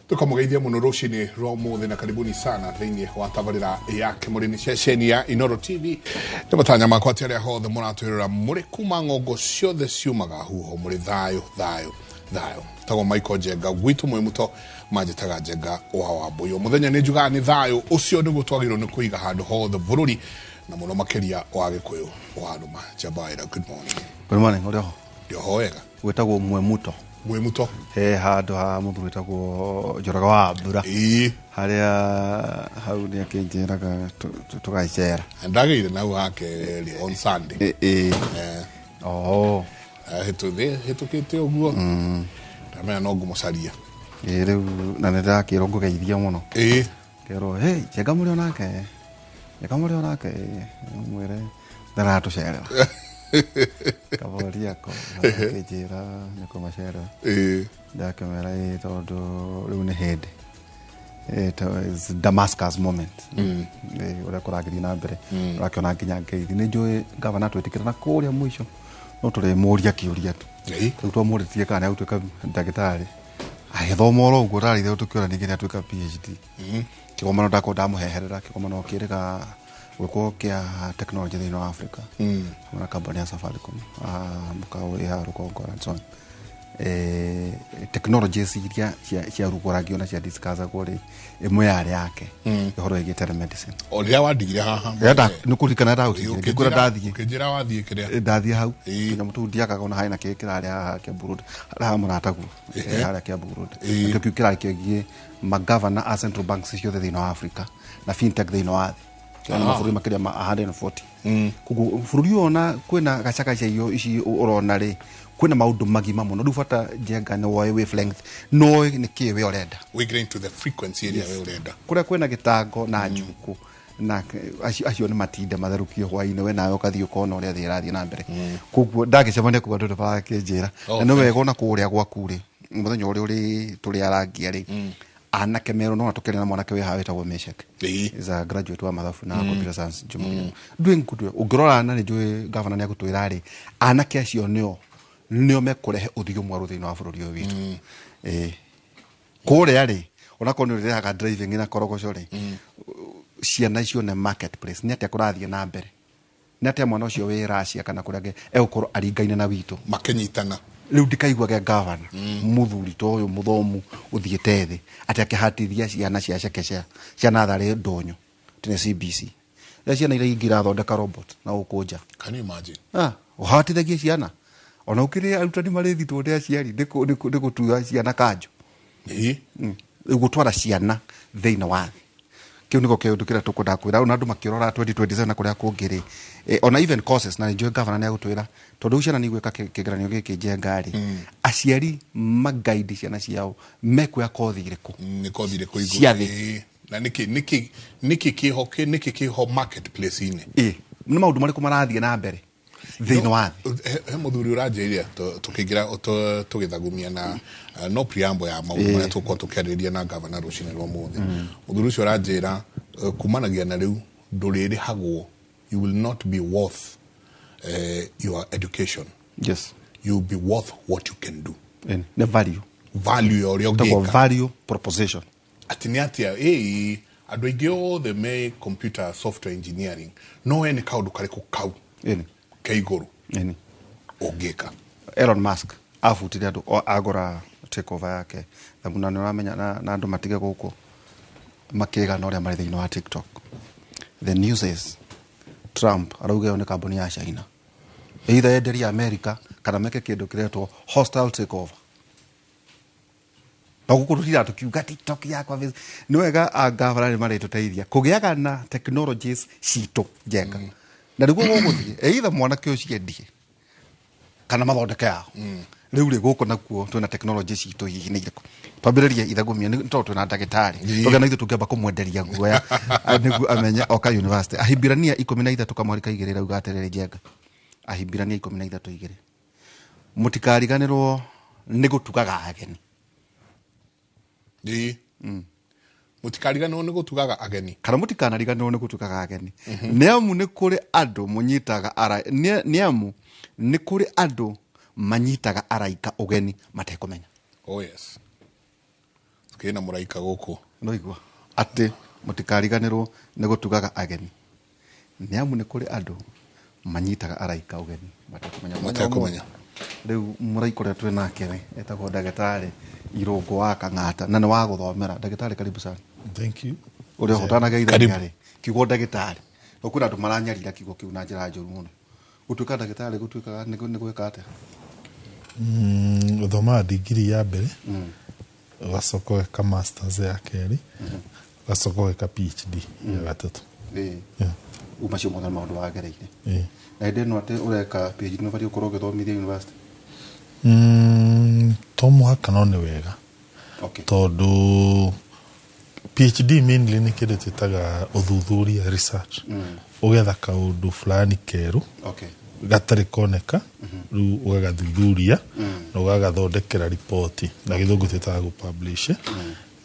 Tukamũgeithia mũno rũcinĩ rwa ũmũthĩ na karibuni sana thĩinĩ wa tabarĩra ya Kĩmũrĩ nĩ ceceni ya Inoro TV. Nĩ matanya makwa atĩ arĩa hothe mũratwĩrora mũrĩ kuma ng'ongo ciothe ciumaga huho mũrĩ thayũ thayũ thayũ. Tagwo Michael Njenga gwitũ mwĩ mũto manjĩtaga Njenga wa Wambũi. O mũthenya nĩ njugaga nĩ thayũ ũcio nĩguo twagĩrĩirwo nĩ kũiga handũ hothe bũrũri na mũno makĩria wa Gĩkũyũ wa Rũma. Njambaĩra, good morning. Good morning, ũrĩ ho? Ndĩho wega. Gwĩtagwo Mwemuto. Mwemuto. He handũ ha mũthuri wĩtagwo Njoroge wa Mbura. Ĩĩ. Harĩa hau nĩ akĩnjĩraga tũgacera. Ndagĩire na hau hake rĩ on Sunday. Ĩĩ. Eh. Oh. Hĩtũkĩte ũguo. Ndamenya no ngũmũcaria. Ĩĩ rĩu na nĩ ndĩrakĩrwo ngũgeithia mũno. Ĩĩ. Kerwo, hey, Njenga mũrĩ onake. Njenga mũrĩ onake. Mwĩre ndaratũcerera. Kaboria ko akĩnjĩra nĩ kũmacerera. Ndakĩmwĩra ĩĩ tondũ rĩu nĩ hĩndĩ. It's Damascus moment. Ũrĩa kũragĩthiĩ na mbere. Ũrakĩona nginya ngeithi. Nĩ njũĩ gavana twĩtĩkĩra na kũrĩa mũico no tũrĩmũria kĩũria tu. Rĩu twamũrĩtie kana nĩ agũtuĩka ndagĩtarĩ. Agĩthoma oro ũguo ndarĩire tũkĩona ningĩ nĩ atuĩka PhD. Kĩgomano ndakorwo ndamũheherera kĩgomano kĩrĩga gwĩkwo kĩa technology thĩinĩ wa Africa. Hamwe na kambuni ya Safaricom, mũkawa wĩ haha rũgongo and so on. Technologies iria ciarugũragio na cia discussagwo rĩ, ĩmwe yarĩ yake ũhoro wĩgiĩ telemedicine. O rĩrĩa wandigire haha. Nĩ kũririkana ndagũtigire, ngĩkwĩra ndathiĩ. Ũkĩnjĩra wathiĩ kĩrĩa. Ndathiĩ hau. Tũnyamũ tũu ndiakaga ona harĩ na kĩrĩa kĩrarĩ haha Kiambu Road, harĩa ha mũrataguo, harĩa Kiambu Road. Nakĩo kĩu kĩrarĩ kĩgiĩ magavana a central banks ciothe thĩinĩ wa Africa na fintech thĩinĩ wa thĩ. Kĩrĩa nĩ mabũrũri makĩria ma 140. Koguo bũrũri ũyũ ona kwĩna gacagaca irio ici ũrona rĩ, kwĩna maũndũ magima mũno. Rĩu bata Njenga nĩ woe wavelength, noĩ nĩ kĩĩ we ũrenda. Ũingĩre into the frequency ĩrĩa we ũrenda. Kũrĩa kwĩna gĩtango na njukũ na acio nĩ matinde matherũkio hwainĩ, we nawe ũkathiĩ ũkona ũrĩa thĩ ĩrathiĩ na mbere. Koguo ndagĩcemania kũu andũ nĩ marakĩnjĩra. Na nĩ wega ona kũrĩa gwaku rĩ, mũthenya ũrĩa ũrĩ tũrĩarangia rĩ, anake merwo no tũkĩaria na mwanake wĩ haha wĩtagwo Meshak. Is a graduate wa mathabu na computer science Jomo Kenyatta. Doing good work. Ũngĩrora na nĩ njũĩ gavana nĩ agũtwĩra rĩ, anake acio nĩo mekũrehe ũthiũ mwerũ thĩinĩ wa bũrũri ũyũ witũ. Kũrĩa rĩ, onakorwo nĩ ũrĩrehaga driving na korogoco rĩ, ciana icio nĩ marketplace, nĩ atĩa kũrathiĩ na mbere? Nĩ atĩa mwana ũcio wĩ Russia kana kũrĩa angĩ egũkorwo aringaine na witũ? Makĩnyitana. Rĩu ndikaiguage gavana mũthuri ta ũyũ mũthomu ũthiĩte thĩ atĩ akĩhatithia ciana cia chekechea cia natharĩ ndũnyũ tene CBC. Rĩrĩa ciana iria ingĩ irathondeka robot na gũkũ nja. Can you imagine? Ũhatithagie ciana. Ona ũkĩrĩ arutani marĩthitwo nĩ aciari nĩ gũtua ciana kanjũ. Rĩu gũtwara ciana thĩinĩ wa thĩ. Kĩu nĩko kĩũndũ kĩrĩa tũkwendaga kwĩra. Ona andũ makĩrora 2027 na kũrĩa kũngĩ rĩ, ona even courses, na nĩnjũĩ gavana nĩ agũtwĩra, tondũ rĩu ciana nĩ igwĩka kĩgeranio gĩkĩ Njenga rĩ, aciari magaidi ciana ciao mekuoya kothi irĩkũ? Nĩ kothi irĩkũ igũ- Cia thĩ. Na nĩkĩ kĩho, nĩkĩ kĩho marketplace-inĩ? Nĩ maũndũ marĩkũ marathiĩ na mbere thĩinĩ wa thĩ? He mũthuri ũranjĩrire tũkĩingĩra, tũgĩthagumia na no preamble ya maũndũ marĩa tũgũkorwo tũkĩarĩrĩria na gavana rũcinĩ rwa ũmũthĩ. Mũthuri ũcio ũranjĩra, kumanagia na rĩu ndũrĩrĩhagwo, you will not be worth your education. You will be worth what you can do. Nĩ value. Value ya ũrĩa Tagwo ũngĩka. value proposition. Atĩ nĩ atĩa, andũ aingĩ othe me computer software engineering, no we nĩ kaũndũ karĩkũ kau ke igũrũ ũngĩka? Elon Musk abutire andũ, agũra takeover yake. Thabu na nĩ ũramenya na andũ matige gũkũ makĩgana ũrĩa marĩ thĩinĩ wa TikTok. The news is Trump arauga ĩyo nĩ kambuni ya China. Either enderie America kana meke kĩndũ kĩretwo hostile takeover. Na gũkũ tũtiraga tũkiuga TikTok yakwa Facebook. Nĩ wega ngavana nĩ marĩtũteithia kũgĩaga na technologies citũ njega. Na nĩguo gũgũthiĩ, either mwanake ũcio endie kana mathondeke yao. Rĩu rĩ gũkũ nakuo twĩna technology citũ hihi nĩ irĩkũ? Twambĩrĩrie ithagumia nĩ tondũ twĩna ndagĩtarĩ. Tũgĩa na ithuĩ tũngĩamba kũmwenderia guoya, nĩguo amenye oka university. Ahibirania ikũmi na ithatũ kamweri ka igĩrĩ rauga atĩrĩrĩ Njenga. Ahibirania ikũmi na ithatũ igĩrĩ. Mũtikariganĩrwo nĩ gũtugaga ageni. Mũtikariganĩrwo nĩ gũtugaga ageni. Kana mũtikanariganĩrwo nĩ gũtugaga ageni. Nĩ amu nĩ kũrĩ andũ mũnyitaga ara-, nĩ, nĩ amu nĩ kũrĩ andũ manyitaga araika ũgeni matekũmenya. Oh yes. Tukĩrĩ na mũraika gũkũ. Noigua atĩ mũtikariganĩrwo nĩ gũtugaga ageni, nĩ amu nĩ kũrĩ andũ manyitaga araika ũgeni matekũmenya. Matekũmenya. Rĩu mũraika ũrĩa twĩ nake rĩ etagwo ndagĩtarĩ Irũngũ wa Kang'ata, na nĩ wa gũthomera. Ndagĩtarĩ, karibu sana. Thank you. Ũrĩa ũhotanageithania. Karibu. Rĩ kiugo ndagĩtarĩ, no kwĩna andũ maranyarira kiugo kĩu na njĩra njũru mũno. Gũtuĩka ndagĩtarĩ gũtuĩkaga nĩ gwĩka atĩa? Ũthomaga digiri ya mbere, ũgacoka ũgeka masters ya kerĩ, ũgacoka ũgeka PhD ya gatatũ. Yeah. Rĩu macio mothe nĩ maũndũ wagereire. Ĩĩ. Na hĩndĩ ĩno atĩ ũreka PhD nĩ ũbatiĩ gũkorwo ũgĩthomithia university? To mũhaka, no nĩ wega. Tondũ PhD mainly nĩ kĩndũ twĩtaga ũthuthuria, research. Ũgetha kaũndũ fulani kerũ gatarĩ koneka, rĩu ũgagathuthuria na ũgagathondekera riboti, na gĩthũngũ twĩtaga gũpublish.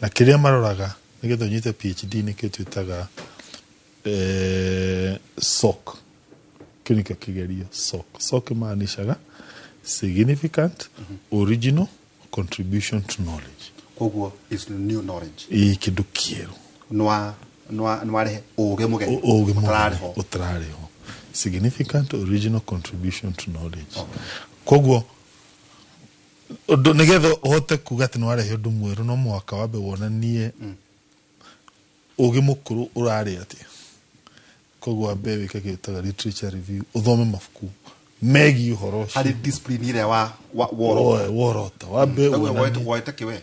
Na kĩrĩa maroraga nĩgetha ũnyite PhD nĩ kĩo twĩtaga SOC. Kĩu nĩkĩo kĩgerio SOC. SOC ĩmaanishaga significant original contribution to knowledge. Koguo is new knowledge. Ĩ, kĩndũ kĩerũ. Nĩ warehe ũgĩ mũgeni. Ũgĩ ũtararĩ mũgeni ho. Ũtararĩ ho. Significant original contribution to knowledge. Koguo ũndũ nĩgetha ũhote kuga atĩ nĩ warehe ũndũ mwerũ, no mũhaka wambe wonanie ũgĩ mũkũrũ ũrarĩ atĩa. Koguo wambe wĩke kĩndũ twĩtaga literature review, ũthome mabuku megiĩ ũhoro ũcio harĩ discipline ĩrĩa wa worota. Worota wambe wonanie Woete kĩwe.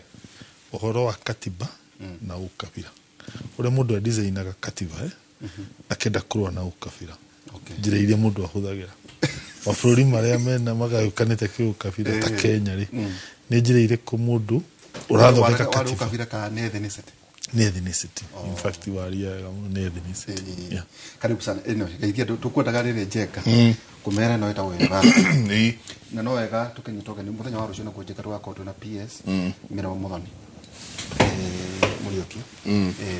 Ũhoro wa katiba na ũkabira, ũrĩa mũndũ adesignaga katiba, akĩenda kũrũa na ũkabira, njĩra iria mũndũ ahũthagĩra mabũrũri marĩa mena magayũkanĩte kĩũkabira ta Kenya rĩ, nĩ njĩra irĩkũ mũndũ ũrathondeka warĩ katiba. Ũkabira kana nĩ ethnicity? Nĩ ethnicity. In fact, waria wega mũno, nĩ ethnicity. Yeah. Karibu sana. Ĩno geithia andũ, tũkwendaga rĩrĩ njenga kũmera ĩno ĩtagwo wega. Na no wega tũkĩnyita ũgeni mũthenya wa rũciũ nakuo njenga tũgakorwo twĩna PS Mĩremo Mũthoni Mũriũki,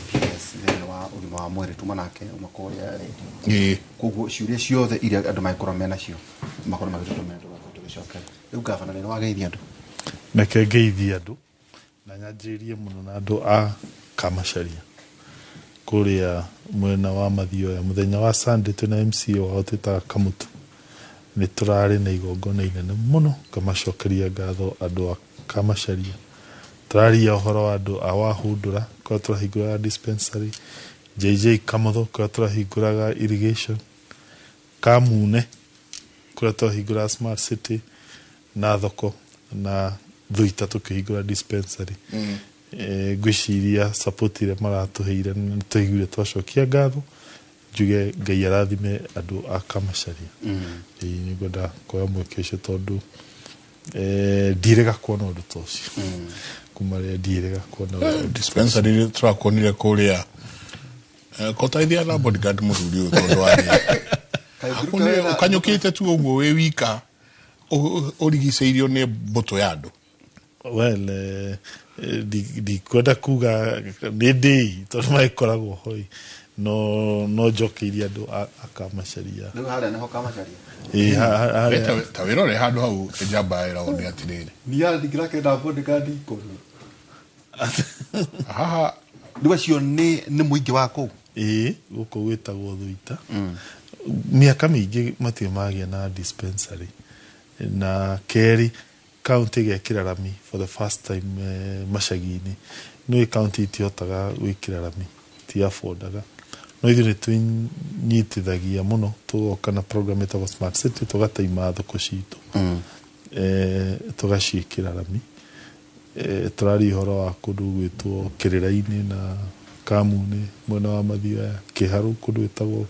PS thĩinĩ wa ũgima wa mwĩrĩ, tuma nake uma kũrĩa rĩndio. Koguo ciũria ciothe iria andũ mangĩkorwo menacio makorwo magĩtũtũmĩra, tũgakorwo tũgĩcokera. Rĩu gavana nĩ wageithia andũ. Reke ngeithie andũ na nyanjĩrĩrie mũno na andũ a Kamacharia kũrĩa mwena wa Mathioya. Mũthenya wa Sunday twĩna MCA wao twĩtaga Kamutu, nĩ tũrarĩ na igongona inene mũno. Ngamacokeria ngatho andũ a Kamacharia. Tũraria ũhoro wa andũ a Wahundũra kũrĩa tũrahingũraga dispensary, JJ Kamotho kũrĩa tũrahingũraga irrigation, Kamune kũrĩa tũrahingũraga smart city na thoko, na Thuita tũkĩhingũra dispensary. Ngwĩciria support ĩrĩa maratũheire nĩ tũiguire twacokia ngatho. Njuge Ngai arathime andũ a Kamacharia. Ĩĩ, nĩ ngwenda kuoya mweke ũcio tondũ ndiĩrĩga kuona ũndũ ta ũcio kuma rĩrĩa, ndiĩrĩga kuona ũndũ. Dispensary tũrakuonire kũrĩa kotaithia na bodyguard mũthuri ũyũ, tondũ warĩ ũkanyũkĩte tu ũguo wĩ wika, ũrigicĩirio nĩ mbũtũ ya andũ. Well, ndikwenda kuga nĩ ndĩi tondũ magĩkoragwo hoi, no njokeirie andũ a Kamacharia. Rĩu harĩa nĩho Kamacharia? Ĩĩ, harĩa. Ta wĩrore handũ hau njamba ĩragwo nĩ atĩrĩrĩ. Niĩ ndingĩrakĩenda bodyguard ikũmi. Haha. Rĩu acio nĩ mũingĩ wa kũu? Ĩĩ, gũkũ gwĩtagwo Thuita. Mĩaka mĩingĩ matirĩ magĩa na dispensary, na kerĩ county ĩgekĩra rami for the first time macagi-inĩ. Nĩũĩ county itihotaga gwĩkĩra rami, ti-affordaga, no ithuĩ nĩ twĩnyitithagia mũno, tũgoka na program ĩtagwo Smart City, tũgataima thoko citũ, tũgaciĩkĩra rami. Tũraria ũhoro wa kũndũ gwĩtwo Kĩrĩra-inĩ na Kamune mwena wa Mathioya, Kĩharũ kũndũ gwĩtagwo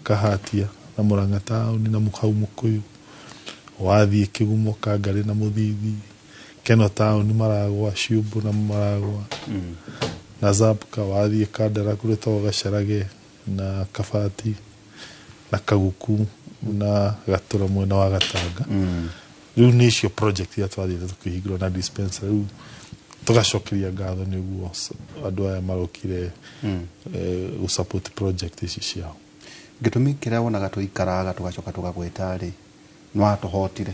Kahatia na Mũrang'a taũni na hau Mũkũyũ, wathiĩ Kĩgumo, Kangarĩ na Mũthithi, Keno taũni, Maragwa, Ciũmbũ na Maragwa na Zabka, wathiĩ Kandara kũrĩa gwĩtagwo Gacarage na Kabati na Kaguku na Gatũra mwena wa Gatanga. Rĩu nĩ icio project iria twathiĩte tũkĩhingũra na dispensary. Rĩu tũgacokeria ngatho nĩguo andũ aya marokire gũ support project ici ciao. Gĩtũmi kĩrĩa wonaga tũikaraga tũgacoka tũgagwĩta rĩ, nĩ watũhotire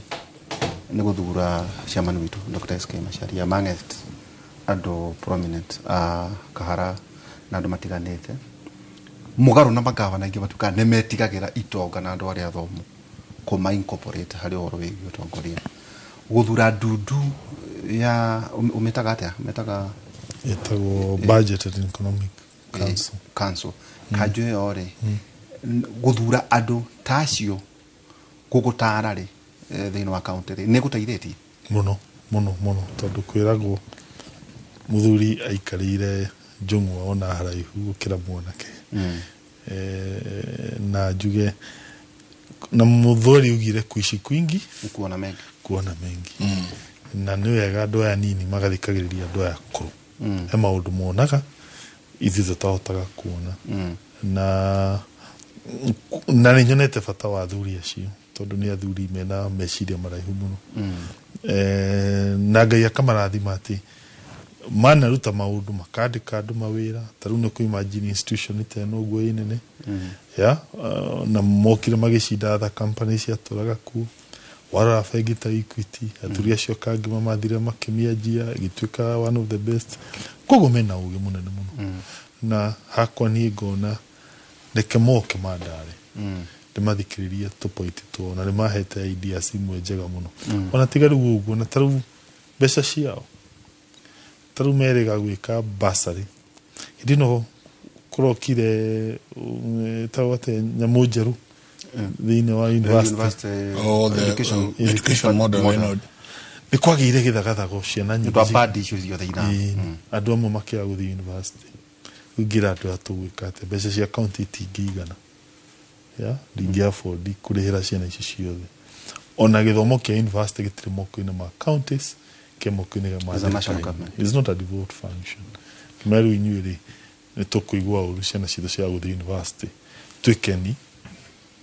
nĩ gũthura chairman witũ Dr. SK Macharia amongst Andũ prominent a Kahara na andũ matiganĩte mũgarũ na magavana aingĩ matuĩkaga nĩ metigagĩra itonga na andũ arĩa athomu kũma incorporate harĩ ũhoro wĩgiĩ ũtongoria. Gũthura ndundu ya ũmĩtaga atĩa, ũmĩtaga? Ĩtagwo Budget and Economic Council. Council kanjũ ĩyo rĩ, gũthura andũ ta acio gũgũtara rĩ, thĩinĩ wa county rĩ, nĩ gũteithĩtie? Mũno mũno mũno, tondũ kwĩragwo mũthuri aikarĩire njũng'wa ona haraihu gũkĩra mwanake. Na njuge na mũthuri ugire kuishi kwingi nĩ kuona mengi. Kuona mengi. Na nĩ wega andũ aya nini magathikagĩrĩria andũ aya akũrũ. He maũndũ monaga ithuĩ tũtahotaga kuona. Na nĩ nyonete bata wa athuri acio, tondũ nĩ athuri mena meciria maraihu mũno. Na Ngai akamarathima atĩ manaruta maũndũ, makandĩka andũ mawĩra. Ta rĩu nĩ kũ imagine institution ta ĩno ũguo ĩ nene ya na mokire magĩcinda other companies ciatũraga kuo. Warora bengi ta Equity, athuri acio kangĩ mamathire makĩmĩanjia, ĩgĩtuĩka one of the best. Koguo mena ũgĩ mũnene mũno. Na hakwa niĩ ngona reke moke mandare, ndĩmathikĩrĩrie tũpointi twao, na nĩmahete ideas imwe njega mũno. Ona tiga rĩu ũguo, na ta rĩu mbeca ciao, ta rĩu merĩga gwĩka bursary hĩndĩ ĩno kũrokire ĩtagwo atĩa, nyamũ njerũ thĩinĩ wa university. University. Oh, the education, education model. Model. Ĩno. Nĩ kwagĩire gĩthagathago, ciana nĩ nyingĩ ũndũ wa bandi icio ciothe ira. Ĩĩ, andũ amwe makĩaga gũthiĩ university. Rĩu ngĩra andũ aya, tũgwĩka atĩa? Mbeca cia county itingĩigana, ya ndingĩ afford kũrĩhĩra ciana ici ciothe. Ona gĩthomo kĩa university gĩtirĩ moko-inĩ ma counties, kĩ moko-inĩ ma It's a national thirikari. government. It's not a devolved function. Kĩmera rĩu inyuĩ rĩ, nĩ tũkũigua ũru ciana citũ cia gũthiĩ university. Twĩkeni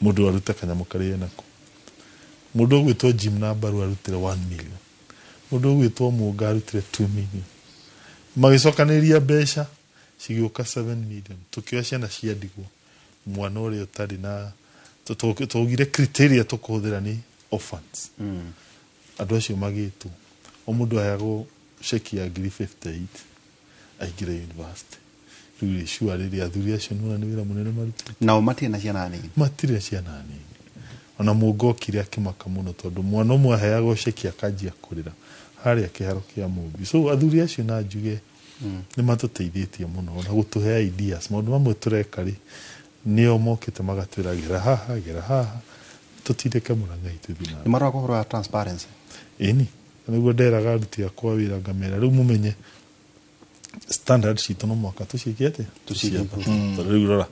mũndũ arute kanyamũ karĩa enako. Mũndũ ũgwĩtwo Jim Nambaru arutire 1 million, mũndũ ũgwĩtwo Mũnga arutire 2 million, magĩcokanĩrĩria mbeca cigĩũka 7 million. Tũkĩoya ciana cia ndigwa, mwana ũrĩa ũtarĩ na twaugire criteria tũkũhũthĩra nĩ orphans. Andũ acio magĩtwo, o mũndũ aheagwo ceki ya ngiri 58 aingĩre university. Rĩu rĩ, sure, rĩrĩa athuri acio nĩwona nĩ wĩra mũnene marutĩte. Nao matirĩ na ciana nini. Matirĩ ciana nini. Ona mũngokire akĩmaka mũno, tondũ mwana ũmwe aheagwo ceki akanjia kũrĩra harĩa kĩharo kĩa Mũmbi. So athuri acio na njuge nĩ matũteithĩtie mũno na gũtũhe ideas. Maũndũ mamwe tũreka rĩ, nĩo mokĩte magatwĩra, "Gera haha, gera haha, tũtindĩke Mũrang'a tũthiĩ na Nĩ maroraga ũhoro wa transparency? Ĩni, nĩguo nderaga aruti akwa wĩra, ngamera rĩu mũmenye standard citũ no mũhaka tũciĩke atĩa? Tũciige. Tũciambatie. Tondũ rĩu rora,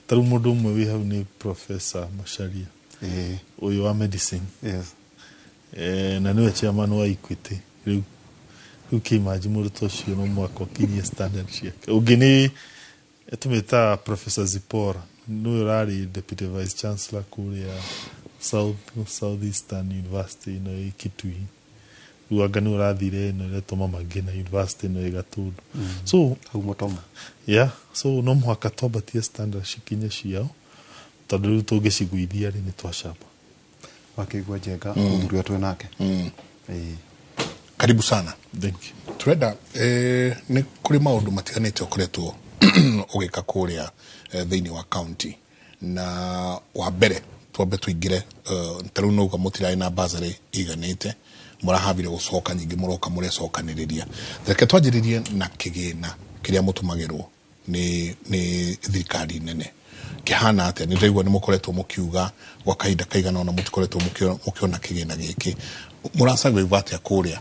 ta rĩu mũndũ ũmwe wĩ hau nĩ Professor Macharia, ũyũ wa medicine. Na nĩwe chairman wa Equity rĩu. Rĩu kĩimanji mũndũ ta ũcio no mũhaka ũkinyie standard ciake. Ũngĩ nĩ tũmĩtaga Professor Zipora, nĩwe ũrarĩ deputy vice chancellor kũrĩa Southeastern University ĩno ĩ Kitui. Rĩu anga nĩwe ũrathire ĩno ĩretwo Mama Ngina University ĩno ĩ Gatundu. So hau Mũtomo. Yeah, so no mũhaka twambatie standard cikinye ciao, tondũ rĩu tũngĩcigũithia rĩ, nĩ twacamba. Wakĩigua Njenga, mũthuri ũrĩa twĩ nake. Ĩĩ. Karibu sana. Thank you. Turenda nĩ kũrĩ maũndũ matiganĩte ũkoretwo ũgĩka kũrĩa thĩinĩ wa county. Na wa mbere twambe tũingĩre, ta rĩu nauga mũtirarĩ na bursary iganĩte, mũrahabire gũcoka nyingĩ, mũroka mũrecokanĩrĩria. Reke twanjĩrĩrie na kĩgĩna kĩrĩa mũtũmagĩrwo nĩ thirikari nene, kĩhana atĩa? Nĩ ndaigua nĩ mũkoretwo mũkiuga gwa kahinda kaigana ũna mũtikoretwo mũkĩona kĩgĩna gĩkĩ. Mũrasurvive atĩa kũrĩa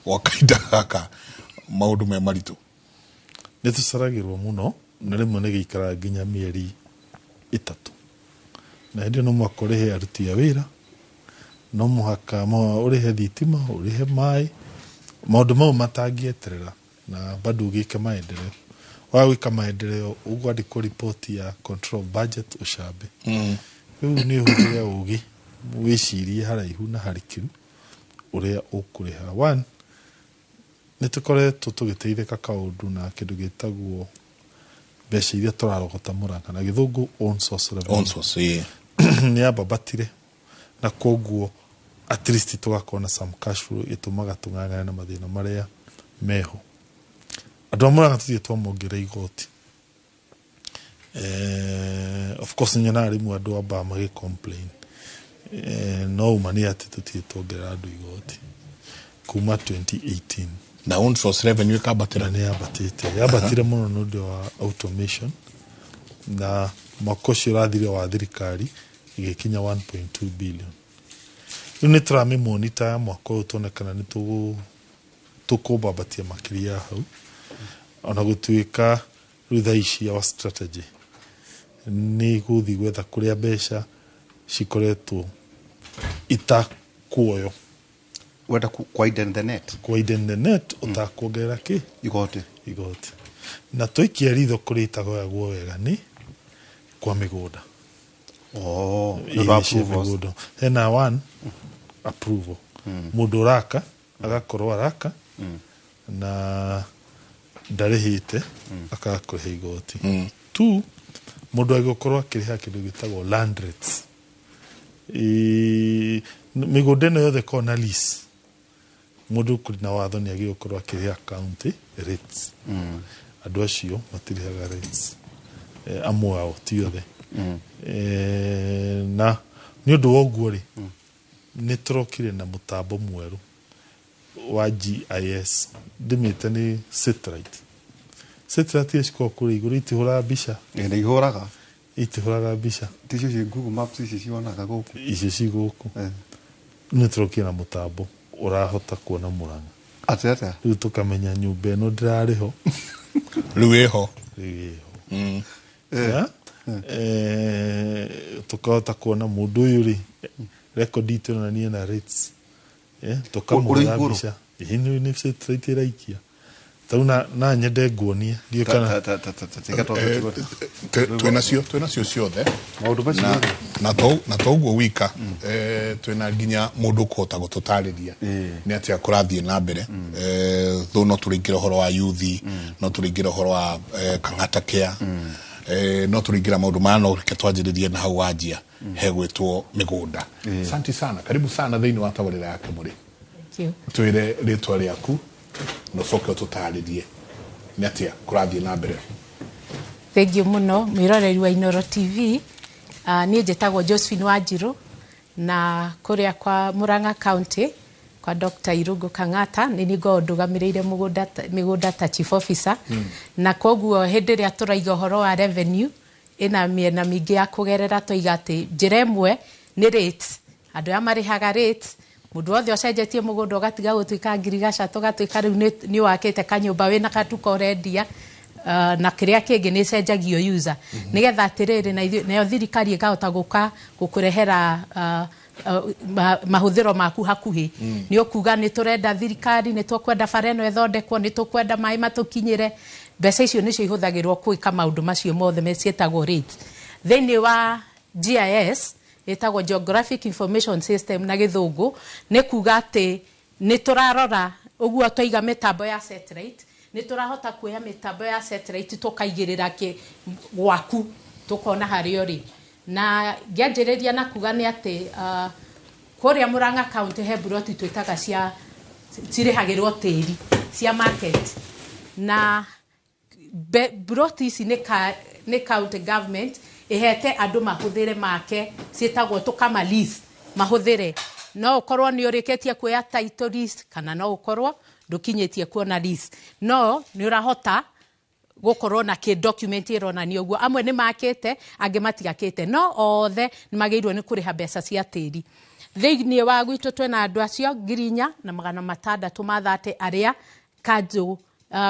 gwa kahinda gaka maũndũ me maritũ? Nĩ tũcaragĩrwo mũno, na rĩmwe nĩ gĩikaraga nginya mĩeri 3. Na hĩndĩ ĩyo no mũhaka ũrĩhe aruti a wĩra, no mũhaka ũrĩhe thitima, ũrĩhe maĩ, maũndũ mau matangĩeterera. Na bado ũgĩke maendeleo, waga gwĩka maendeleo ũkwandĩkwo ripoti ya control of budget ũcambe. Rĩu nĩ ũhũthĩre ũgĩ, wĩcirie haraihu na harikĩru ũrĩa ũkũrĩha. One, nĩ tũkoretwo tũgĩteithĩka kaũndũ na kĩndũ gĩtagwo mbeca iria tũrarogota Mũrang'a, na gĩthũngũ own source revenue. Own source, ĩĩ. Nĩ yambambatire, na koguo at least tũgakorwo na some cash flow ĩtũmaga tũng'ang'ane na mathĩna marĩa meho. Andũ a Murang'a tũthiĩ twamongerera igoti. Of course nyonaga rĩmwe andũ ambaga magĩ complain. No uma nĩ atĩ tũtirĩ tuongerera andũ igoti kuma 2018. Na own source revenue ĩkambatĩra. Na nĩ yambatĩte, yambatire mũno nĩ ũndũ wa automation, na mwaka ũcio ũrathire wa thirikari ĩgĩkinya 1.2 billion. Rĩu nĩ tũramĩmonita ya mwaka ũyũ tuone kana nĩ tũkũbambatia makĩria ya hau, ona gũtuĩka rĩu thaa ici our strategy nĩ gũthiĩ gwetha kũrĩa mbeca cikoretwo itakuoyo. Wenda widen the net. Widen the net ũtakuongerera kĩ? Igoti. Igoti. Na twaikia ritho kũrĩa itagoyagwo wega nĩ kwa mĩgũnda. Oh, nĩ ũndũ wa Ĩĩ, cia approvals. mĩgũnda. Hena one approval, mũndũ ũraka agakorwo araka na ndarĩhĩte, akaga kũrĩha igoti. Two, mũndũ agĩkorwo akĩrĩha kĩndũ gĩtagwo land rates. Mĩgũnda ĩno yothe ĩkoragwo na lease, mũndũ kũrĩ na watho nĩ agĩrĩirwo gũkorwo akĩrĩha county rates. Andũ acio matirĩhaga rates, amwe ao, ti othe. Na nĩ ũndũ wa ũguo rĩ, nĩ tũrokire na mũtambo mwerũ wa GIS, ndĩmĩte nĩ satellite. Satellite iria cikoragwo kũrĩa igũrũ itihũraga mbica. Ĩ, nĩ ihũraga. Itihũraga mbica. Ticio ci Google Maps ici cionaga gũkũ? Icio ci gũkũ. Nĩ tũrokire na mũtambo ũrahota kuona Murang'a. Atĩ atĩa? Rĩu tũkamenya nyũmba ĩno ndĩrarĩ ho. Rĩu ĩho. Rĩu ĩho. Yeah? Tũkahota kuona mũndũ ũyũ rĩ, record itũ ĩronania na rates. Tũkamũhũra Ũrĩ igũrũ? mbica. Ĩĩ, nĩ satellite ĩraikia. Tarĩu na nyende nguonie. Ndiũĩ kana Tiga twambe tuone. Twĩnacio ciothe. Maũndũ macio mothe. Na to ũguo wika, twĩna nginya mũndũ ũkũhota gũtũtarĩria nĩ atĩa kũrathiĩ na mbere. Though no tũrĩingĩra ũhoro wa youth, no tũrĩingĩra ũhoro wa Kang'ata Care, no tũrĩingĩra maũndũ maya, no reke twanjĩrĩrie na hau wanjia hegwĩtwo mĩgũnda. Asante sana, karibu sana thĩinĩ wa tabarĩra ya Kĩmũrĩ. Thank you. Twĩre rĩtwa rĩaku na ũcoke ũtũtarĩrie nĩ atĩa kũrathiĩ na mbere. Thank you mũno mwĩroreri wa Inooro TV. Niĩ njĩtagwo Josephine Wanjiru na kũrĩa kwa Murang'a County kwa Dr. Irungu Kang'ata nĩ niĩ ngoragwo ndũgamĩrĩire mĩgũnda ta chief officer. Na koguo hĩndĩ ĩrĩa tũraiga ũhoro wa revenue ĩna mĩena mĩingĩ ya kũgerera, twaiga atĩ njĩra ĩmwe nĩ rates, andũ arĩa marĩhaga rates, mũndũ wothe ũcenjetie mũgũnda ũgatiga gũtuĩka ngirigaca, tũgatuĩka rĩu nĩ wakĩte kanyũmba wĩna katuka ũrendia, na kĩrĩa kĩngĩ nĩ ĩcenjagio user. Nĩgetha atĩrĩrĩ, na ithuĩ, nayo thirikari ĩkahota gũka gũkũrehera, mahũthĩro maku hakuhĩ. Nĩ ũkuga nĩ tũrenda thirikari, nĩ tũkwenda bara ĩno ĩthondekwo, nĩ tũkwenda maĩ matũkinyĩre. Mbeca icio nĩcio ihũthagĩrwo gwĩka maũndũ macio mothe ciĩtagwo rates. Thĩinĩ wa GIS ĩtagwo Geographic Information System na gĩthũngũ, nĩ kuga atĩ nĩ tũrarora ũguo twaiga mĩtambo ya satellite, nĩ tũrahota kuoya mĩtambo ya satellite tũkaigĩrĩra kĩ gwaku tũkona harĩa ũrĩ. Na ngĩanjĩrĩria na kuga nĩ atĩ, kũrĩa Murang'a County he buroti twĩtaga cia cirĩhagĩrwo tĩri cia market, na buroti ici nĩ county government ĩhete andũ mahũthĩre make, ciĩtagwo tũkama lease mahũthĩre. No ũkorwo nĩ ũrĩkĩtie kuoya title lease kana no ũkorwo ndũkinyĩtie kuona lease, no nĩ ũrahota gũkorwo na kĩ document ĩronania ũguo. Amwe nĩ makĩte, angĩ matiakĩte, no othe nĩ magĩrĩirwo nĩ kũrĩha mbeca cia tĩri. Thĩinĩ wa gwitũ twĩna andũ acio ngiri inya na magana matandatũ ma thate arĩa kanjũ,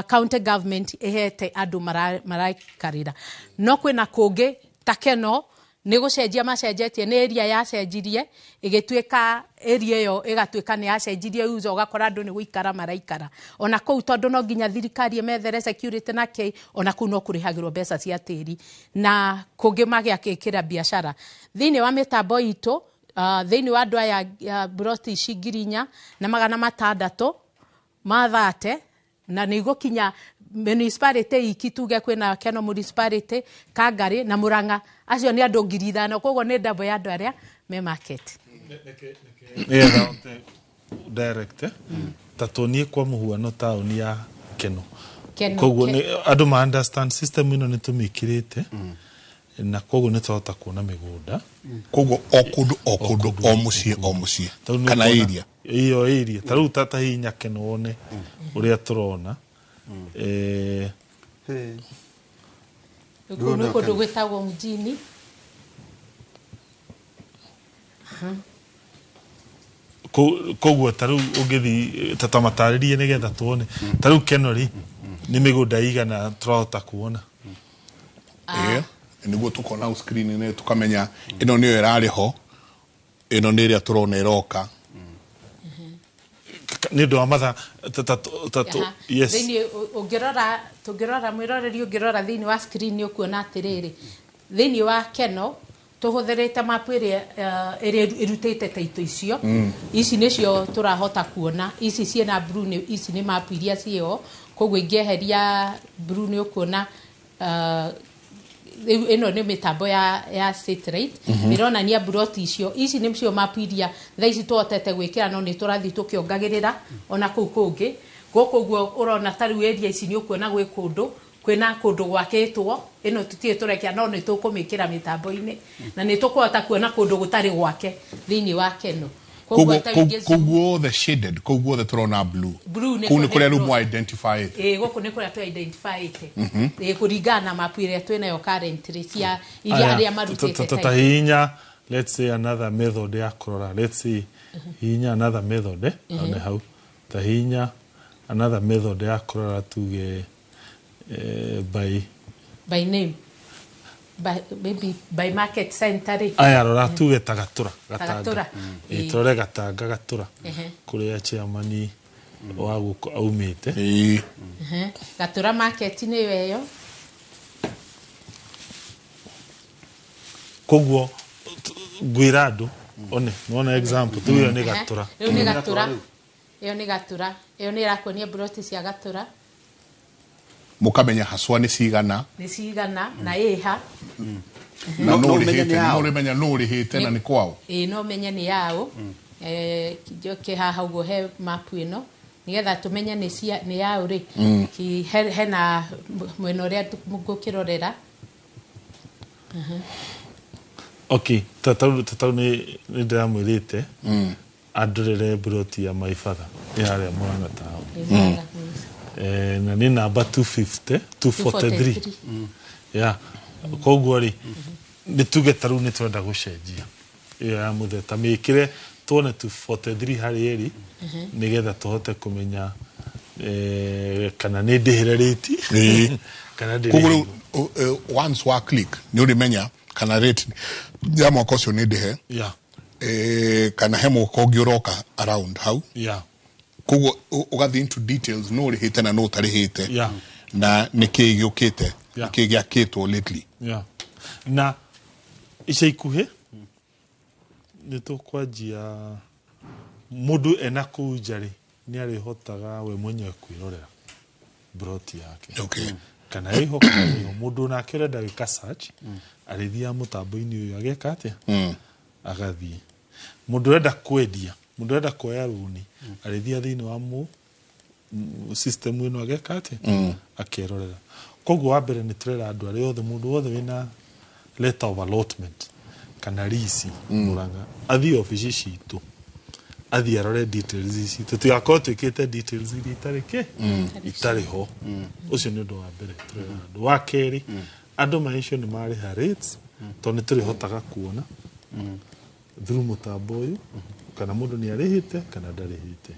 county government ĩhete andũ maraikarĩra. No kwĩna kũngĩ ta Keno nĩ gũcenjia macenjetie, nĩ area yacenjirie ĩgĩtuĩka area ĩyo ĩgatuĩka nĩ yacenjirie user, ũgakora andũ nĩ gũikara maraikara ona kũu, tondũ no nginya thirikari ĩmethere security na kĩ, ona kũu no kũrĩhagĩrwo mbeca cia tĩri. Na kũngĩ magĩakĩkĩra biacara thĩinĩ wa mĩtambo itũ, thĩinĩ wa andũ aya, broti ici ngiri inya na magana matandatũ ma thate, na nĩ igũkinya municipality iki, tuge kwĩna Keno municipality, Kangari na Murang'a, acio nĩ andũ ngiri ithano, koguo nĩ double ya andũ arĩa me market. Nĩgetha ũte direct, ta tuonie kwa mũhuano taũni ya Keno Keno, Koguo nĩ andũ ma understand system ĩno nĩ tũmĩkĩrĩte, na koguo nĩ twahota kuona mĩgũnda. Koguo o kũndũ, o kũndũ, o mũciĩ, o mũciĩ. Tarĩu nĩ kana ũkuona- area. Iyo area, tarĩu ta hihinya Keno wone ũrĩa tũrona. Hey. Kũu nĩ kũndũ gwĩtagwo mjini. Koguo tarĩu ũngĩthiĩ ta tamatarĩrie nĩgetha tuone, tarĩu Keno rĩ, nĩ mĩgũnda igana tũrahota kuona? Ĩĩ, nĩguo tũkona hau screen-inĩ, tũkamenya ĩno nĩyo ĩrarĩ ho, ĩno nĩ ĩrĩa tũrona ĩroka. Nĩ ũndũ wa mathaa Aha. Yes. Thĩinĩ ũngĩrora, tũngĩrora, mwĩroreri, ũngĩrora thĩinĩ wa screen nĩ ũkuona atĩrĩrĩ, thĩinĩ wa Keno tũhũthĩrĩte mapu ĩrĩa ĩrĩa ĩrutĩte taito icio. Ici nĩcio tũrahota kuona, ici ciĩna blue, nĩ ici nĩ mapu iria ciĩho. Koguo ingĩeheria blue nĩ ũkuona rĩu ĩno nĩ mĩtambo ya satellite ĩronania mburoti icio. Ici nĩcio mapu iria thaa ici tũhotete gwĩkĩra, no nĩ tũrathiĩ tũkĩongagĩrĩra ona kũu kũngĩ. Gũkũ ũguo ũrona ta rĩu area ici, nĩ ũkuona gwĩ kũndũ kwĩna kũndũ gwakĩtwo. Ĩno tũtirĩ tũrekĩra, no nĩ tũkũmĩkĩra mĩtambo-inĩ na nĩ tũkũhota kuona kũndũ gũtarĩ gwake thĩinĩ wa Keno. Koguo Koguo ta rĩngĩ kũu guothe shaded, kũu guothe tũrona blue, Blue nĩ kũu nĩ kũrĩa rĩu plot. mwa identify. Ĩĩ, gũkũ nĩ kũrĩa tũ identifyĩte, ĩĩ, kũringana na mapu ĩrĩa twĩnayo currently cia iria Aya, arĩa marutĩte ta title. Hihinya, let's say another method ya kũrora, let's say hihinya another method, one hau, ta hihinya another method ya kũrora, tuge by By name, by, maybe by market center rĩ. Aya, rora, tuge ta Gatura. Gatanga. Gatura. Ĩ, tũrore Gatanga, Gatura, kũrĩa chairman wa gũkũ aumĩte. Ĩĩ. Gatura market nĩyo ĩyo. Koguo ngwĩra andũ one, nĩwona example tuge ĩyo nĩ Gatura. Rĩu nĩ Gatura, ĩyo nĩ Gatura, ĩyo nĩ ĩrakuonia mburoti cia Gatura. Mũkamenya haswa nĩ cigana. Nĩ cigana na ĩha. Na No- nũ no ũmenye ũrĩhĩte nĩ yao. nũ ũrĩmenya nũ ũrĩhĩte na nĩ kwao. Ĩĩ, no menye nĩ yaũ. Njoke haha ũguo he mapu ĩno nĩgetha tũmenye nĩ cia nĩ yaũ rĩ. Hena mwena ũrĩa ngũkĩrorera. Okay, ta tarĩu nĩ ndĩramwĩrĩte andũrĩre mburoti ya my father ĩ harĩa Murang'a town. Ĩ, Murang'a. Na nĩ namba 250 243. 243. Ya, koguo rĩ, nĩ tuge ta rĩu nĩ tũrenda gũcenjia ĩyo ya mũthee, ta mĩkĩre tuone 243 harĩ ĩrĩ, nĩgetha tũhote kũmenya kana nĩ ndĩhĩre rate kana Koguo ndĩrĩhĩirwo. rĩu once wa click nĩ ũrĩmenya kana rate ya mwaka ũcio nĩ ndĩhe, kana he mwaka ũngĩ ũroka around hau. Koguo ũgathiĩ into details, nũ ũrĩhĩte na nũ ũtarĩhĩte, na nĩ kĩĩ gĩũkĩte, nĩ kĩĩ gĩakĩtwo lately. Yeah. Na ica ikuhĩ nĩ tũkwanjia mũndũ ena kũu nja rĩ, nĩ arĩhotaga we mwenyewe kwĩrorera broti yake kana ĩho kana ĩho. Mũndũ nake ũrenda gwĩka search arĩthiaga mũtambo-inĩ ũyũ, ageka atĩa? Agathiĩ. Mũndũ ũrenda kwendia, mũndũ ũrenda kuoya rũni, arĩthiaga thĩinĩ wa system ĩno, ageka atĩa? Akerorera. Koguo wa mbere nĩ tũrera andũ arĩa othe, mũndũ wothe wĩna letter of allotment kana lease Murang'a, athiĩ obici citũ, athiĩ arore details ici, tũtigakorwo twĩkĩte details iria itarĩ kĩ itarĩ ho. Ũcio nĩ ũndũ wa mbere tũrera andũ. Wa kerĩ, andũ maicio nĩ marĩha rates, tondũ nĩ tũrĩhotaga kuona through mũtambo ũyũ kana mũndũ nĩ arĩhĩte kana ndarĩhĩte.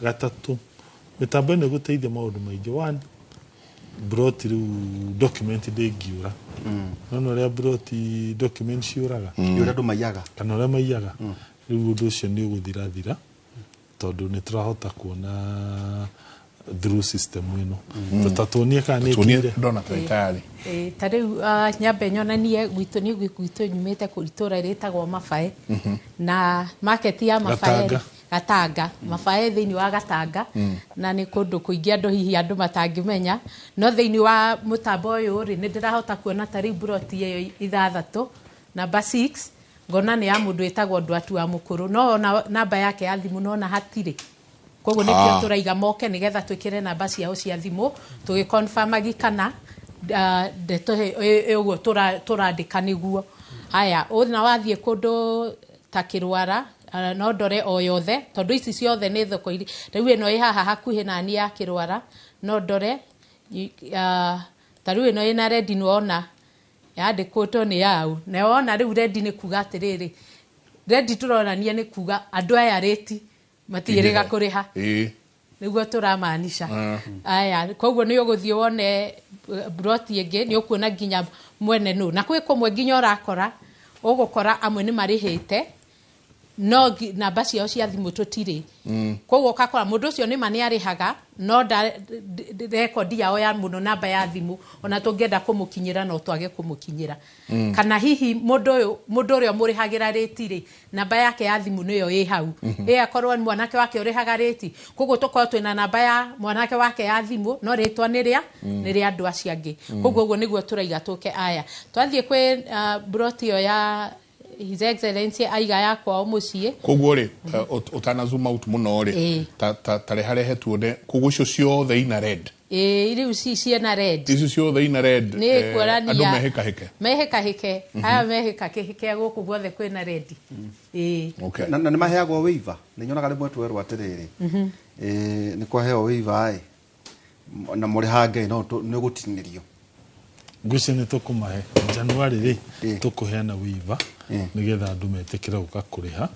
Gatatũ, mĩtambo ĩno ĩgũteithia maũndũ maingĩ. One, broti rĩu document ndĩngiũra. Nona ũrĩa broti document ciũraga ũrĩa andũ maiyaga. Kana ũrĩa maiyaga. Rĩu ũndũ ũcio nĩ ũgũthirathira, tondũ nĩ tũrahota kuona through system ĩno. Tũtatuonie kana nĩ Tuonie. ĩkinyire. Ndona twĩ tayari. Ĩĩ, ta rĩu nyambe nyonanie gwitũ. Nĩ gwitũ nyumĩte kũ itũra rĩtagwo Mabae, na market ya Mabae. Gatanga. Gatanga, Mabae, thĩinĩ wa Gatanga, na nĩ kũndũ kũingĩ andũ hihi andũ matangĩmenya, no thĩinĩ wa mũtambo ũyũ rĩ, nĩ ndĩrahota kuona ta rĩu mburoti ĩyo ithathatũ, namba 6, ngona nĩ ya mũndũ wĩtagwo Ndwatu wa Mũkũrũ, no ona namba yake ya thimũ nona hatirĩ. Koguo nĩkĩo Ah. tũraiga moke nĩgetha twĩkĩre namba ciao cia thimũ tũgĩconfirmagi kana ndeto ũguo tũrandĩka nĩguo. Haya, ona wathiĩ kũndũ ta Kĩrwara, no ndore o yothe tondũ ici ciothe nĩ thoko iri rĩu ĩno ĩ haha hakuhĩ nani ya Kĩrwara, no ndore ta rĩu ĩno ĩna rendi, nĩwona yandĩkĩtwo nĩ yau, na wona rĩu rendi nĩ kuga atĩrĩrĩ, rendi tũronania nĩ kuga andũ aya rĩti matiĩrĩga kũrĩha. Nĩguo tũramaanisha. Aya, koguo nĩ ũgũthiĩ wone broti ĩngĩ, nĩ ũkuona nginya mwene nũ, na kwĩ kũmwe nginya ũrakora ũgũkora amwe nĩ marĩhĩte no namba ciao cia thimũ tũtirĩ. Koguo ũgakora mũndũ ũcio nĩma nĩ arĩhaga, no rekondi yao ya mũno namba ya thimũ, ona tũngĩenda kũmũkinyĩra no twage kũmũkinyĩra. Kana hihi mũndũ ũyũ, mũndũ ũrĩa ũmũrĩhagĩra rĩti rĩ, namba yake ya thimũ nĩyo ĩ hau, ĩ akorwo nĩ mwanake wake ũrĩhaga rĩti, koguo tũkorwo twĩna namba ya mwanake wake ya thimũ, no rĩtwa nĩ rĩa nĩ rĩa andũ acio angĩ. Koguo ũguo nĩguo tũraiga tũke. Aya, twathiĩ kwĩ broti ĩyo ya His Excellency aiga ya kwao mũciĩ. Koguo rĩ, ũtana zoom out mũno rĩ, ta reharehe tuone, koguo icio ciothe ina red? Ĩĩ, rĩu ciĩna red. Icio ciothe ina red. Nĩ kuonania andũ mehĩkahĩke. Mehĩkahĩke, aya mehĩkahĩke gũkũ guothe kwĩna red, ĩĩ. Okay. Na nĩ maheagwo waiver? Nĩ nyonaga rĩmwe twerwo atĩrĩrĩ, nĩ kwaheo waiver ĩ, na mũrĩ hange no nĩ ũgũtinĩrio. Ngwĩciria nĩ tũkũmahe January rĩ, tũkũheana waiver nĩgetha andũ metĩkĩre gũka kũrĩha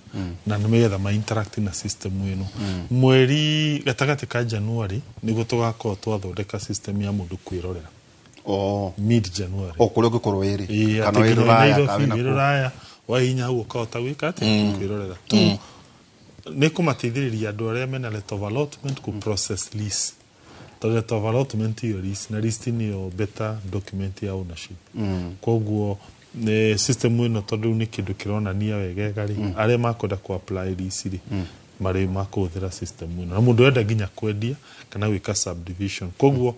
na nĩgetha ma interact na system ĩno. Mweri gatagatĩ ka January nĩguo tũgakorwo twathondeka system ya mũndũ kwĩrorera. O Mid January. O kũrĩa ũngĩkorwo wĩrĩ, Ĩĩ, kana atĩ wĩ nginya wĩ rũraya, Nairobi, kana wĩ wĩ nakũ. rũraya, wahihinya hau ũkahota gwĩka atĩa? Kwĩrorera. Tu nĩ kũmateithĩrĩria andũ arĩa mena letter of allotment kũ process lease, tondũ letter of allotment iyo lease, na lease nĩyo better document ya ownership. Koguo nĩ system ĩno, tondũ rĩu nĩ kĩndũ kĩronania wegega rĩ, arĩa makwenda ku apply lease rĩ, marĩ makũhũthĩra system ĩno, na mũndũ ũrenda nginya kwendia kana gwĩka subdivision. Koguo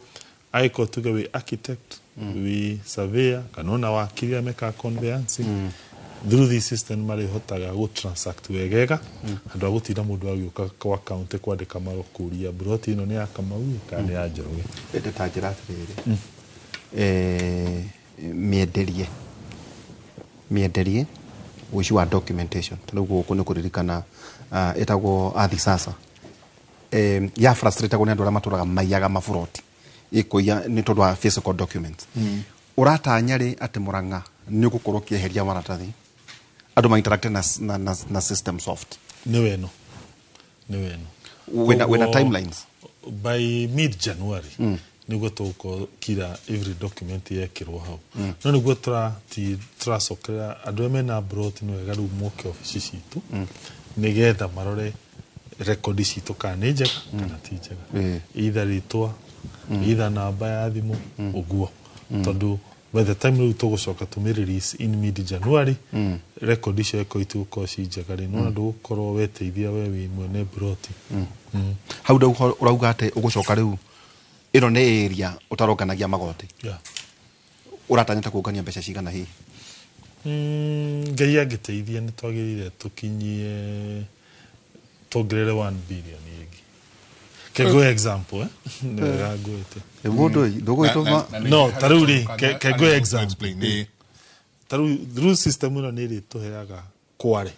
angĩkorwo tuge wĩ architect, wĩ surveyor, kana ona wakiri arĩa mekaga conveyancing, through this system marĩhotaga gũ transact wegega handũ ha gũtinda mũndũ agĩũka kwa county kwandĩka marũa kũria broti ĩno nĩ ya Kamau kana nĩ ya Njoroge. Ĩndĩ ta njĩra atĩrĩrĩ, mĩenderie ũici wa documentation, ta rĩu gũkũ nĩ kũririkana, ĩtagwo Athi Sasa, ya frustratagwo nĩ andũ arĩa matũraga maiyaga maburoti ĩkũiya nĩ tondũ wa physical documents. Ũratanya rĩ atĩ Mũrang'a nĩ ũgũkorwo ũkĩeheria maratathi, andũ ma interact na system soft? Nĩ weno, nĩ weno. Wĩna Koguo, timelines? By mid January nĩguo tũgũkorwo kira every document yekĩrwo hau, no nĩguo tũracokerera andũ arĩa mena broti, nĩ wega rĩu moke obici citũ nĩgetha marore rekondi citũ kana nĩ njega kana ti njega, either rĩtwa, either namba ya thimũ, ũguo, tondũ by the time rĩu tũgũcoka tũmĩ release in mid January, rekondi icio ĩkorwo itigũkorwo ci njega rĩ, nona ndũgũkorwo weteithia we wĩ mwene broti. Hau ndau ũrauga atĩ ũgũcoka rĩu ĩno nĩ area ũtaronganagia magoti? Yeah. Ũratanyĩte kũngania mbeca cigana hihi? Ngai angĩteithia nĩ twagĩrĩire tũkinyie, tuongerere 1 billion ĩngĩ. Ke example, nĩ wega ngwĩte. Mũndũ ndũgũgĩtũma. No, ta rĩu rĩ, ke ngũhe example. Explain, ĩ. Ta rĩu through system ĩno nĩ ĩrĩtũheaga kware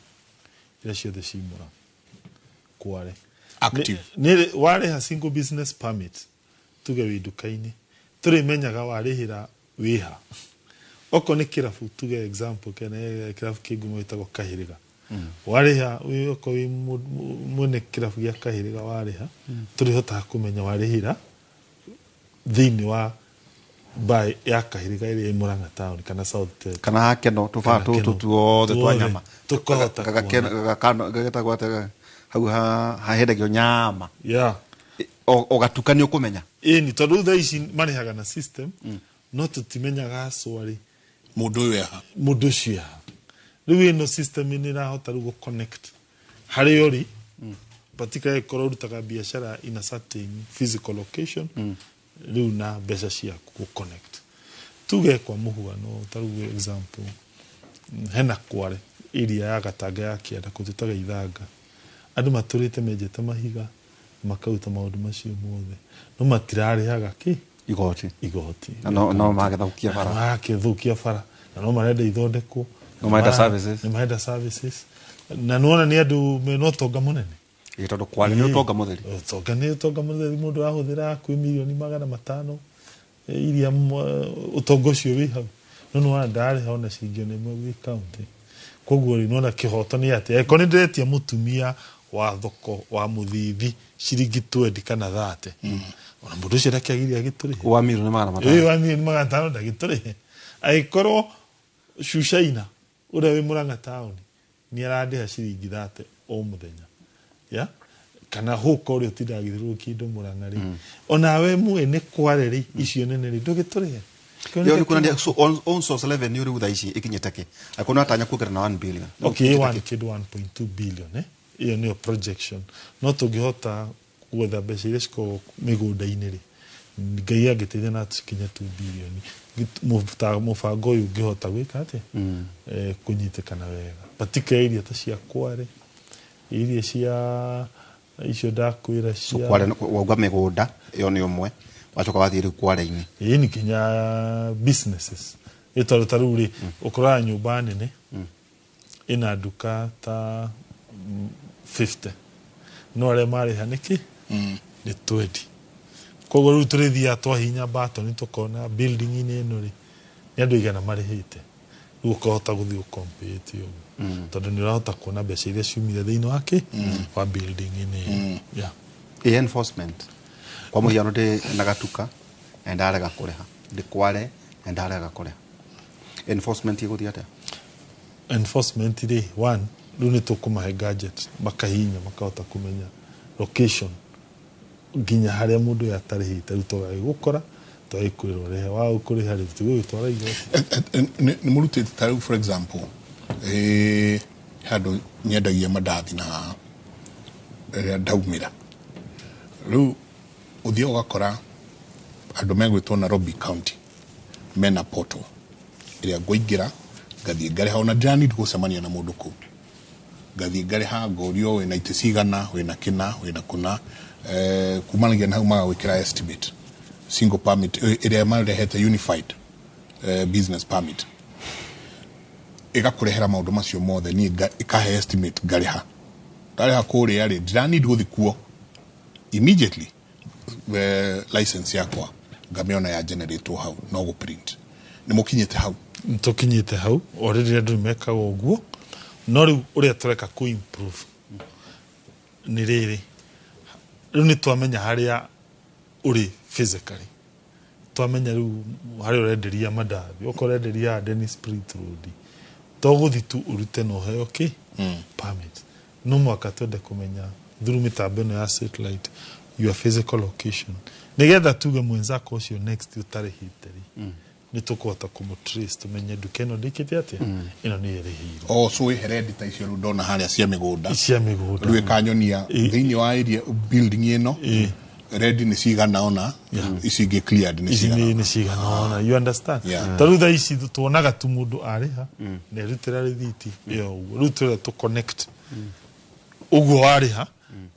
iria ciothe ci Mũrang'a, kware Active. Warĩha single business permit, tuge wĩ nduka-inĩ, tũrĩmenyaga warĩhĩra wĩha. Okorwo nĩ kĩrabu, tuge example kene kĩrabu kĩ ngumo gĩtagwo Kahĩrĩga, warĩha okorwo wĩ mwene kĩrabu gĩa Kahĩrĩga, warĩha, tũrĩhotaga kũmenya warĩhĩra thĩinĩ wa bar ya Kahĩrĩga ĩrĩa ĩ Mũrang'a town kana South Tete. Kana hakeno tũbaa Kana tũtũ Keno. tuothe twa Tuothe, nyama. tũkahota kuona. Gagetagwo atĩa hau hahendagio nyama? Yeah. Ũgatuka nĩ ũkũmenya. Ĩni, tondũ rĩu thaa ici marĩhaga na system, no tũtimenyaga acwarĩ Mũndũ ũyũ eha. Mũndũ ũcio eha. Rĩu ĩno system nĩ ĩrahota rĩu gũ-connect harĩa ũrĩ, particularly korwo ũrutaga biacara in a certain physical location, rĩu na mbeca ciaku gũ-connect. Tuge kwa mũhuano, ta rĩu example, hena kware area ya Gatanga ya kĩanda kũtũtaga ithanga, andũ matũrĩte menjete mahiga. Makaruta maũndũ macio mothe no matirarĩhaga kĩ igoti. Igoti. Na no magĩthũkia bara. Magĩthũkia bara na no marenda ithondekwo. No marenda services. Nĩ marenda services na nĩwona nĩ andũ mena ũtonga mũnene. Ĩ, tondũ kware nĩ ũtonga mũtheri. Ũtonga nĩ ũtonga mũtheri, mũndũ arahũthĩra kwĩ 500,000,000 iria ũtonga ũcio wĩ hau, no nĩwona ndararĩha ona ciringi ona ĩmwe gwĩ county. Koguo rĩ, nĩwona kĩhoto nĩ atĩ angĩkorwo nĩ ndĩretia mũtumia wa thoko wa mũthithi ciringi 20 kana 30, ona mũndũ ũcio ndakĩagĩrĩire agĩtũrĩhe wa 500,000,000. Ĩ, wa 500,000,000 ndagĩtũrĩhe. Angĩkorwo Shushaina ũrĩa wĩ Murang'a taũni nĩ arandĩha ciringi 30 o mũthenya, ya kana hũka ũrĩa ũtindaga agĩthiũrũrũkia indo Murang'a rĩ, onawe mwene kware rĩ, icio nene rĩ, ndũgĩtũrĩhe. Ĩyo nĩ kuonania so on source revenue rĩu thaa ici ĩkinyĩte kĩ? Angĩkorwo nĩ watanya kuongerera na 1 billion. Okay, one kĩndũ 1.2 billion, eh? Ĩyo nĩyo projection. No tũngĩhota gwetha mbeca iria cikoragwo mĩgũnda-inĩ rĩ, Ngai angĩteithia na cikinye 2 billion, mũbango ũyũ ũngĩhota gwĩka atĩa? Kũnyitĩkana wega. Particularly iria ta cia Kware, iria cia icio ndakwĩra So cia Kware wauga mĩgũnda ĩyo nĩ ũmwe, wacoka wathiĩ rĩu Kware-inĩ. Ĩĩ, nĩ nginya businesses. Ĩ, tondũ ta rĩu rĩ, ũkoraga nyũmba nene ĩna nduka ta 50, no arĩa marĩha nĩkĩ? Nĩ 20. Koguo rĩu tũrĩthiaga twahihinya button tũkona building-inĩ ĩno rĩ, nĩ andũ aigana marĩhĩte. Rĩu ũkahota gũthiĩ ũkompete ũguo, tondũ nĩ ũrahota kuona mbeca iria ciumire thĩinĩ wa kĩ wa building-inĩ ĩyo. Yeah. Ĩ, enforcement kwa mũhiano, ndĩ na gatuka na ndarega kũrĩha, ndĩ Kware na ndarega kũrĩha, enforcement ĩgũthiĩ atĩa? Enforcement rĩ, one, rĩu nĩ tũkũmahe gadget makahihinya makahota kũmenya location nginya harĩa mũndũ ũyũ atarĩhĩte. Rĩu tũgagĩgũkora tũgagĩkwĩra ũrĩhe, waga kũrĩha rĩ, tũgũgĩtwara igoti. Nĩ mũrutĩte ta rĩu, for example, handũ nyendagia mandathi na rĩrĩa ndaumĩra rĩu ũthiaga ũgakora andũ megwĩtwo Nairobi County mena portal ĩrĩa ngũingĩra ngathiĩ ngarĩha, ona ndĩra need gũcemania na mũndũ kũu, ngathiĩ ngarĩha, ngorio wĩna itĩ cigana, wĩna kĩna, wĩna kũna, kumanagia na hau magagwĩkĩra estimate single permit ĩrĩa marehete unified business permit, ĩgakũrehera maũndũ macio mothe, niĩ ĩkahe estimate, ngarĩha. Ndarĩha kũrĩa rĩ, ndĩra need gũthiĩ kuo immediately, license yakwa ngamĩona ya generate hau, no gũ print. Nĩ mũkinyĩte hau? Tũkinyĩte hau already, andũ nĩ mekaga ũguo, no rĩu ũrĩa tũreka kũ improve nĩ rĩrĩ, rĩu nĩ twamenya harĩa ũrĩ physically, twamenya rĩu harĩa ũrenderia mandathi, okorwo ũrenderia Dennis Pritt Road, to gũthiĩ tu ũrute na ũheo kĩ permit, no mwaka twende kũmenya through mĩtambo ĩno ya satellite your physical location, nĩgetha tuge mwenzako ũcio next ũtarĩhĩte rĩ, nĩ tũkũhota kũmũ trace tũmenye nduka ĩno ndĩkĩte atĩa, ĩno nĩ ĩrĩhĩirwo. Oh, so ĩhe ta icio rĩu ndona harĩa cia mĩgũnda. Cia mĩgũnda. Rĩu ĩkanyonia thĩinĩ wa area building ĩno ready nĩ cigana ona, ici ingĩ cleared nĩ ici cigana. Nĩ cigana ona, you understand? Yeah. Ta rĩu thaa ici tuonaga tu mũndũ arĩha na erutĩra rĩthiti ĩyo ũguo, rĩu tũrĩa tũ connect ũguo warĩha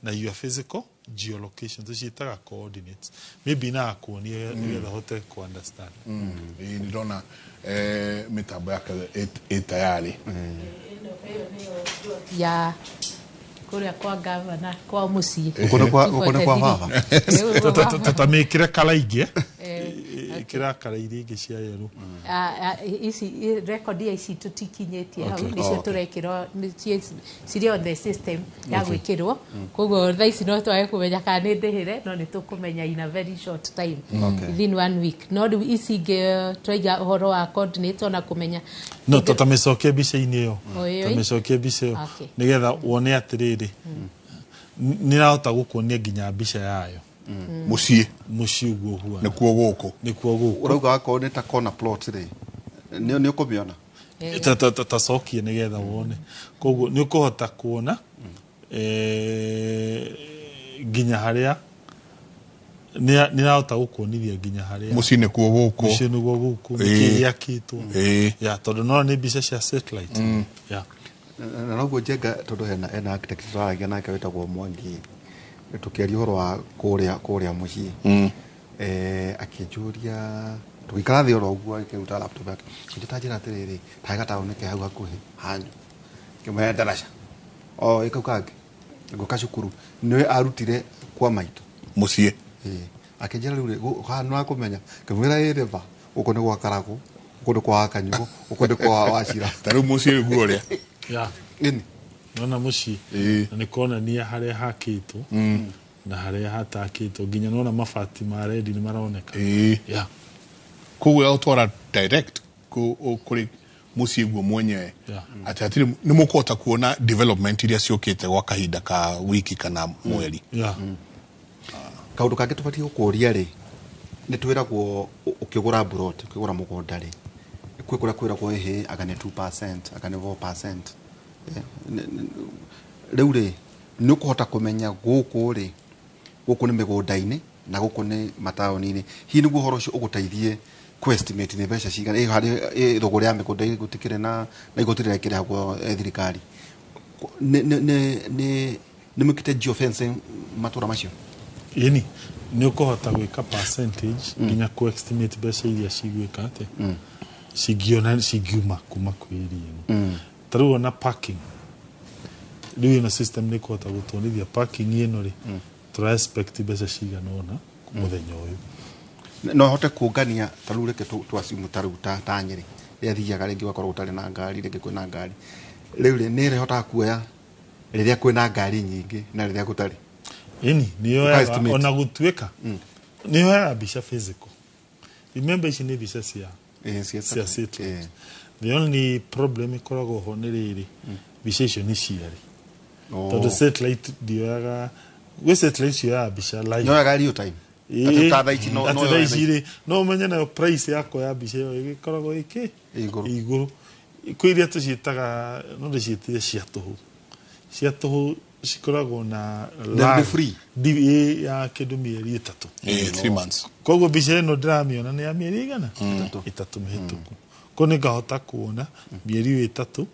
na your physical geolocation, tũciĩtaga coordinates, maybe na akuonie nĩgetha ũhote ku understand. Ĩĩ, nĩ ndona mĩtambo yake ĩ tayari. Ya kũrĩa kwa gavana kwa mũciĩ. Gũkũ nĩ kwa baba. Tũtamĩkĩre kala ingĩ, ĩkĩra kala iria ingĩ cia yerũ. Ici record ya ici tũtikinyĩtie hau. Nĩcio tũrekĩrwo, nĩcio cirĩ on the system ya gwĩkĩrwo, koguo thaa ici no twage kũmenya kana nĩ ndĩhĩre, no nĩ tũkũmenya in a very short time, within one week. No rĩu ici ingĩ twaiga ũhoro wa coordinate ona kũmenya. No tũtamĩcokie mbica-inĩ ĩyo. O ĩyo ĩ? Tamĩcokie mbica ĩyo nĩgetha wone atĩrĩrĩ, nĩrahota gũkuonia nginya mbica yayo. Mũciĩ. Mũciĩ ũguo ũhuana. Nĩkuo gũkũ. Nĩkuo gũkũ. Ũrauga akorwo nĩ ta corner plot rĩ, nĩ ũkũmĩona. Tacokie nĩgetha wone, koguo nĩ ũkũhota kuona nginya harĩa nĩrahota gũkuonithia nginya harĩa Mũciĩ nĩkuo gũkũ. Mũciĩ nĩguo gũkũ, nĩkĩĩ gĩakĩtwo, ya tondũ no nĩ mbica cia satellite ya. Na noguo Njenga, tondũ hena architect tũraragia nake wĩtagwo Mwangi. Tukiaria ũhoro wa kũrĩa mũciĩ. Akĩnjũria tũgĩikara thĩ oro ũguo, akĩruta laptop yake, akĩnjĩta ta njĩra atĩrĩrĩ, tahe gataũni ke hau hakuhĩ hanyu. Ngĩmũhe ndaraca o ĩkau kangĩ ngũka cukuru nĩwe arutire kwa maitũ Mũciĩ. Ĩĩ. Akĩnjĩra rĩu rĩ, haha nĩũrakũmenya? Ngĩmwĩra ĩĩ nĩma, gũkũ nĩ gwa Karagũ, gũkũ nĩ kwa Wakanyugũ, gũkũ nĩ kwa Wachira. Ta rĩu mũciĩ guo ũrĩa. Yeah. Ĩni. Nona mũciĩ. Ĩĩ. Na nĩ kuonania harĩa hakĩtwo na harĩa hatakĩtwo, nginya nona mabati ma rendi nĩ maroneka. Ĩĩ. Yeah. Koguo yagũtwara direct kũrĩ mũciĩ guo mwenyewe. Yeah. Atĩ hatirĩ nĩ mũkũhota kuona development iria ciũkĩte gwa kahinda ka wiki kana mweri. Yeah. Kaũndũ kangĩ tũbatiĩ gũkũria rĩ, nĩ twĩragwo ũkĩgũra mburoti, ũkĩgũra mũgũnda rĩ, kwĩ kũrĩa kwĩragwo ĩhĩ anga nĩ 2%, anga nĩ 4%. Rĩu rĩ, nĩ ũkũhota kũmenya gũkũ rĩ, gũkũ nĩ mĩgũnda-inĩ na gũkũ nĩ mataũni-inĩ. Hihi nĩguo ũhoro ũcio ũgũteithie kũ-estimate nĩ mbeca cigana harĩ thũgũrĩ ya mĩgũnda gũtikĩrĩ na igoti rĩrĩa rĩkĩrĩhagwo thirikari. Nĩ mwĩkĩte geofencing matũra macio? Ĩni, nĩ ũkũhota gwĩka percentage nginya kũ estimate mbeca iria cigwĩka atĩ cingiona cingiuma kuma kwĩ area ĩno. Ta rĩu ona parking, rĩu ĩno system nĩ ĩkũhota gũtuonithia parking ĩno rĩ, tũra expect mbeca cigana ũna mũthenya ũyũ. No hote kũngania ta rĩu reke tu assume ta rĩu ta Nyĩrĩ rĩrĩa thiaga rĩngĩ ũgakorwo ũtarĩ na ngari, rĩngĩ kwĩna ngari, rĩu rĩ nĩ ĩrĩhotaga kuoya rĩrĩa kwĩna ngari nyingĩ na rĩrĩa gũtarĩ. Ĩni, nĩyoyaga Ũka-estimate. ona gũtuĩka nĩyoyaga mbica physical. Remember ici nĩ mbica cia Cia cia satellite. satellite. The only problem ĩkoragwo ho nĩ rĩrĩ, mbica icio nĩ ciarĩ tondũ satellite ndioyaga, gwĩ satellite cioyaga mbica live. Yoyaga real time. Ĩĩ. Atĩ ta thaa ici no Atĩ no thaa yoe ici rĩ, no ũmenye nayo price yakwa ya mbica ĩyo ĩgĩkoragwo ĩkĩ Igũrũ. Igũrũ. Kwĩ iria tũciĩtaga, no ndĩciĩtire cia tũhũ. Cia tũhũ cikoragwo na Nĩ lag. free? Ya kĩndũ mĩeri 3. 3 months. Koguo mbica ĩno ndĩramĩona nĩ ya mĩeri igana 3 mĩhĩtũku. Koguo nĩngahota kuona mĩeri ĩyo 3,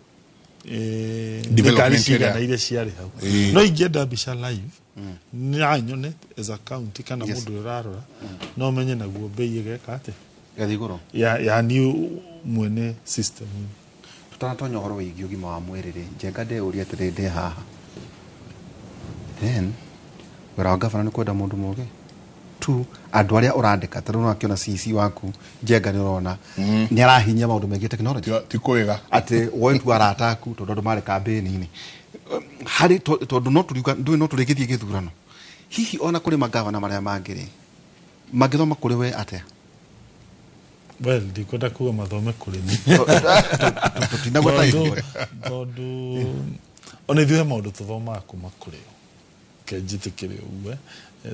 nĩ Development ngari ĩrĩa. cigana iria ciarĩ hau. No ingĩenda mbica live, no nyone as a county kana mũndũ ũrĩa ũrarora, no menye naguo mbei ĩgeka atĩa. Ĩgathiĩ igũrũ. Ya niĩ mwene system. Tũtanatonya ũhoro wĩgiĩ ũgima wa mwĩrĩ rĩ, Njenga ndĩũrie atĩrĩ ndĩ haha. Then wĩra wa gavana nĩ kwenda mũndũ mũgĩ. Two, andũ arĩa ũrandĩka, ta rĩu nĩwakĩona CC waku Njenga nĩ ũrona nĩ arahinyia maũndũ megiĩ technology. Ti kwĩga. Atĩ woe arata aku tondũ andũ marĩ kambĩni-inĩ. Harĩ tondũ no tũriuga ndũĩ no tũrĩgĩthiĩ gĩthurano. Hihi ona kũrĩ magavana marĩa mangĩ rĩ, mangĩthoma kũrĩ we atĩa? Well, ndikwenda kuga mathome kũrĩ niĩ. Tũtinagweta Tondũ ona ithuĩ he maũndũ tũthomaga kuma kũrĩ o. Kenjĩtĩkĩre ũguo.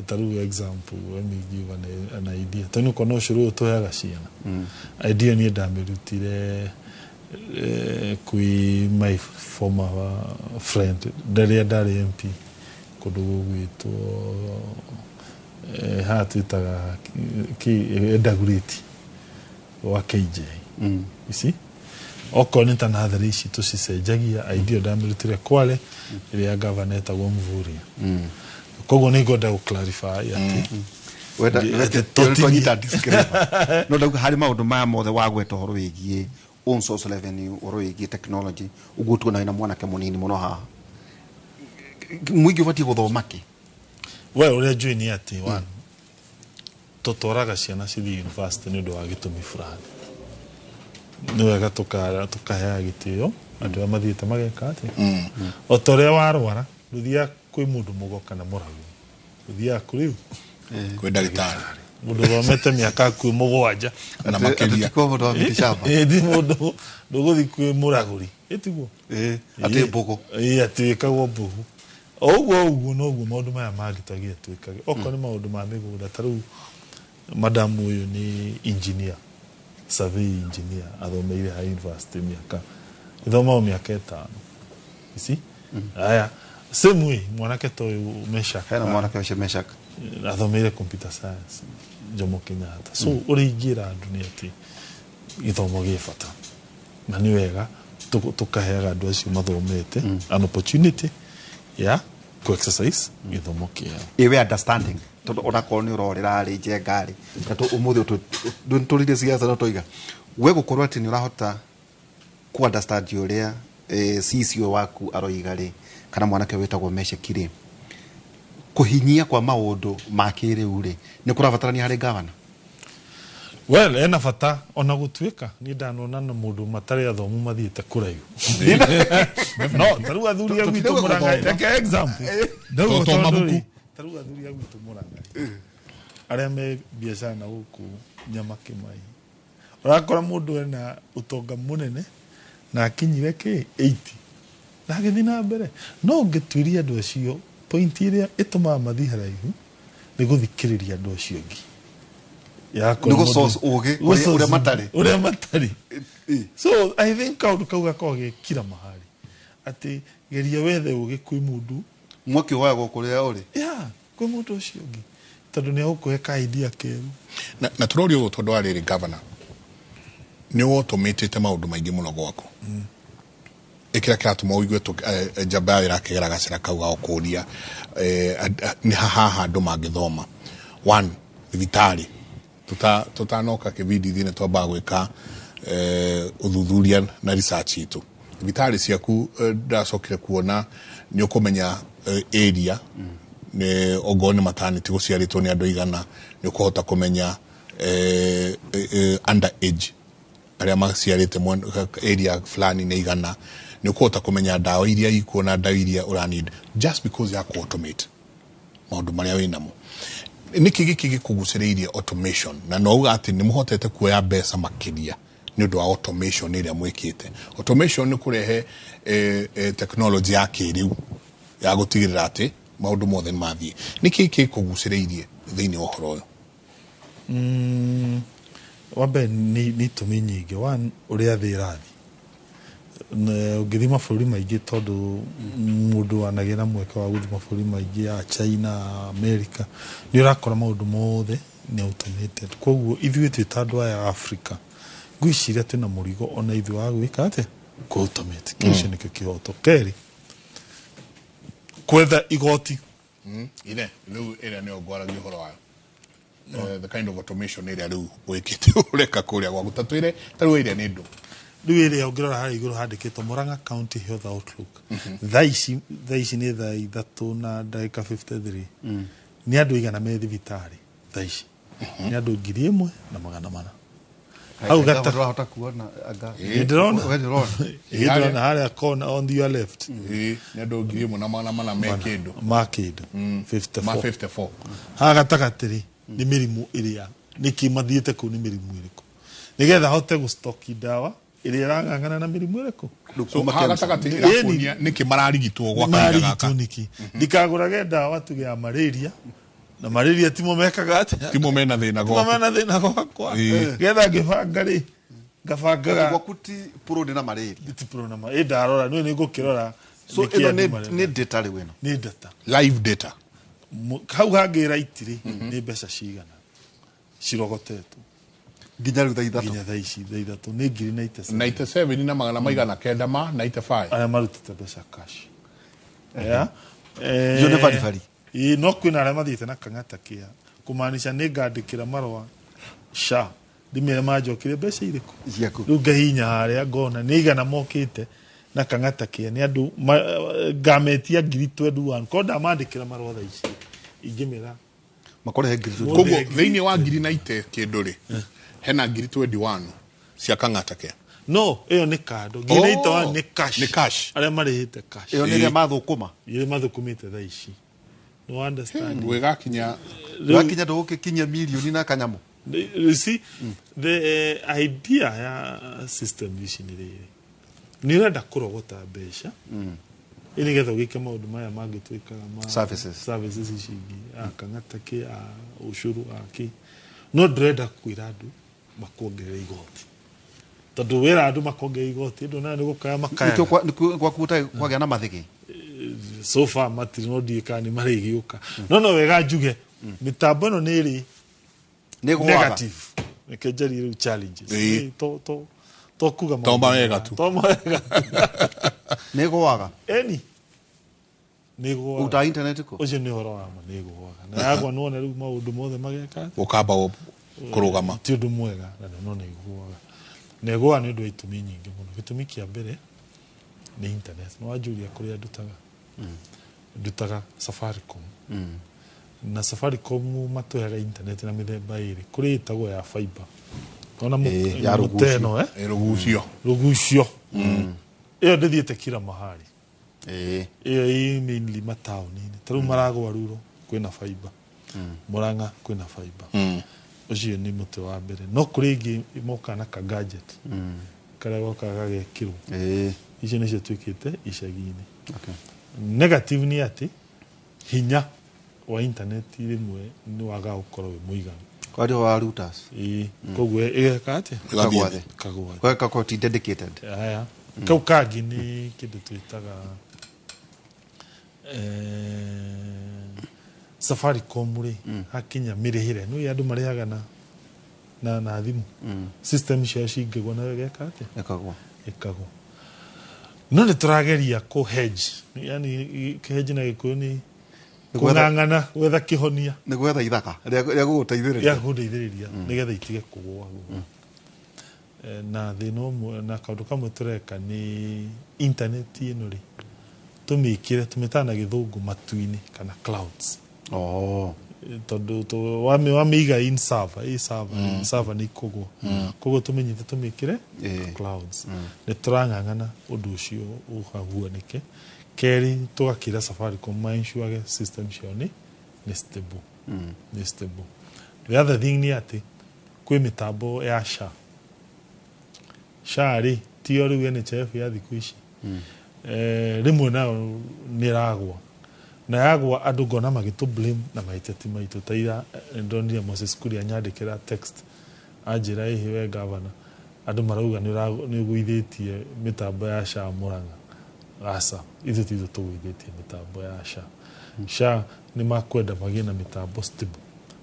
Ta rĩu example, let me give an idea. Tondũ nĩũkuona ũcũrũ ũyũ tũheaga ciana. Idea niĩ ndamĩrutire kwĩ my former friend rĩrĩa ndarĩ MP kũndũ gũgwĩtwo haha twĩtaga Endagureti wa KJ. You see? Okorwo nĩ ta natharĩ ici tũcicenjagia, idea ndamĩrutire Kwale ĩrĩa gavana etagwo Mvurya. Koguo nĩ ngwenda gũ clarify atĩ Wenda Atĩ twanyita disclaimer. No ndauga harĩ maũndũ maya mothe wagweta ũhoro wĩgiĩ own source revenue, ũhoro wĩgiĩ technology, ũguo tuona wĩna mwanake mũnini mũno haha. Mũingĩ ũbatiĩ gũthoma kĩ? We ũrĩa njũĩ nĩ atĩ one, tũtwaraga ciana cithiĩ university nĩ ũndũ wa gĩtũmi fulani. Nĩ wega tũkaheaga gĩtĩo andũ arĩa mathiĩte mageka atĩa. O ta ũrĩa warwara ndũthiaga kwĩ mũndũ mũgo kana mũragũri, ũthiaga kũrĩ ũ? Kwĩ ndagĩtarĩ. Mũndũ ũthomete mĩaka hakuhĩ 7. Na Atĩ makĩria. ti kwa mũndũ wa miti shamba. Ti mũndũ ndũgũthiĩ kwĩ mũragũri. Ĩtiguo? Atĩ mbũgũ. Atĩ wĩkagwo mbũgũ. O ũguo ũguo noguo maũndũ maya mangĩ twagĩrĩire twĩkage. Okorwo nĩ maũndũ ma mĩgũnda, ta rĩu madamu ũyũ nĩ engineer, survey engineer, athomeire ha university mĩaka, ĩthomagwo mĩaka 5. You see? Aya, same way mwanake ta ũyũ Meshak. Hena mwanake ũcio Meshak. Athomeire computer science Jomo Kenyatta. So ũrĩa ingĩra andũ nĩ atĩ gĩthomo gĩ bata. Na nĩ wega tũkaheaga andũ acio mathomete an opportunity ya Ku exercise gĩthomo kĩao. Iwe understanding tondu onakorwo ni urorera ri njenga ri na tu umuthi turire siasa no toiga we gukorwo ati ni urahota ku understand uria CCO waku aroiga ri kana mwanake witagwo Mesheki ri kuhinyia kwa maundu ma kiriu ri ni kurabatarania hari gavana. Well, ena bata ona gutuika ni ndanona na mundu matari athomu mathiite kuraihu. No taru athuri a gwitũ Murang'a, reke example To mabuku. Taru athuri a gwitũ Murang'a aria me biacara na guku Nyamakĩmai, ũrakora mũndũ ena ũtonga mũnene na akinyire kĩ 80 na agĩthiĩ na mbere. No ũngĩtuĩria andũ acio point ĩrĩa ĩtũmaga mathiĩ haraihu nĩ gũthikĩrĩria andũ acio angĩ. Nĩ gũ-source ũgĩ ũrĩa matarĩ. Ũrĩa matarĩ. So I think kaũndũ kau gakoragwo ge kila mahali atĩ geria wethe ũgĩ kwĩ mũndũ mwaki ũhoyagwo kũrĩa ũrĩ. Yeah, kwĩ mũndũ ũcio ũngĩ tondũ nĩ egũkũhe ka idea keru. Na tũroria ũguo tondũ wa rĩrĩ governor nĩ wotomatĩte maũndũ maingĩ mũno gwaku. Ĩkĩra kĩratũma ũigue njamba yayo ĩrakĩgera gacĩra kau ga gũkũria nĩ haha andũ mangĩthoma. One, thibitarĩ tutanoka kĩbindi thĩinĩ twambaga gwĩka ũthuthuria na research itũ. Thibitarĩ ciaku ndacokire kuona nĩ ũkũmenya area nĩ ongorwo nĩ maternity gũciarĩtwo nĩ andũ aigana, nĩ ũkũhota kũmenya under age arĩa maciarĩte area fulani nĩ igana, nĩ ũkũhota kũmenya ndawa iria ikuo na ndawa iria ũra need just because ya ku-automate maũndũ marĩa wĩnamo. Nĩkĩ gĩkĩ gĩkũgucĩrĩirie automation na no uga atĩ nĩ mũhotete kuoya mbeca makĩria nĩ ũndũ wa automation ĩrĩa mwĩkĩte? Automation nĩ kũrehe technology ya kĩrĩu ya gũtigĩrĩra atĩ maũndũ mothe nĩ mathiĩ. Nĩkĩ gĩkĩ gĩkũgucĩrĩirie thĩinĩ wa ũhoro ũyũ? Wa mbere nĩ itũmi nyingĩ. One, ũrĩa thĩ ĩrathiĩ. Ũngĩthiĩ mabũrũri maingĩ tondũ mũndũ anagĩa na mweke wa gũthiĩ mabũrũri maingĩ ya China, America, nĩ ũrakora maũndũ mothe nĩ automated. Koguo ithuĩ twĩ ta andũ aya a Africa, ngwĩciria twĩna mũrigo ona ithuĩ wa gwĩka atĩa? Kũ automate. Kĩu ũcio nĩkĩo kĩhoto. Kerĩ, kwetha igoti. Ine, rĩu ĩrĩa nĩyo ngwaragia ũhoro wayo. The kind of automation ĩrĩa rĩu wĩkĩte ũreka kũrĩa gwaku. Ta twĩre, ta rĩu ĩrĩa nĩ ndũ. Rĩu ĩrĩa ũngĩrora harĩa igũrũ handĩkĩtwo Murang'a County Health Outlook. Thaa ici nĩ thaa 3:53. Nĩ andũ igana me thibitarĩ thaa ici. Nĩ andũ 1400. Hau gata ndũrahota kuona anga. Ndĩrona. We ndũrona. Ndĩrona harĩa corner on your left. Nĩ andũ 1400 me kĩndũ. Ma kĩndũ. 54. Ma 54. Haha gatagatĩ rĩ, nĩ mĩrimũ ĩrĩa nĩkĩ mathiĩte kũu nĩ mĩrimũ ĩrĩkũ. Nĩgetha hote gũstoki ndawa ĩrĩa ĩrang'ang'ana na mĩrimũ ĩrĩkũ. So haha gatagatĩ ĩrakuonia nĩkĩ mararigitwo gwa kahinda gaka. Mararigitwo nĩkĩ. Ndikagũrage ndawa tuge ya malaria. Na malaria timo mekaga atĩa? Timo mena thĩna Timo gwaku. mena thĩna gwakwa. Getha ngĩbanga rĩ, ngabangaga. Gwaku ti prone na malaria. Ti prone na malaria. Ndarora, nĩ ngũkĩrora. So nĩkĩ ĩno andũ marenda. nĩ data rĩu ĩno. Nĩ data. Live data. Hau hangĩ right rĩ, nĩ mbeca cigana cirogotetwo. Nginya rĩu thaa ithatũ. Nginya thaa ici, thaa ithatũ. Nĩ ngiri 97. 97 na magana maigana kenda ma 95. Arĩa marutĩte mbeca cash. Yeah. Icio nĩ baribari. Ĩĩ, no kwĩna arĩa mathiĩte na kang'ata kĩa kũmaanisha nĩ ngandĩkĩra marũa SHA ndĩmere manjokerie mbeca irĩkũ Ciaku. Rĩu ngahihinya harĩa ngona nĩ igana mokĩte na kang'ata kĩa nĩ andũ ngametia ngiri 21. Korwo ndamandĩkĩra marũa thaa ici ingĩmera Makũrehe ngiri 21. Koguo thĩinĩ wa ngiri na ite kĩndũ rĩ, hena ngiri 21 cia kang'ata kĩa. No, ĩyo nĩ kando. Ngiri na ite one nĩ cash. Nĩ cash. Arĩa marĩhĩte cash. Ĩyo nĩ ĩrĩa mathũkũma. Ĩrĩa mathũkũmĩte thaa ici. No understand. Gwĩgakinya Wakinya ndũgũgĩkinyia mirioni na kanyamũ. You see, the idea ya system ici nĩ rĩrĩ. Nĩ ũrenda kũrogota mbeca. Ĩ nĩgetha ũgĩke maũndũ maya mangĩ twĩkaga ma Services. Services ici ingĩ, a kang'ata kĩ, a ũcũrũ, a kĩ. No ndũrenda kwĩra andũ makuongerere igoti. Tondũ wĩra andũ makuongerere igoti, andũ nayo nĩ gũkaya makayaga. Nĩkĩo gwaku gũtarĩ kwagĩa na mathĩgĩ? So far matirĩ, no ndiũĩ kana nĩ marĩgĩũka. No no wega njuge, mĩtambo ĩno nĩ ĩrĩ Nĩ gwaga. negative. Reke njarie rĩu challenges. To kuga To maũndũ mawega mega. tu. To mawega tu. Nĩ gwaga. Eni. Nĩ ĩgũaga. Utaga internet kũ? Ũcio nĩ ũhoro wa ma, nĩ ĩgũaga na yagwa nĩwona rĩu maũndũ mothe mageka atĩa? Gũkamba kũrũgama. Ti ũndũ mwega na no nĩ ĩgũaga, na ĩgũaga nĩ ũndũ wa itũmi nyingĩ mũno. Gĩtũmi kĩa mbere nĩ internet. Nĩ wanjũria kũrĩa ndutaga, ndutaga Safaricom, na Safaricom matũheaga internet na mĩthemba ĩrĩ. Kũrĩ ĩtagwo ya fiber, ona Ya rũgucio. mũteno Rũgucio. Rũgucio ĩyo ndĩthiĩte kila mahali. Ĩyo ĩ mainly mataũni-inĩ. Ta rĩu maragwa ruro kwĩna fiber, Murang'a kwĩna fiber. Ũcio nĩ mũtĩ wa mbere. No kũrĩ ĩngĩ mokaga na ka gadget karĩa gokaga gagekĩrwo. Icio nĩcio twĩkĩte icagi-inĩ. Negative nĩ atĩ hinya wa internet rĩmwe nĩ wagaga gũkorwo wĩ mũiganu. Kwario wa routers. Ĩĩ, koguo ĩgeka atĩa? Ĩgathiĩ Kagwa thĩ. thĩ. Kagwa thĩ. Gweka ti dedicated. Haya, kau kangĩ nĩ kĩndũ twĩtaga Safaricom rĩ, hakinya mĩrĩhĩre nĩ andũ marĩhaga na thimũ, system ciao cingĩgwa nayo ĩgeka atĩa? Ĩkagwa. Ĩkagwa. No nĩ tũrageria kũ hedge, yani hedge na Gĩkũyũ nĩ kũng'ang'ana gwetha kĩhonia. Nĩ gwetha ithaka rĩa gũgũteithĩrĩria. Gĩa kũndeithĩrĩria nĩgetha itige kũgũa gũa. Na thĩna ũmwe na kaũndũ kamwe tũreka nĩ internet ĩno rĩ, tũmĩkĩre, tũmĩtaga na Gĩthũngũ matu-inĩ kana clouds. Tondũ wamĩiga in server, ĩ server, server nĩ ikũgũa, koguo tũmĩnyite tũmĩkĩre clouds. Nĩ tũrang'ang'ana ũndũ ũcio ũhaguanĩke. Kerĩ, tũgakĩra Safaricom ma-ensure system ciao nĩ stable, nĩ stable. The other thing nĩ atĩ kwĩ mĩtambo ya SHA. SHA rĩ, tiyo rĩu NHIF ya thikũ ici. Rĩmwe nayo nĩ ĩragwa, na yagwa andũ ngona magĩtũ blame na mahĩtia ti maitũ. Ta ira ndonire Moses Kuria anyandĩkĩra text, anjĩra, "Ĩhĩ we governor, andũ marauga nĩ ũgũithĩtie mĩtambo ya SHA Murang'a." Aca, ithuĩ ti ithuĩ tũgũithĩtie mĩtambo ya SHA. SHA nĩ makwenda magĩe na mĩtambo stable,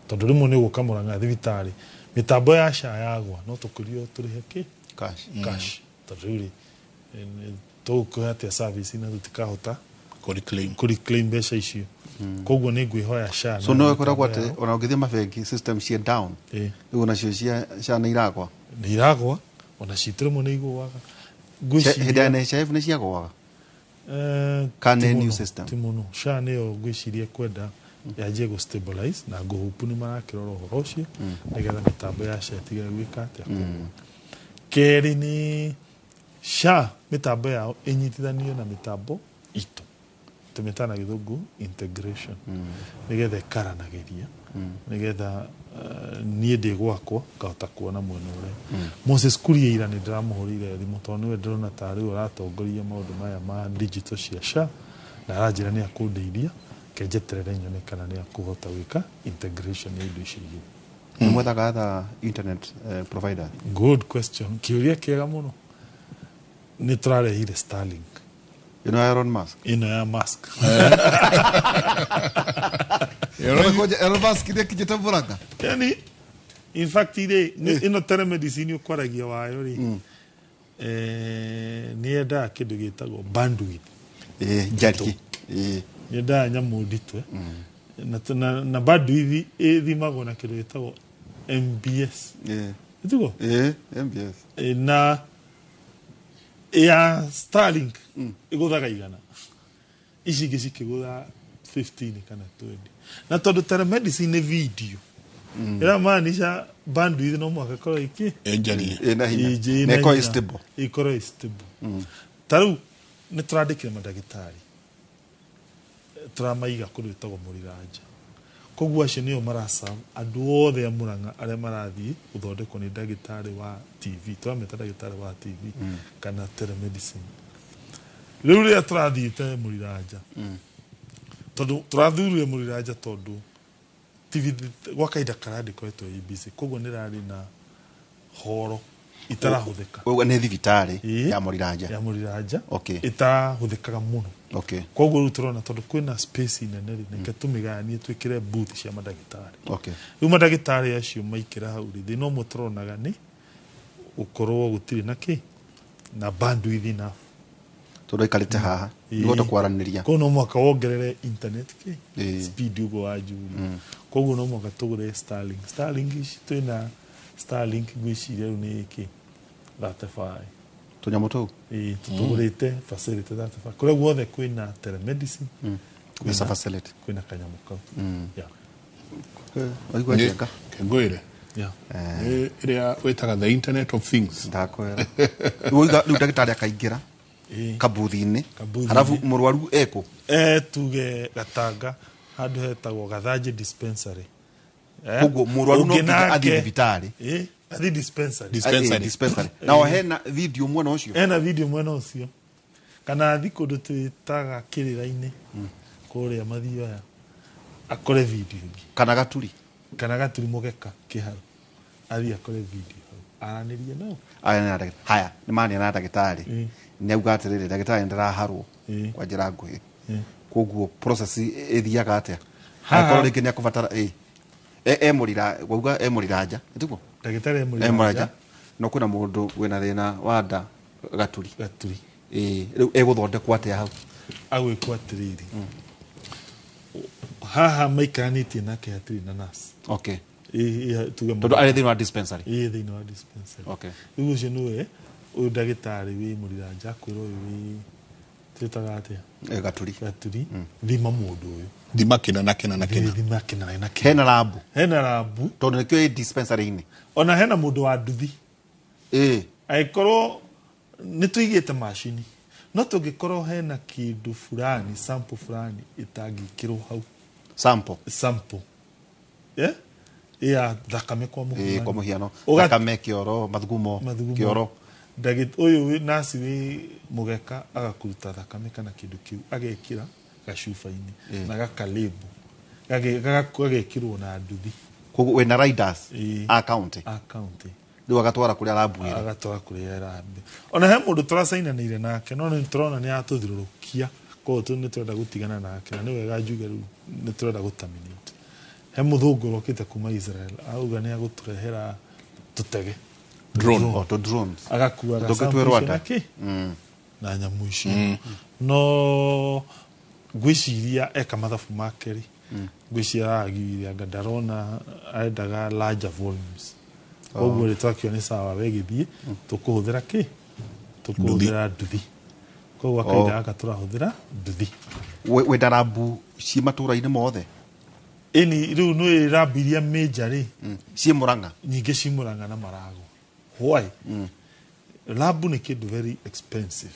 tondũ rĩmwe nĩ ũgũka Murang'a thibitarĩ, mĩtambo ya SHA yagwa, no tũkĩrio tũrĩhe kĩ? Cash. Cash. Tondũ rĩu rĩ, tũgũkũhe atĩa service na tũtikahota Kũ-reclaim. Kũ-reclaim mbeca icio? Koguo nĩ ngwĩhoya SHA So na no ĩkoragwo mĩtambo atĩ yao. ona ũngĩthiĩ mabengi system ciĩ down, rĩu onacio cia SHA nĩ iragwa. Nĩ iragwa, ona citũ rĩmwe nĩ igũaga. Hĩndĩ ya NHIF nĩ ciagwaga? Kana Ti new mũno, system? Ti mũno. SHA nĩyo ngwĩciria kwenda yanjie gũ stabilize, na ngũhupu nĩ marakĩrora ũhoro ũcio nĩgetha mĩtambo ya SHA ĩtige gwĩka atĩa? Kũgũa. Kerĩ nĩ SHA mĩtambo yao ĩnyitithanio na mĩtambo itũ, tũmĩtaga na Gĩthũngũ integration, nĩgetha ĩkaranagĩria, nĩgetha niĩ ndĩ gwakwa ngahota kuona mwena ũrĩa. Moses Kuria ira nĩ ndĩramũhũrĩire thimũ, tondũ nĩwe ndĩrona ta rĩu aratongoria maũndũ maya ma digital cia SHA, na aranjĩra nĩ akũndeithia kenjeterere nyone kana nĩ akũhota gwĩka integration ya indo icio igĩrĩ. Nĩ mwethaga other internet provider? Good question, kĩũria kĩega mũno. Nĩ tũrarehire Starlink. Ĩno ya Elon Musk? Ĩno ya Musk. Elon Musk nĩ akinyĩte Murang'a? Yani in fact rĩ, ĩno telemedicine ũkwaragia wayo rĩ, nĩ yendaga kĩndũ gĩtagwo bandwidth. Njariĩ. Nĩ yendaga nyamũ nditũ, na bandwidth ĩthimagwo na kĩndũ gĩtagwo MBS. Ĩtiguo? MBS. Na ya Starlink ĩgũthaga 100, ici ingĩ cikĩgũtha 15 kana 20, na tondũ telemedicine nĩ video, ĩramaanisha bandwidth no mũhaka ĩkorwo ĩkĩ Enjarie. Ĩna hinya. Ĩna Na ĩkorwo ĩ hinya. stable. Ĩkorwo ĩ stable. Ta rĩu nĩ tũrandĩkire mandagĩtarĩ, tũramaiga kũndũ gwĩtagwo Mũriranja, koguo acio nĩo maraserve andũ othe a Murang'a arĩa marathiĩ gũthondekwo nĩ ndagĩtarĩ wa TV, tũrameta ndagĩtarĩ wa TV kana telemedicine. Rĩu rĩrĩa tũrathiĩte Mũriranja, tondũ tũrathurire Mũriranja tondũ TV gwa kahinda karaya ndĩkoretwo ĩ busy, koguo nĩ rarĩ na horo itarahũthĩka. Ũguo nĩ thibitarĩ Ĩĩ. ya Mũriranja? Ya Mũriranja. Ĩtarahũthĩkaga mũno. Koguo rĩu tũrona tondũ kwĩna space nene rĩ, reke tũmĩgayanie, twĩkĩre booth cia mandagĩtarĩ. Rĩu mandagĩtarĩ acio maikĩra hau rĩ, thĩna ũmwe tũronaga nĩ gũkorwo gũtirĩ na kĩ na bandwidth enough. Tondũ aikarĩte haha nĩhote kwaranĩria. Koguo no mũhaka wongerere internet kĩ Ĩĩ. speed ũguo wa juu. Koguo no mũhaka tũgũre Starlink. Starlink ici twĩna Starlink ngwĩciria rĩu nĩ kĩ 35. Tũnyamũ tũu. Ĩĩ, tũtũgũrĩte facility 35 kũrĩa guothe kwĩna telemedicine. It's a facility. Kwĩna kanyamũ kau. Yeah. Waigua njenga. Ngwĩre Yeah. Ĩrĩa wĩtaga the internet of things. Ndakwĩra. Rĩu ndagĩtarĩ akaingĩra Ĩĩ. kabuthi-inĩ. Kabuthi-inĩ. Halafu mũrwaru ekũ. Tuge Gatanga handũ hetagwo Gathanji dispensary. Koguo mũrwaru no Ũngĩ nginya nake- athiĩ thibitarĩ. Ĩĩ, athiĩ dispensary. Dispensary. Dispensary. Na hena video mwena ũcio. Ena video mwena ũcio kana athi kũndũ twĩtaga kĩrĩra-inĩ kũrĩa Mathioya akore video ĩngĩ. Kana Gaturi. Kana Gaturi mũgeka kĩharo athiĩ akore video hau aranĩrie nao. Aya nĩ ndagĩtarĩ. Haya nĩ mania na ndagĩtarĩ. Nĩ auga atĩrĩrĩ ndagĩtarĩ ndĩraharwo kwa njĩra nguhĩ. Koguo process ĩthiaga atĩa? Angĩkorwo rĩngĩ nĩ akũbatara emũrira wauga emũrira nja nĩtiguo? Ndagĩtarĩ Emũrira nja. No kwĩna mũndũ wĩna thĩna wa nda Gaturi. Gaturi. Rĩu egũthondekwo atĩa hau? Agwĩkwo atĩrĩrĩ. Haha maikaranĩtie nake hatirĩ na nurse. Okay. Tuge Tondũ arĩ thĩinĩ wa dispensary. Ĩĩ, thĩinĩ wa dispensary. Okay. Rĩu ũcio nĩwe ũyũ ndagĩtarĩ wĩ mũrira nja akwĩra ũyũ wĩ twĩtaga atĩa? Gaturi. Gaturi. Thima mũndũ ũyũ. Thima kĩna na kĩna na kĩna. Thima kĩna na kĩna. Hena rabu. Hena rabu. Tondũ nĩkĩo ĩ dispensary-inĩ. Ona hena mũndũ wa nduthi. Angĩkorwo nĩ tũigĩte macini no tũngĩkorwo hena kĩndũ fulani sample fulani ĩtangĩkĩrwo hau. Sample. Sample. Yeah? Ya thakame kwa mũhiano. Kwa mũhiano. Thakame, kĩoro, mathugumo, kĩoro. Ũyũ nasi wĩ mũgeka agakũruta thakame kana kĩndũ kĩu agekĩra gacuba-inĩ na gakalĩmbũ gagekĩrwo na nduthi. Koguo wĩna riders a county. A county. Rĩu agatwara kũrĩa rabu ĩrĩ. Agatwara kũrĩa rabu. Ona he mũndũ tũracainanĩire nake no nĩ tũrona nĩ atũthirũrũkia koguo nĩ tũrenda gũtigana nake na nĩ wega njuge rĩu nĩ tũrenda gũterminate. He mũthũngũ ũrokĩte kuma Israel auga nĩ agũtũrehera tũtege. Drone. Oh, to drones. Agakuaga Tũngĩ twĩ sample icio Rwanda. na kĩ? Na nyamũ icio. No ngwĩciria eka mathabu make rĩ ngwĩciria aragiire anga ndarona arendaga larger volumes. Koguo rĩ twakĩona nĩ sawa we gĩthiĩ tũkũhũthĩra kĩ? Tũkũhũthĩra nduthi. Koguo akaida gaka tũrahũthĩra nduthi. Wenda rabu ciĩ matũra-inĩ mothe? Ĩni rĩu nĩ rabu iria major rĩ. Ciĩ Murang'a? Nyingĩ ciĩ Murang'a na Maragwa. Why? Rabu nĩ kĩndũ very expensive.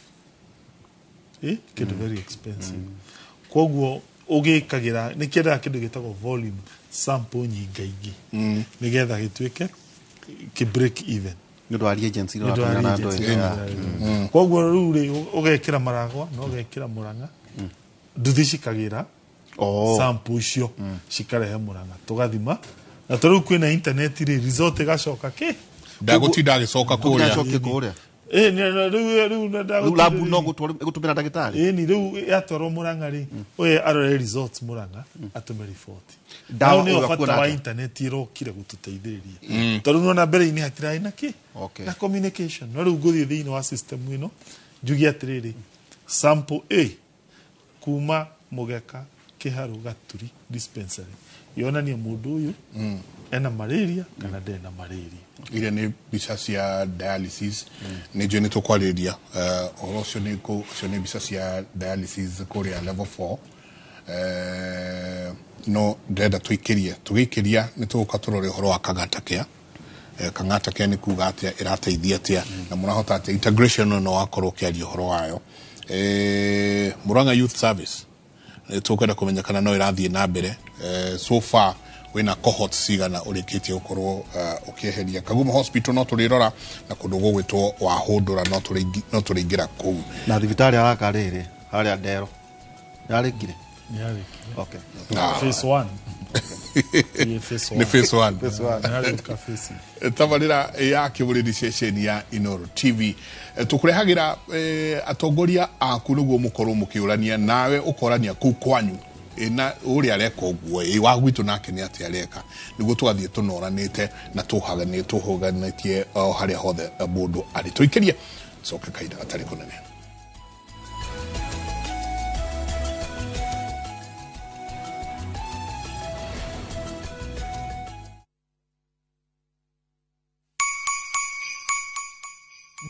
Kĩndũ very expensive. Koguo ũgĩkagĩra nĩ kĩendaga kĩndũ gĩtagwo volume sample nyingaingĩ. Nĩgetha gĩtuĩke kĩ break even. Nĩ ũndũ wa reagents iria Nĩ ũndũ wa ũratũmĩra na andũ reagents aya. iria ũratũmĩra. Koguo rĩu rĩ ũgekĩra Maragwa na ũgekĩra Murang'a nduthi cikagĩra sample icio cikarehe Murang'a tũgathima na to rĩu kwĩna internet rĩ result ĩgacoka kĩ? Ndagũtinda agĩcoka kũrĩa. Ndagũcokia kũrĩa. Rĩu Rĩu rabu no gũtũmĩra ndagĩtarĩ. Ĩni rĩu yatwarwo Murang'a rĩ ũyũ arore results Murang'a atũme report. Ndawa Hau nĩho ũyũ bata akuona wa atĩa? internet ĩrokire gũtũteithĩrĩria. Tondũ nĩwona mbere-inĩ hatirarĩ na kĩ? Na communication. No rĩu ngũthiĩ thĩinĩ wa system ĩno njuge atĩrĩrĩ sample A kuma Mũgeka Kĩharũ Gaturi dispensary yonania mũndũ ũyũ ena malaria kana ndarĩ na malaria. Iria nĩ mbica cia dialysis nĩ njũĩ nĩ tũkwarĩrĩria ũhoro ũcio nĩ ũcio nĩ mbica cia dialysis kũrĩa level 4 no ndĩrenda tũikĩrie tũgĩikĩria nĩ tũgũka tũrore ũhoro wa Kang'ata Care. Kang'ata Care nĩ kuga atĩa ĩrateithia atĩa na mũrahota atĩa integration no wakorwo ũkĩaria ũhoro wayo. Murang'a Youth Service tũkwenda kũmenya kana no ĩrathiĩ na mbere. So far wĩna cohort cigana ũrĩkĩtie gũkorwo ũkĩeheria Kagumo Hospital no tũrĩrora na kũndũ gũgwĩtwo Wahũndũra no tũrĩingĩra kũu. Na thibitarĩ araka rĩrĩ harĩa Ndero yarĩkire? Yarĩkire. Okay. Phase 1. Phase 1. Nĩ phase 1. Phase 1. Yarĩka phase. Tabarĩra ya kĩbũrĩri ceceni ya Inooro TV tũkũrehagĩra atongoria aku nĩguo mũkorwo mũkĩũrania nawe ũkorania kũu kwanyu na ũrĩa areka ũguo wa gwitũ nake nĩ atĩa areka nĩguo tũgathiĩ tũnoranĩte na tũhũganĩtie harĩa hothe mũndũ arĩ. Tũikĩrie coke kahinda gatarĩ kũnene.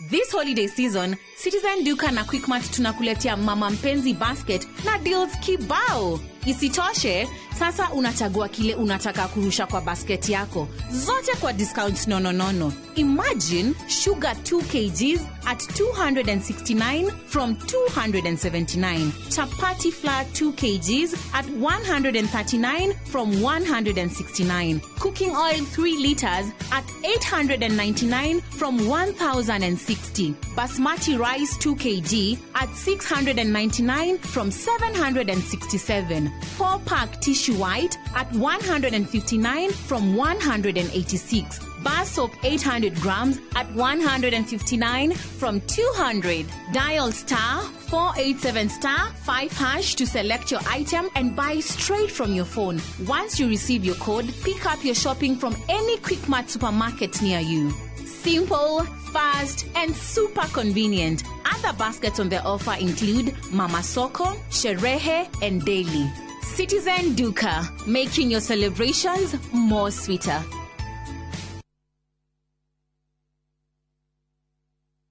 This holiday season, Citizen Duka na Quickmart tunakuletea Mama Mpenzi Basket na deals kibao. Isitoshe, sasa unachagua kile unataka kurusha kwa basket yako. Zote kwa discounts nononono. Imagine sugar 2 kgs at 269 from 279. Chapati flour 2 kgs at 139 from 169. Cooking oil 3 liters at 899 from 1060. Basmati rice 2 kg at 699 from 767. 4-pack tissue white at 159 from 186. Bar soap 800 grams at 159 from 200. Dial star 487 star 5 hash to select your item and buy straight from your phone. Once you receive your code, pick up your shopping from any Quickmart supermarket near you. Simple, fast, and super convenient. Other baskets on the offer include Mama Soko, Sherehe, and Daily. Citizen Duka, making your celebrations more sweeter.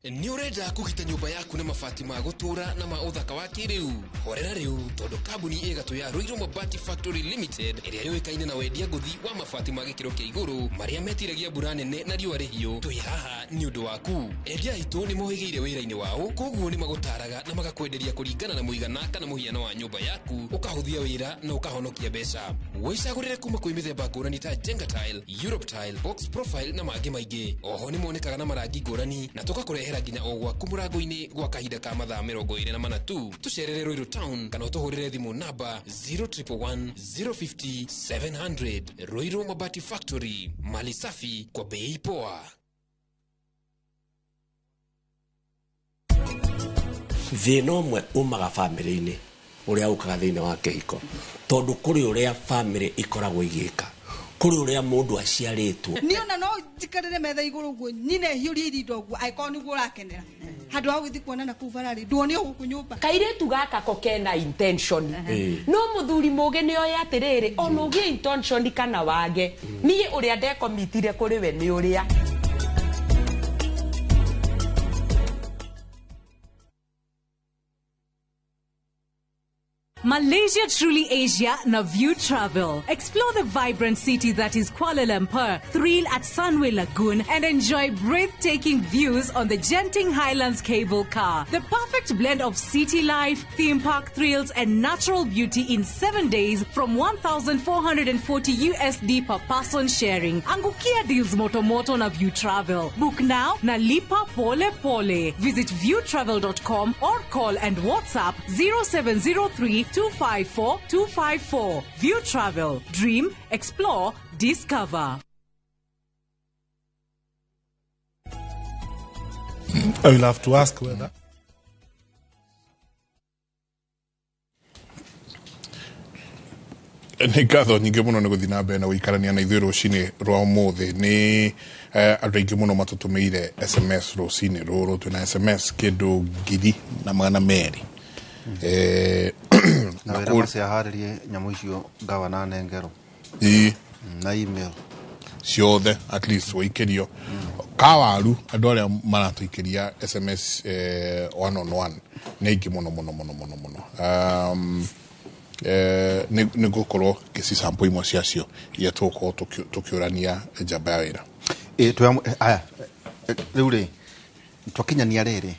Nĩ ũrenda kũgita nyũmba yaku na mabati ma gũtũũra na ma ũthaka wa kĩrĩu? Horera rĩu, tondũ kambuni ĩgatũ ya Ruiru Mabati Factory Limited ĩrĩa yũĩkaine na wendia ngũthi wa mabati ma gĩkĩro kĩa igũrũ marĩa metiragia mbura nene na riũa rĩhiũ, twĩ haha nĩ ũndũ waku. Endia aitũ nĩ mohĩgĩire wĩra-inĩ wao, koguo nĩ magũtaraga na magakwenderia kũringana na mũigana kana mũhiano wa nyũmba yaku, ũkahũthia wĩra na ũkahonokia mbeca. Wĩcagũrĩre kuma kwĩ mĩthemba ngũrani ta Jenga Tile, Europe Tile, Box Profile na mangĩ maingĩ. Oho nĩ monekaga na marangi ngũrani na tũgakũrehera nginya o gwaku mũrango-inĩ gwa kahinda ka mathaa 24 tu. Tũcerere Ruiru Town kana ũtũhũrĩre thimũ namba 0111 050 700. Ruiru Mabati Factory, mali safi kwa bei poa. Thĩna ũmwe umaga bamĩrĩ-inĩ ũrĩa ũkaga thĩinĩ wa kĩhiko, tondũ kũrĩ ũrĩa bamĩrĩ ĩkoragwo ĩgĩka, kũrĩ ũrĩa mũndũ aciarĩtwo. Niĩ ona no njikarĩre metha igũrũ ũguo nyine hiũrie irinda ũguo angĩkorwo nĩguo ũrakenera, handũ ha gũthiĩ kuonana kũu bararĩ nduone o gũkũ nyũmba. Kairĩtu gaka ko kena intention, no mũthuri mũgĩ nĩ oĩ atĩrĩrĩ, ona ũgĩe intention kana wage, niĩ ũrĩa ndekomitire kũrĩ we nĩ ũrĩa. Malaysia Truly Asia na View Travel. Explore the vibrant city that is Kuala Lumpur, thrill at Sunway Lagoon, and enjoy breathtaking views on the Genting Highlands cable car. The perfect blend of city life, theme park thrills, and natural beauty in 7 days from 1,440 USD per person sharing. Angukia deals moto moto na View Travel. Book now na lipa pole pole. Visit viewtravel.com or call and WhatsApp 0703 254 254. View Travel. Dream, explore, discover. I will have to ask whether. Nĩ ngatho nyingĩ mũno nĩ gũthiĩ na mbere na gũikarania na ithuĩ rũcinĩ rwa ũmũthĩ. Nĩ andũ aingĩ mũno matũtũmĩire SMS rũcinĩ rũrũ, twĩna SMS kĩndũ 1200. Na wĩra maciaharĩrie nyamũ icio ngavana nengero na email ciothe, at least wĩikĩrio kawaru. Andũ arĩa maratũikĩria SMS one on one nĩ aingĩ mũno mũno mũno mũno mũno. Nĩ ngũkorwo ngĩcisample imwe ciacio iria tũgũkorwo tũkĩũrania njamba ya wĩra. Aya rĩu rĩ twakinyania rĩrĩ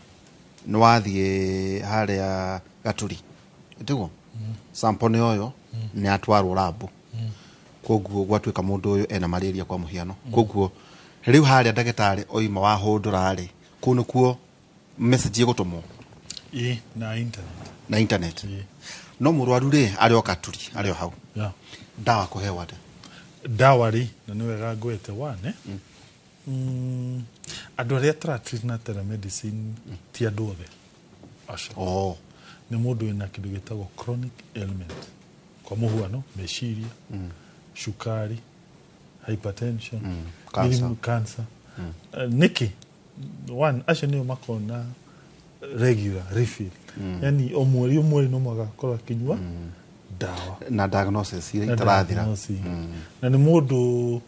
nĩ wathiĩ harĩa Gaturi tiguo sample nĩ ũyũ nĩ atwarwo rabu, koguo gwatuĩka mũndũ ũyũ ena malaria kwa mũhiano, koguo rĩu harĩa ndagĩtarĩ oima wahũndũra rĩ, kũu nĩkuo message ĩgũtũmwo na internet, na internet. No mũrwaru rĩ arĩ o Gaturi arĩ o hau, ndawa kũheo atĩa? Ndawa rĩ na nĩ wega ngwete one andũ arĩa tũratreat na telemedicine ti andũ othe acio. Nĩ mũndũ wĩna kĩndũ gĩtagwo chronic ailment, kwa mũhuano meciria, cukari, hypertension, cancer. Nĩkĩ one acio nĩo makoragwo na regular refill, yani o mweri o mweri no magakorwo akĩnyua ndawa na diagnosis iria itarathira, na nĩ mũndũ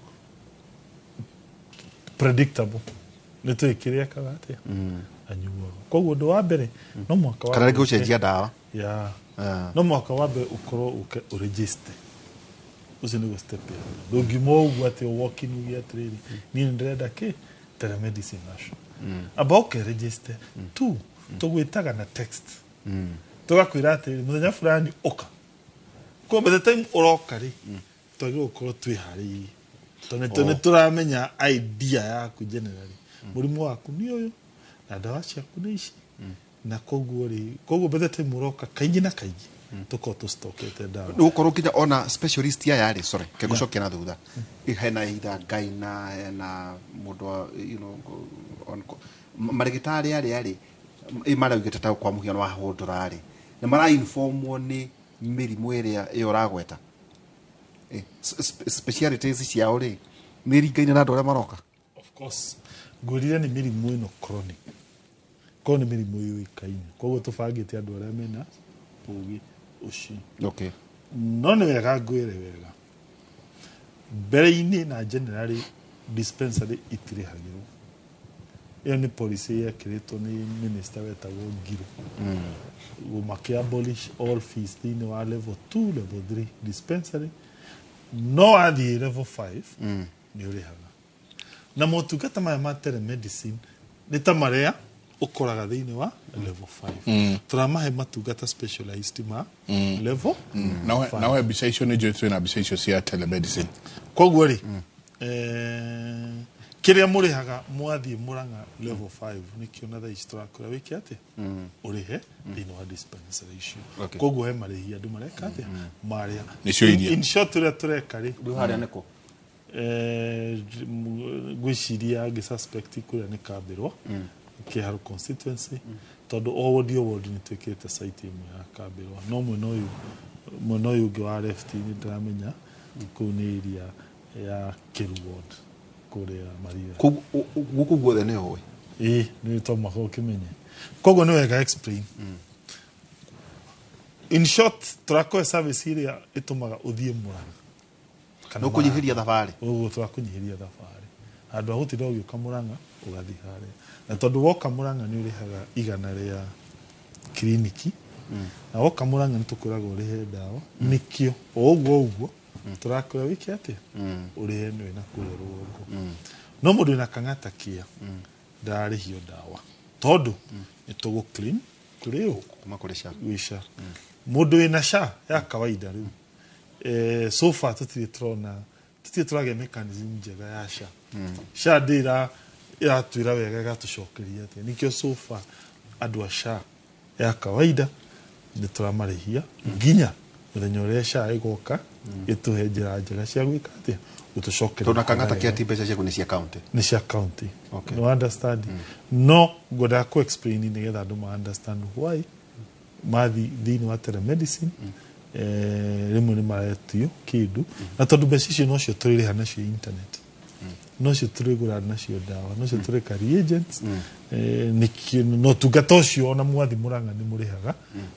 predictable. Nĩ tũĩ kĩrĩa ekaga atĩa anyuaga. Koguo ũndũ wa mbere no mũhaka Kana wambe rĩngĩ gũcenjia ndawa. Yeah. Ah. No mũhaka wambe ũkorwo ũke ũregister. Ũcio nĩguo step ya mbere. Ndũngiuma ũguo atĩ walk in uge atĩrĩrĩ, niĩ nĩ ndĩrenda kĩ telemedicine nacio. Amba ũke register. Two, tũgwĩtaga na text. Tũgakwĩra atĩrĩrĩ, mũthenya fulani ũka. Koguo by the time ũroka rĩ, twagĩrĩirwo gũkorwo twĩharĩirie. Tondũ nĩ tũramenya idea yaku generally. Mũrimũ waku nĩ ũyũ na ndawa ciaku nĩ ici. Na koguo rĩ, koguo by the time ũroka kaingĩ na kaingĩ tũkorwo tũstokete ndawa. Nĩ gũkorwo nginya ona specialist aya rĩ, sorry, kegũcokia na thutha. Hena either gyna, hena mũndũ wa, you know, on, marĩgĩtarĩ arĩa rĩ, maraugĩte ta kwa mũhiano wa hũndũra rĩ, nĩ mara-informwo nĩ mĩrimũ ĩrĩa ĩyo ũragweta. Specialities ciao rĩ, nĩ iringaine na andũ arĩa maroka? Of course. Ngwĩrire nĩ mĩrimũ ĩno chronic. Koguo nĩ mĩrimũ yũĩkaine. Koguo tũbangĩte andũ arĩa mena ũgĩ ũcio. Okay. No nĩ wega ngwĩre wega. Mbere-inĩ na generally dispensary itirĩhagĩrwo. Ĩyo nĩ policy yekĩrĩtwo nĩ minister wetagwo Ngiru. Makĩ abolish all fees thĩinĩ wa level 2, level 3 dispensary. No wathiĩ level 5 nĩ ũrĩhaga. Na motungata maya ma telemedicine nĩ ta marĩa ũkoraga thĩinĩ wa level 5. Tũramahe matungata specialized ma level 5. Nawe mbica icio nĩ njũĩ twĩna mbica icio cia telemedicine. Koguo rĩ, kĩrĩa mũrĩhaga mwathiĩ Mũrang'a level 5 nĩkĩo na thaa ici tũrakwĩra wĩke atĩa, ũrĩhe thĩinĩ wa dispensary icio. Okay. Koguo he marĩhi andũ mareka atĩa marĩa. Nĩcio iria. In short ũrĩa tũreka rĩ, Rĩu harĩa nĩkũ? Ngwĩciria ngĩ suspect kũrĩa nĩ Kambĩrwa, Kĩharu constituency, tondũ o ward o ward nĩ twĩkĩrĩte site ĩmwe ya Kambĩrwa, no mwena ũyũ ũngĩ wa left nĩ ndĩramenya kũu nĩ area ya Kĩru ward kũrĩa Maria. Gũkũ guothe nĩ ũĩ? Ĩĩ, nĩ to mũhaka ũkĩmenye. Koguo nĩ wega explain. In short, tũrakũhe service ĩrĩa ĩtũmaga ũthiĩ Mũrang'a kana Nĩ ũkũnyihĩria thabarĩ. Ũguo tũrakũnyihĩria thabarĩ. Handũ ha gũtinda ũgĩũka Mũrang'a ũgathiĩ harĩa. Na tondũ woka Mũrang'a nĩ ũrĩhaga 100 rĩa kiriniki, na woka Mũrang'a nĩ tũkwĩraga ũrĩhe ndawa, nĩkĩo o ũguo ũguo tũrakwĩra wĩke atĩa, ũrĩhe nĩ wĩna kũrĩa rũgongo. No mũndũ wĩna Kang'ata kĩa ndararĩhio ndawa tondũ nĩ tũgũ claim kũrĩ ũ? Kuma kũrĩ SHA. Gwĩ SHA. Mũndũ wĩna SHA ya kawaida rĩu, so far tũtirĩ tũrona, tũtirĩ tũragĩa mechanism njega ya SHA. SHA ndĩ ĩratwĩra wega ĩgatũcokeria atĩa. Nĩkĩo so far andũ a SHA ya kawaida nĩ tũramarĩhia nginya mũthenya ũrĩa SHA ĩgoka ĩtũhe njĩra njega cia gwĩka atĩa, gũtũcokeria. Tondũ na Kang'ata kĩa ti mbeca ciaku nĩ cia county. Nĩ cia county. Okay. No understand. No ngwendaga ku explain nĩgetha andũ ma understand why mathi thĩinĩ wa telemedicine, rĩmwe nĩ maretio kĩndũ, na tondũ mbeca icio nocio tũrĩrĩha nacio internet, nocio tũrĩgũra nacio ndawa, nocio tũrĩka reagents, nĩkĩo no tungata ũcio ona mwathi Mũrang'a nĩ mũrĩhaga,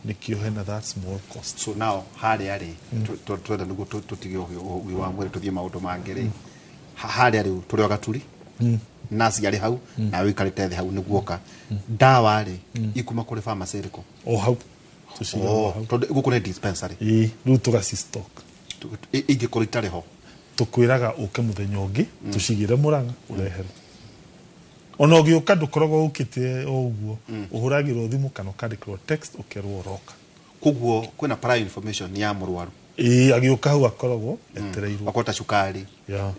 nĩkĩo hena that small cost. So now harĩa rĩ, twenda nĩguo tũtige ũgima wa mwĩrĩ tũthiĩ maũndũ mangĩ rĩ, harĩa rĩu tũrĩ o Gaturi, nurse arĩ hau nawe ũikarĩte thĩ hau nĩguo oka, ndawa rĩ ikuma kũrĩ pharmacy ĩrĩkũ? O hau tũcigaga. Oh, hau. Tondũ gũkũ nĩ dispensary. Ĩĩ, rĩu tũgaci stock. Ingĩkorwo itarĩ ho? Tũkwĩraga ũke mũthenya ũngĩ tũcigĩre Mũrang'a ũreherwo. Ona ũgĩũka ndũkoragwo ũkĩte o ũguo, ũhũragĩrwo thimũ kana ũkandĩkĩrwo text ũkerwo ũroka. Koguo kwĩna prior information ya mũrwaru? Ĩĩ, agĩũka hau akoragwo etereirwo. Akorwo ta cukari. Ya.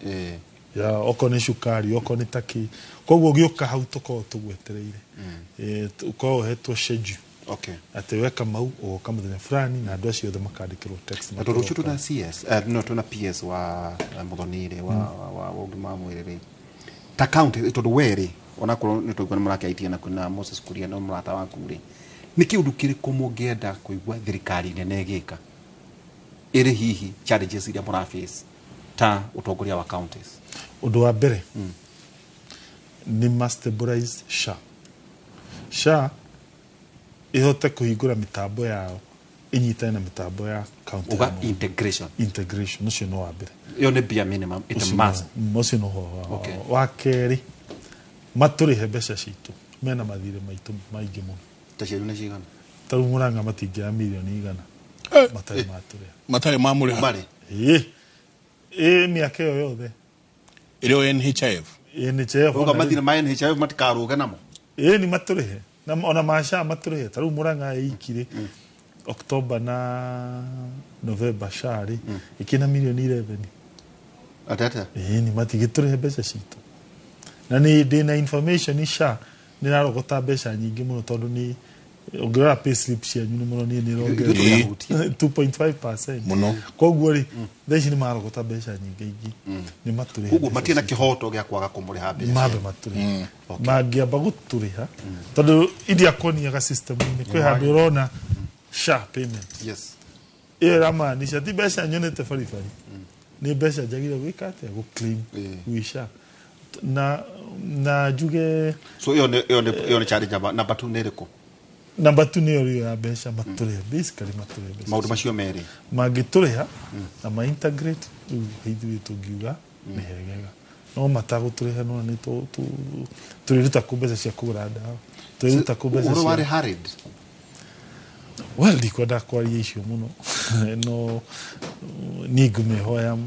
Ya, okorwo nĩ cukari, okorwo nĩ takĩ. Koguo ũgĩũka hau tũkoragwo tũgwetereire. Ũkoragwo ũhetwo schedule. Okay. Atĩ weka mau ũgoka mũthenya fulani, na andũ acio othe makandĩkĩrwo text. Na tondũ rũciũ makerwo. Twĩna CS, no twĩna PS wa Muthoni rĩ, wa ũgima wa mwĩrĩ rĩ, ta county, tondũ we rĩ, onakorwo nĩ twaigua nĩ mũrakĩaitia na kwĩna Moses Kuria no mũrata waku rĩ, nĩ kĩũndũ kĩrĩkũ mũngĩenda kũigua thirikari nene ĩgĩka ĩrĩ hihi challenges iria mũraface ta ũtongoria wa counties? Ũndũ wa mbere nĩ ma stabilize SHA. SHA ĩhote kũhingũra mĩtambo yao ĩnyitane na mĩtambo ya county Uga ya Mũrang'a. Integration. Integration ũcio nĩ wa mbere. Ĩyo nĩ bare minimum, it Ũcio must. Ũcio no wa. Okay. Wa kerĩ, Matũrĩhe mbeca citũ mena mathirĩ maitũ maingĩ mũno. Ta cianyu nĩ cigana? Ta rĩu Murang'a matingĩoya mirioni 100 matarĩ matũrĩha. Matarĩ mamũrĩha? Marĩ. Ĩĩ, mĩaka ĩyo yothe. Ĩrĩ o NHIF? NHIF. Uga mathirĩ ma NHIF matikarũge namo. Ĩĩ, ni matũrĩhe. Na ona ma SHA matũrĩhe. Ta rĩu Murang'a ĩikire October na November, SHA rĩ ĩkĩna mirioni 11. Atĩa atĩa? Ĩĩ, ni matigĩtũrĩhe mbeca citũ. Na nĩ ndĩna information SHA nĩ ĩrarogota mbeca nyingĩ mũno, tondũ nĩ ũngĩrora pay slip cianyu nĩ mũronire nĩ ĩrongerera 2.5% mũno. Koguo rĩ, thaa ici nĩ marogota mbeca nyingĩ ingĩ, nĩ matũrĩhe. Koguo mbeca matirĩ na citũ. Kĩhoto gĩa kwaga kũmũrĩha mbeca. Mambe matũrĩhe. Mangĩamba gũtũrĩha, tondũ iria kuoniaga system-inĩ kwĩ handũ ũrona SHA payment. Ĩyo ĩramaanisha ti mbeca nyonete baribari, nĩ mbeca njagĩrĩire gwĩka atĩa? Gũ claim gwĩ SHA na njuge. So ĩyo nĩ challenge number 2 nĩ ĩrĩkũ? Namba 2 nĩyo rĩo ya mbeca. Matũrĩhe, basically matũrĩhe mbeca. Maũndũ macio merĩ. Mangĩtũrĩha na ma integrate, rĩu ithuĩ tũngiuga nĩ hegega. No matagũtũrĩha, nona nĩ tũrĩruta kũ mbeca cia kũgũra ndawa? Tũrĩruta kũ mbeca Ũhoro cia warĩ harried? Well, ndikwenda kwaria icio mũno, no niĩ ngũmĩhoya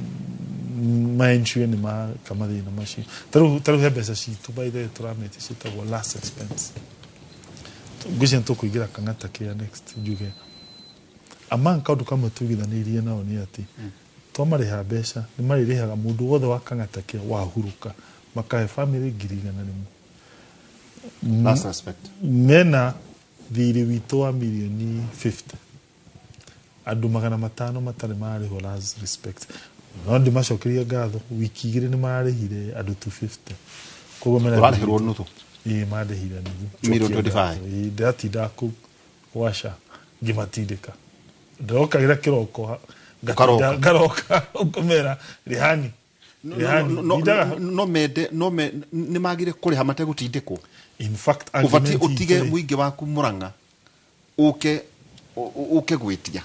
maensure nĩ maka mathĩna macio. Ta rĩu he mbeca citũ, by the way, tũramĩte ciĩtagwo last expense. Ngwĩciria nĩ tũkũingĩra Kang'ata Care next. Njuge among kaũndũ kamwe tuigithanĩirie nao nĩ atĩ twamarĩha mbeca, nĩ marĩrĩhaga mũndũ wothe wa Kang'ata Care wahurũka, makahe family 100,000. Last respect. Mena thirĩ witũ wa mirioni 50, andũ 500 matarĩ mararĩhwo last respect. No ndĩmacokerie ngatho, wiki 2 nĩ mararĩhire andũ 250. Koguo mena Ũrarĩhirwo nuthu? Ĩĩ, mandĩhire nuthu. Mirioni 25. Ĩĩ, ndĩratinda kũu gwaca ngĩmatindĩka, ndĩrokagĩra kĩroko ngatinda Ũkaroka. Ngaroka ũkamera rĩhani rĩhani. No, Ndindaga- no mende no me nĩ magire kũrĩha mategũtindĩkwo. In fact, ũbatiĩ argument ũtige itũ rĩ- mũingĩ waku Mũrang'a ũke ũke gwĩtia.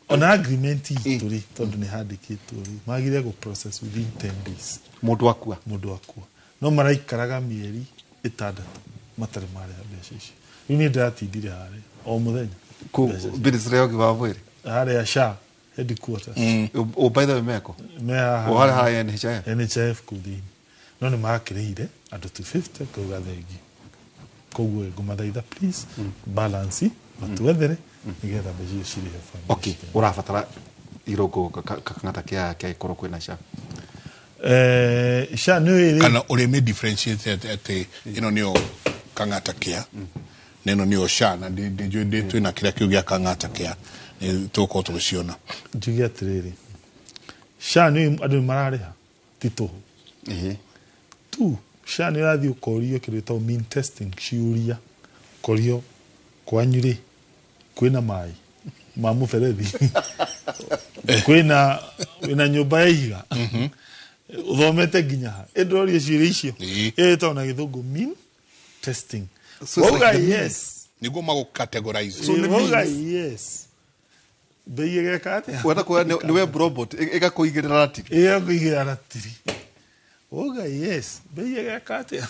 Ona agreement itũ rĩ, tondũ nĩ handĩkĩtwo rĩ, magire gũ process within 10 days. Mũndũ akua. Mũndũ akua, no maraikaraga mĩeri 6 matarĩ marĩha mbeca icio. Rĩu niĩ ndĩratindire harĩa o mũthenya. Mbeca icio. Ministry ya ũgima wa mwĩrĩ. Harĩa SHA headquarters. O, by the way, meko me haha. O harĩa harĩa NHIF. NHIF kũu thĩinĩ. No nĩ makĩrĩhire andũ 250 kauga thengi. Koguo ngũmathaitha, please, balance matwethere nĩgetha mbeca icio cirĩhe family. Okay, ũrabatara irũngũ Kang'ata kĩa kĩa ĩkorwo kwĩna SHA. SHA nĩ ĩrĩ Kana ũrĩa mĩ differentiate atĩ ĩno nĩyo Kang'ata Care na ĩno nĩyo SHA, na ndĩnjũĩ ndĩ twĩna kĩrĩa kĩu gĩa Kang'ata Care nĩ tũgũkorwo tũgĩciona. Njuge atĩrĩrĩ, SHA nĩ andũ nĩ mararĩha ti tũhũ tu. SHA nĩ ũrathiĩ ũkorio kĩndũ gĩtagwo mean testing, ciũria ũkorio, kwanyu rĩ, kwĩna maĩ ma mũberethi, kwĩna wĩna nyũmba ya ihiga, ũthomete nginya ha, ĩndĩrorio ciũria icio. Ĩyo ĩtagwo na Gĩthũngũ mean testing. So it's Wauga like the means. yes. Nĩguo magũ categorize. Ĩĩ, wauga yes, mbei ĩgeka atĩa? Wenda kuoya nĩ web robot ĩgakũigĩrĩra ratiri. Ĩgakũigĩrĩra ratiri. Wauga yes, mbei ĩgeka atĩa?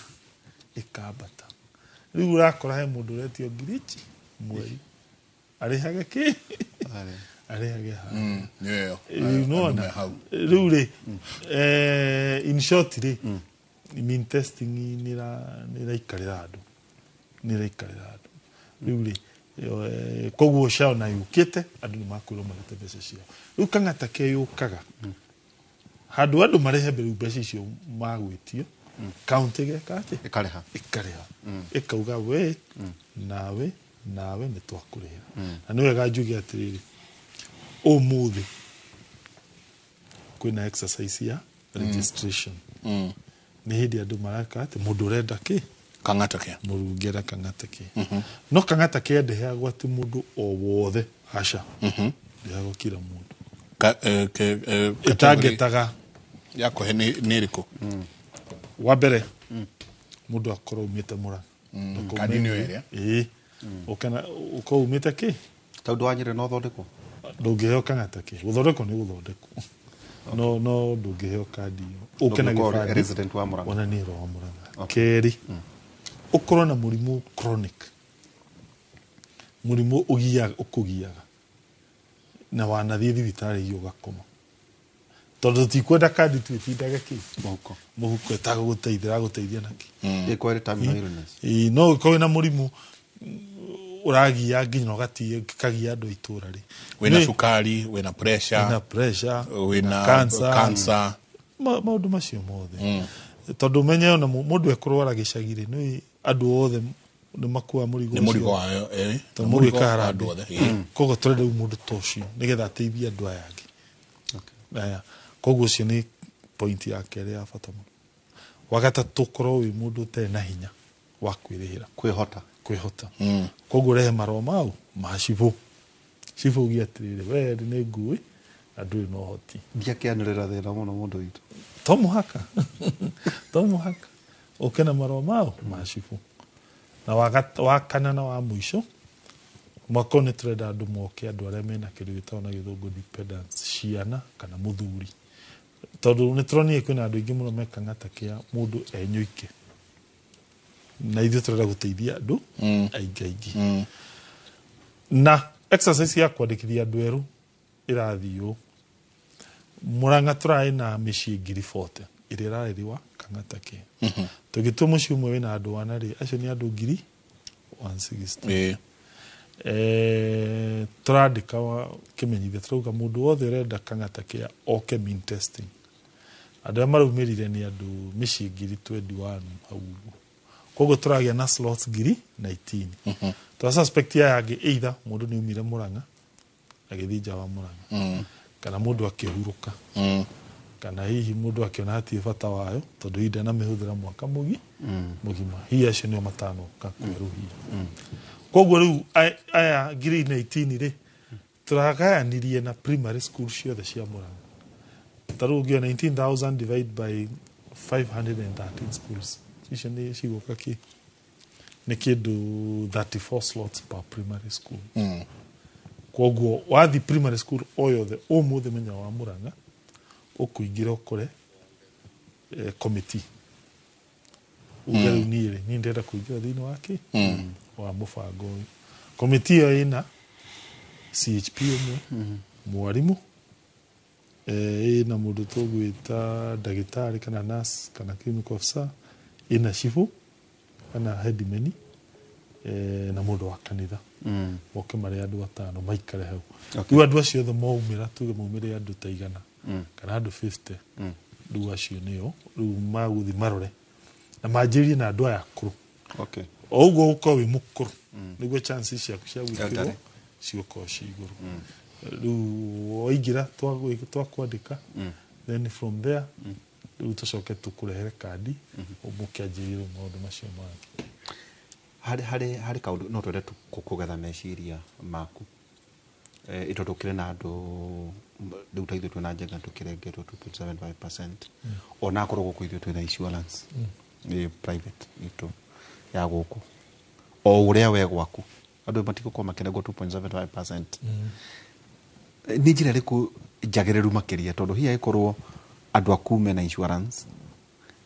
Ĩkambata. Rĩu ũrakora he mũndũ ũretio 10,000 mweri arĩhage kĩ? Arĩhage ha? Nĩyo. Rĩu nĩwona rĩu rĩ, in short rĩ, mean testing nĩ ĩraikarĩra andũ, nĩ ĩraikarĩra andũ rĩu rĩ. Koguo SHA ona yũkĩte, andũ nĩ makwĩrwo marute mbeca ciao. Rĩu Kang'ata ke yũkaga handũ andũ marĩhe mbere mbeca icio magwĩtio, kaunti ĩgeka atĩa? Ĩkarĩha. Ĩkarĩha, ĩkauga we nawe nawe nĩ twakũrĩhĩra. Na nĩ wega njuge atĩrĩrĩ, ũmũthĩ kwĩna exercise ya registration. Nĩ hĩndĩ andũ maraka atĩ mũndũ ũrenda kĩ? Kang'ata Care. Mũrungera Kang'ata Care. No Kang'ata Care ndĩheagwo atĩ mũndũ o wothe, aca, ndĩheagwo kila mũndũ. Ĩtangetaga Ĩtangetaga. Ya kũhe nĩ ĩrĩkũ? Wa mbere, mũndũ akorwo umĩte Mũrang'a. Kandi nĩyo ĩrĩa? Ĩĩ, ũkena ũkorwo umĩte kĩ? Tondũ wa Nyĩrĩ no thondekwo? Ndũngĩheo Kang'ata Care. Gũthondekwo nĩ gũthondekwo, no ndũngĩheo kandi ĩyo ũke na Ndũngĩkorwo gĩbandĩ resident wa Murang'a. Ona nĩ wa Mũrang'a. Kerĩ, ũkorwo na mũrimũ chronic, mũrimũ ũgiaga, ũkũgiaga na wanathiĩ thibitarĩ iria ũgakoma, tondũ tutikwenda kandi twĩtindage kĩ Mũhuko. Mũhuko ĩtagũgũteithia, ĩragũteithia nakĩ? Ĩkorwo ĩrĩ terminal illness. Ĩĩ, no ũkorwo wĩna mũrimũ ũragia nginya ũgatia kagia andũ a itũra rĩ. Wĩna cukari, wĩna wĩna pressure, pressure, wĩna cancer, cancer. Maũndũ macio mothe, tondũ ũmenye ona mũndũ ekũrwara gĩcagi rĩ, nĩ andũ othe nĩ makua mũrigo Nĩ ũcio. mũrigo wayo, eh. Tondũ Nĩ mũndũ mũrigo ĩkaga wa harambee. andũ othe, ĩĩ. Koguo tũrenda rĩu mũndũ ta ũcio nĩgetha ateithie andũ aya angĩ. Aya, koguo ũcio nĩ point ya kerĩ ya bata mũno. Wa gatatũ, ũkorwo wĩ mũndũ ũtarĩ na hinya wa kwĩrĩhĩra. Kwĩhota. Kwĩhota. Koguo ũrehe marũa mau ma cibũ, cibũ uge atĩrĩrĩ, we nĩ ngui na ndũrĩ na ũhoti. Ndiakĩanĩrĩra thĩna mũno mũndũ witũ. To mũhaka, to mũhaka ũke na marũa mau ma cibũ. Na wa kana na wa mũico, mwaka ũyũ nĩ tũrenda andũ moke, andũ arĩa mena kĩndũ gĩtagwo na gĩthũngũ dependents, ciana kana mũthuri, tondũ nĩ tũronire kwĩna andũ aingĩ mũno mekang'ata kĩa mũndũ enyũike, na ithuĩ tũrenda gũteithia andũ aingĩ aingĩ. Na exercise ya kwandĩkithia andũ erũ ĩrathiĩ ũũ: Mũrang'a tũrarĩ na mĩciĩ 40,000 ĩrĩa ĩrarĩrĩwa kang'ata kĩ. Tũngĩtua mũciĩ ũmwe wĩna andũ ana rĩ, acio nĩ andũ 160,000. Tũrandĩka kĩmenyithia, tũrauga mũndũ wothe ũrenda kang'ata kĩa oke mean testing. Andũ arĩa maraumĩrire nĩ andũ mĩciĩ 21,000 hau ũguo. Koguo tũragĩa na slots 19,000. Twa suspect aya angĩ, either mũndũ nĩ aumire Mũrang'a agĩthiĩ nja wa Mũrang'a, kana mũndũ akĩhurũka, kana hihi mũndũ akĩona hatirĩ bata wayo tondũ hihi ndanamĩhũthĩra mwaka mũgima. Hihi acio nĩo matanoka kwerũhia. Koguo rĩu aya 19,000 rĩ, tũragayanirie na primary school ciothe cia Mũrang'a. Ta rĩu ũngĩoya 19,000 divide by 513 schools, icio nĩ cigũka kĩ nĩ kĩndũ 34 slots per primary school. Koguo wathi primary school o yothe ũmũthĩ menya wa Mũrang'a, ũkũingĩra ũkore committee, uge rĩu niĩ rĩ, niĩ ndĩrenda kũingĩra thĩinĩ wa kĩ wa mũbango ũyũ. Committee ĩyo ĩna CHP ũmwe, mwarimũ, ĩna mũndũ tũgwĩta ndagĩtarĩ kana nurse kana clinical officer, ĩna cibũ kana headman, na mũndũ wa kanitha. Moke marĩ andũ atano maikare hau. Rĩu andũ acio othe maumĩra, tuge maumĩre andũ ta 100 kana andũ 50, rĩu acio nĩo rĩu magũthi marore na manjĩrĩrie na andũ aya akũrũ. O ũguo ũkorwo wĩ mũkũrũ, nĩguo chances ciaku cia gwĩkĩrwo Elderly. cigũkorwo ci igũrũ. Rĩu waingĩra twakwandĩka, then from there rĩu tũcoke tũkũrehere kandi, mũkĩanjĩrĩrie rĩu maũndũ macio mangĩ. Harĩ kaũndũ no twende kũgetha meciria maku, ito tũkĩrĩ na andũ rĩu ta ithuĩ twĩna njenga tũkĩrengetwo 2.75%, ona akorwo gũkũ ithuĩ twĩna insurance nĩ private itũ ya gũkũ, o ũrĩa we gwaku andũ matigũkorwo makĩrengwo 2.75%. Nĩ njĩra ĩrĩkũ njagĩrĩru makĩria, tondũ hihi angĩkorwo andũ aku mena insurance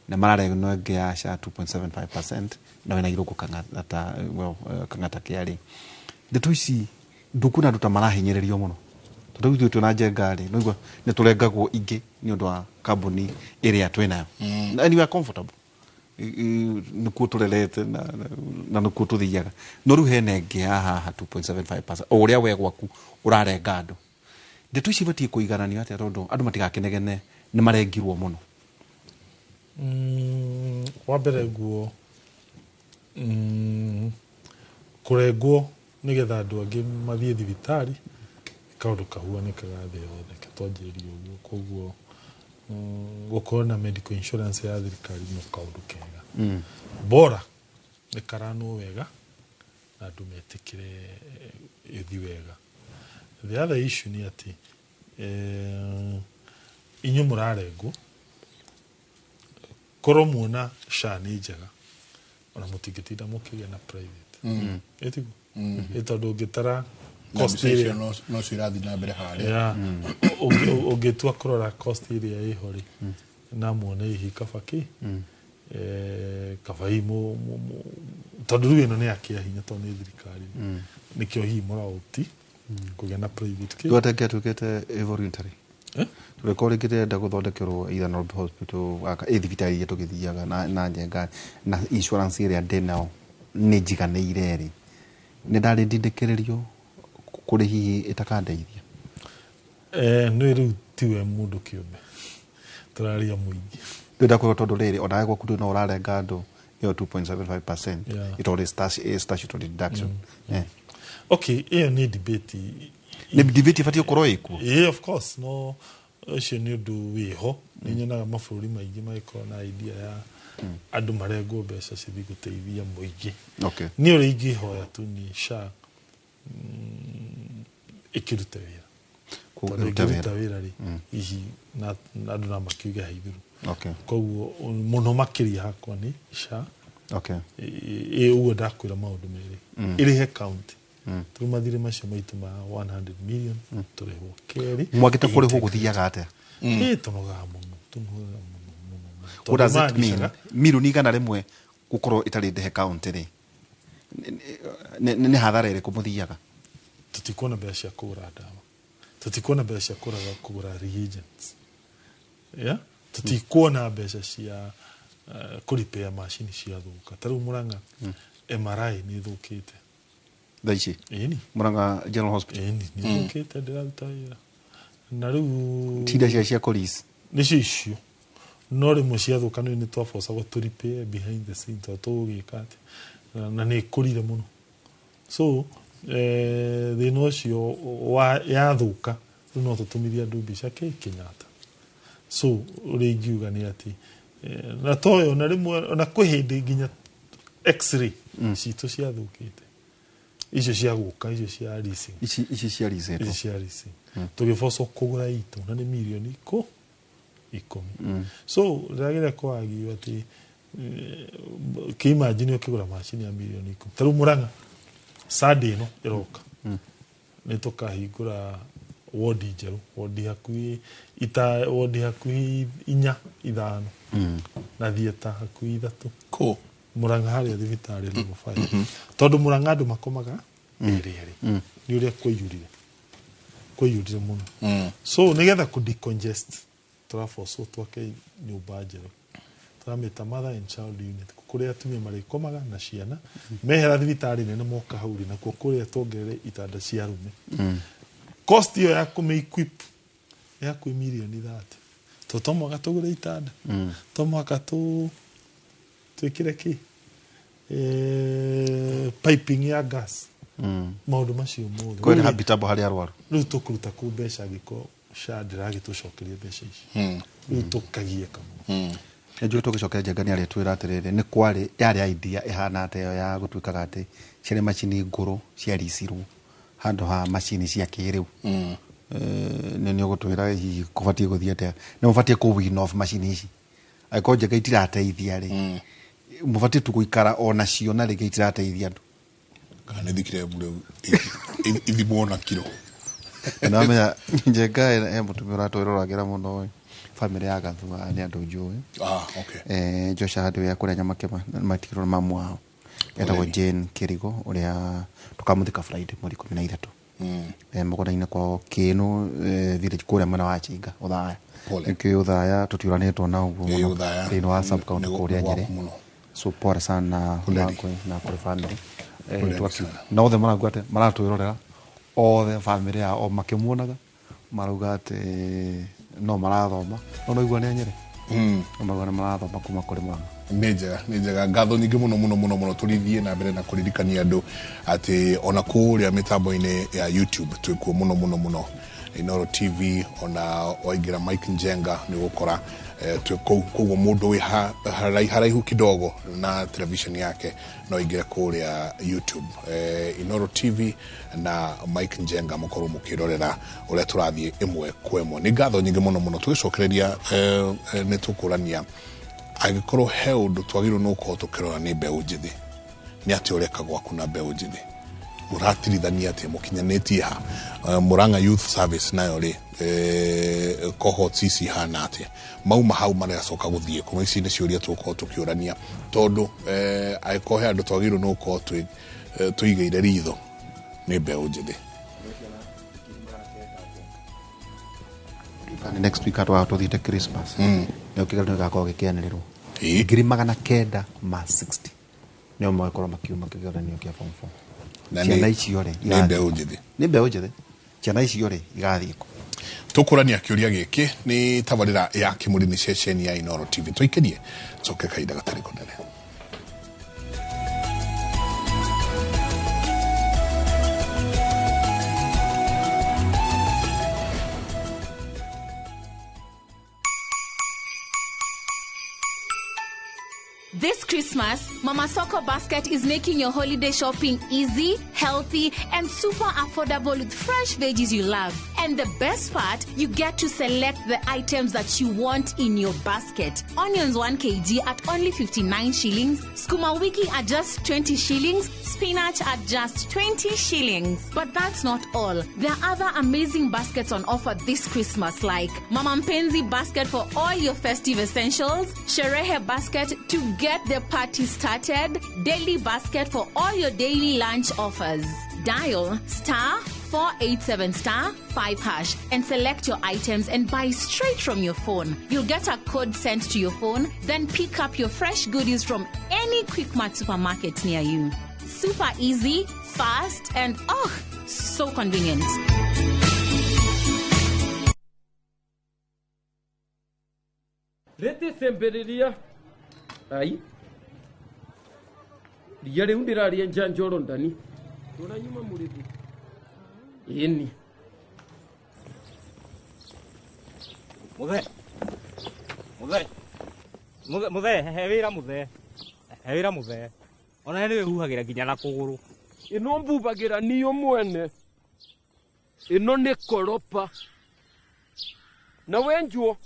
na mararengwo ĩngĩ ya SHA 2.75% na wĩna irũngũ kang'ata, well, kang'ata kĩarĩ ndeto ici, ndũkuona andũ ta marahinyĩrĩrio mũno? Tondũ rĩu ithuĩ twĩna njenga rĩ, nĩguo nĩ tũrengagwo ingĩ nĩ ũndũ wa kambuni ĩrĩa twĩnayo, and we are comfortable. Nĩkuo tũrerete na nĩkuo tũthiaga, no rĩu hena ĩngĩ ya haha 2.75%, o ũrĩa we gwaku ũrarenga andũ. Ndeto ici ibatiĩ kũigananio atĩa, tondũ andũ matigakenegene nĩ marengirwo mũno? Wa mbere nguo kũrengwo nĩgetha andũ angĩ mathiĩ thibitarĩ nĩ kaũndũ kahuanĩkaga thĩ yothe, katwanjĩrĩrie ũguo. Koguo gũkorwo na medical insurance ya thirikari no kaũndũ kega, bora nĩ karanwo wega na andũ metĩkĩre ĩthi wega. The other issue nĩ atĩ inyuĩ mũrarengwo, korwo muona SHA nĩ njega, ona mũtingĩtinda mũkĩgĩa na private. Ĩtiguo? Ĩ tondũ ũngĩtara Na cost mbica icio ĩrĩa no cio irathiĩ na mbere harĩa. Yeah. Ũngĩtua kũrora cost ĩrĩa ĩho rĩ, na muone hihi kaba kĩ. Kaba hihi tondũ rĩu ĩno nĩ ya kĩa hinya tondũ nĩ thirikari, nĩkĩo hihi mũraũti kũgĩa na private kĩ. Twatenge voluntary tũrĩkorwo rĩngĩ ndĩrenda gũthondekerwo either Nairobi Hospital aka ĩ thibitarĩ iria tũgĩthiaga na Njenga na insurance ĩrĩa ndĩnayo nĩ njiganĩire rĩ, nĩ ndarĩ ndindĩkĩrĩrio kũrĩ hihi ĩtakandeithia? Nĩ rĩu tiwe mũndũ kĩũmbe, tũraria mũingĩ. Ndĩrenda kwĩrwo tondũ rĩrĩ onawe gwaku no ũrarenga andũ ĩyo 2.75% ĩtondũ ĩ statutory deduction. Okay, ĩyo nĩ debate. Nĩ debate ĩbatiĩ gũkorwo ĩkuo. Yeah, of course, no ũcio nĩ ũndũ wĩho. Nĩ nyonaga mabũrũri maingĩ magĩkorwo na idea ya andũ marengwo mbeca cithiĩ gũteithia mũingĩ. Niĩ ũrĩa ingĩhoya tu nĩ SHA ĩkĩrute wĩra. Tondũ ĩrute ĩngĩruta wĩra rĩ, hihi na andũ no makiuge haithuru. Koguo mũno makĩria hakwa nĩ SHA. Ĩ ũguo ndakwĩra maũndũ merĩ, ĩrĩhe county tũrĩ mathirĩ macio maitũ ma 100 million tũrĩhwo. Kerĩ, Mwagĩte kũrĩhwo gũthiaga atĩa? Ĩ tũnogaga mũno, tũnogaga mũno mũno mũno. What does it mean? Tondũ 100,000,000 gũkorwo ĩtarĩ ndĩhe county rĩ, nĩ hathara ĩrĩkũ mũthiaga? Tũtikuona mbeca cia kũgũra ndawa, tũtikuona mbeca cia kũgũra reagents, yeah? Tũtikuona mbeca cia kũripea macini ciathũka. Ta rĩu Murang'a MRI nĩ ĩthũkĩte thaa ici. Ĩni. Murang'a General Hospital. Ĩni, nĩ ĩthũkĩte, ndĩraruta wĩra na rĩu. Tinda cia police. Nĩcio icio, no rĩmwe ciathũka nĩ twabocagwo tũ repair behind the scene tondũ tũgũgĩka atĩ na nĩ ĩkũrire mũno. So thĩna ũcio wa yathũka rĩu no tũtũmithie andũ mbica kĩ Kenyatta. So ũrĩa ingiuga nĩ atĩ na toyo na rĩmwe ona kwĩ hĩndĩ nginya x-ray citũ ciathũkĩte, icio cia gũka, icio cia leasing. Ici cia leasing. Ici cia leasing tũgĩbocwo kũgũra itũ na nĩ mirioni 10. So ndĩrageria kwagio atĩ kĩimagine ũkĩgũra macini ya mirioni 10. Ta rĩu Murang'a Sunday ĩno ĩroka nĩ tũkahingũra wodi njerũ, wodi hakuhĩ ita wodi hakuhĩ inya ithano na thieta hakuhĩ ithatũ. Kũ? Murang'a harĩa thibitarĩ level 5, tondũ Murang'a andũ makomaga erĩ erĩ nĩ ũrĩa kwaiyũrire mũno. So nĩgetha kũ decongest tũrabocwo twake nyũmba njerũ tũramĩta mother and child unit, kũrĩa atumia marĩkomaga na ciana mehera thibitarĩ nene moka hau rĩ, nakuo kũrĩa tuongerere itanda cia arũme. Cost ĩyo ya kũmĩ equip nĩ hakuhĩ mirioni 30. To mũhaka tũgũre itanda, to mũhaka twĩkĩre kĩ piping ya gas, maũndũ macio mothe. Kwĩna habitable harĩ arwaru. Rĩu tũkũruta kũ mbeca angĩkorwo SHA ndĩragĩtũcokeria mbeca ici? Rĩu tũkagiĩka mũno. Nĩnjũĩ tũgĩcokera Njenga nĩ arĩtwĩra atĩrĩrĩ, nĩ kwarĩ yarĩ idea ĩhana atĩa ĩyo ya gũtuĩkaga atĩ ciarĩ macini ngũrũ ciaricirwo handũ ha macini cia kĩrĩu. Nĩ ũgũtwĩra hihi kũbatiĩ gũthiĩ atĩa, nĩ mũbatiĩ kũ wean off macini ici angĩkorwo Njenga itirateithia rĩ, mũbatiĩ tu gũikara o nacio na rĩngĩ itirateithia andũ? Kana nĩ thikire rĩu ithimwo na kiro. Namenya Njenga he mũtumia ũratwĩroragĩra mũno ĩ, bamĩrĩ ya Gathua nĩ andũ njũĩ. Ah, okay. Joshua handũ ya kũrĩa Nyamakema matigĩrwo nĩ mamu wao etagwo Jane Kĩrigo ũrĩa tũkamũthika Friday mweri 13 mũgũnda-inĩ kwao Kĩnũ village kũrĩa mwena wa Chinga Ũthaya. Pole. Nĩkĩo Ũthaya tũtiũranĩtwo na ũguo mũno Ũthaya. thĩinĩ wa sub county kũrĩa nĩ Nyĩrĩ. gwaku mũno. So pole sana. Poleni. Wangwe na kũrĩ family. Poleni sana. Na othe marauga atĩ maratwĩrorera othe bamĩrĩ yao o makĩmuonaga marauga atĩ no marathoma no noigua nĩ Nyĩrĩ, no marauga nĩ marathoma kuma kũrĩ Murang'a. Nĩ njega, nĩ njega. Ngatho nyingĩ mũno mũno mũno mũno. Tũrithiĩ na mbere na kũririkania andũ atĩ ona kũrĩa mĩtambo-inĩ ya YouTube twĩkuo mũno mũno mũno, Inooro TV, ona waingĩra Mike Njenga nĩ ũgũkora twĩ kũu. Koguo mũndũ wĩ haraihu kidogo na television yake no aingĩre kũrĩa YouTube, Inooro TV na Mike Njenga, mũkorwo mũkĩrorera ũrĩa tũrathiĩ ĩmwe kwa ĩmwe. Nĩ ngatho nyingĩ mũno mũno. Tũgĩcokereria nĩ tũkũrania angĩkorwo he ũndũ twagĩrĩirwo nĩ gũkorwo tũkĩrora nĩ mbeũ njĩthĩ, nĩ atĩ ũreka gwaku na mbeũ njĩthĩ mũratirithania atĩ mũkinyanĩtie ha? Murang'a Youth Service nayo rĩ, Cohorts ici ihana atĩa? Mauma hau maracoka gũthiĩ kũ? Ici nĩ ciũria tũgũkorwo tũkĩũrania, tondũ angĩkorwo he andũ twagĩrĩirwo nĩ gũkorwo tũigĩire ritho nĩ mbeũ njĩthĩ. Kana next week andũ tũthiĩte Christmas, nĩo kĩgeranio gĩgakorwo gĩkĩanĩrĩrwo. 960,000 nĩo magakorwo makiuma kĩgeranio kĩa form 4. Na Ciana icio rĩ, nĩ mbeũ njĩthĩ. Nĩ mbeũ njĩthĩ. Ciana icio rĩ, igathiĩ kũ? Tũkũrania kĩũria gĩkĩ nĩ tabarĩra ya Kĩmũrĩ, nĩ ceceni ya Inooro TV. Tũikĩrie coke kahinda gatarĩ kũnene. This Christmas, Mama Soko Basket is making your holiday shopping easy, healthy, and super affordable with fresh veggies you love. And the best part, you get to select the items that you want in your basket. Onions 1 kg at only 59 shillings, sukuma wiki at just 20 shillings, spinach at just 20 shillings. But that's not all. There are other amazing baskets on offer this Christmas, like Mama Mpenzi basket for all your festive essentials, Sherehe basket to get the party started, daily basket for all your daily lunch offers. Dial *487*5# and select your items and buy straight from your phone. You'll get a code sent to your phone, then pick up your fresh goodies from any Quickmart supermarket near you. Super easy, fast, and oh, so convenient. Rete semberiria ai ria riu ndiraria njanjoro ndani turanyuma murithi ini. Muthe muthe muthe muthe, he wira muthe, he wira muthe, ona ni wihuhagira nginya na kuguru. Ino mbubagira niyo mwene, ino ni koropa na wenjuo.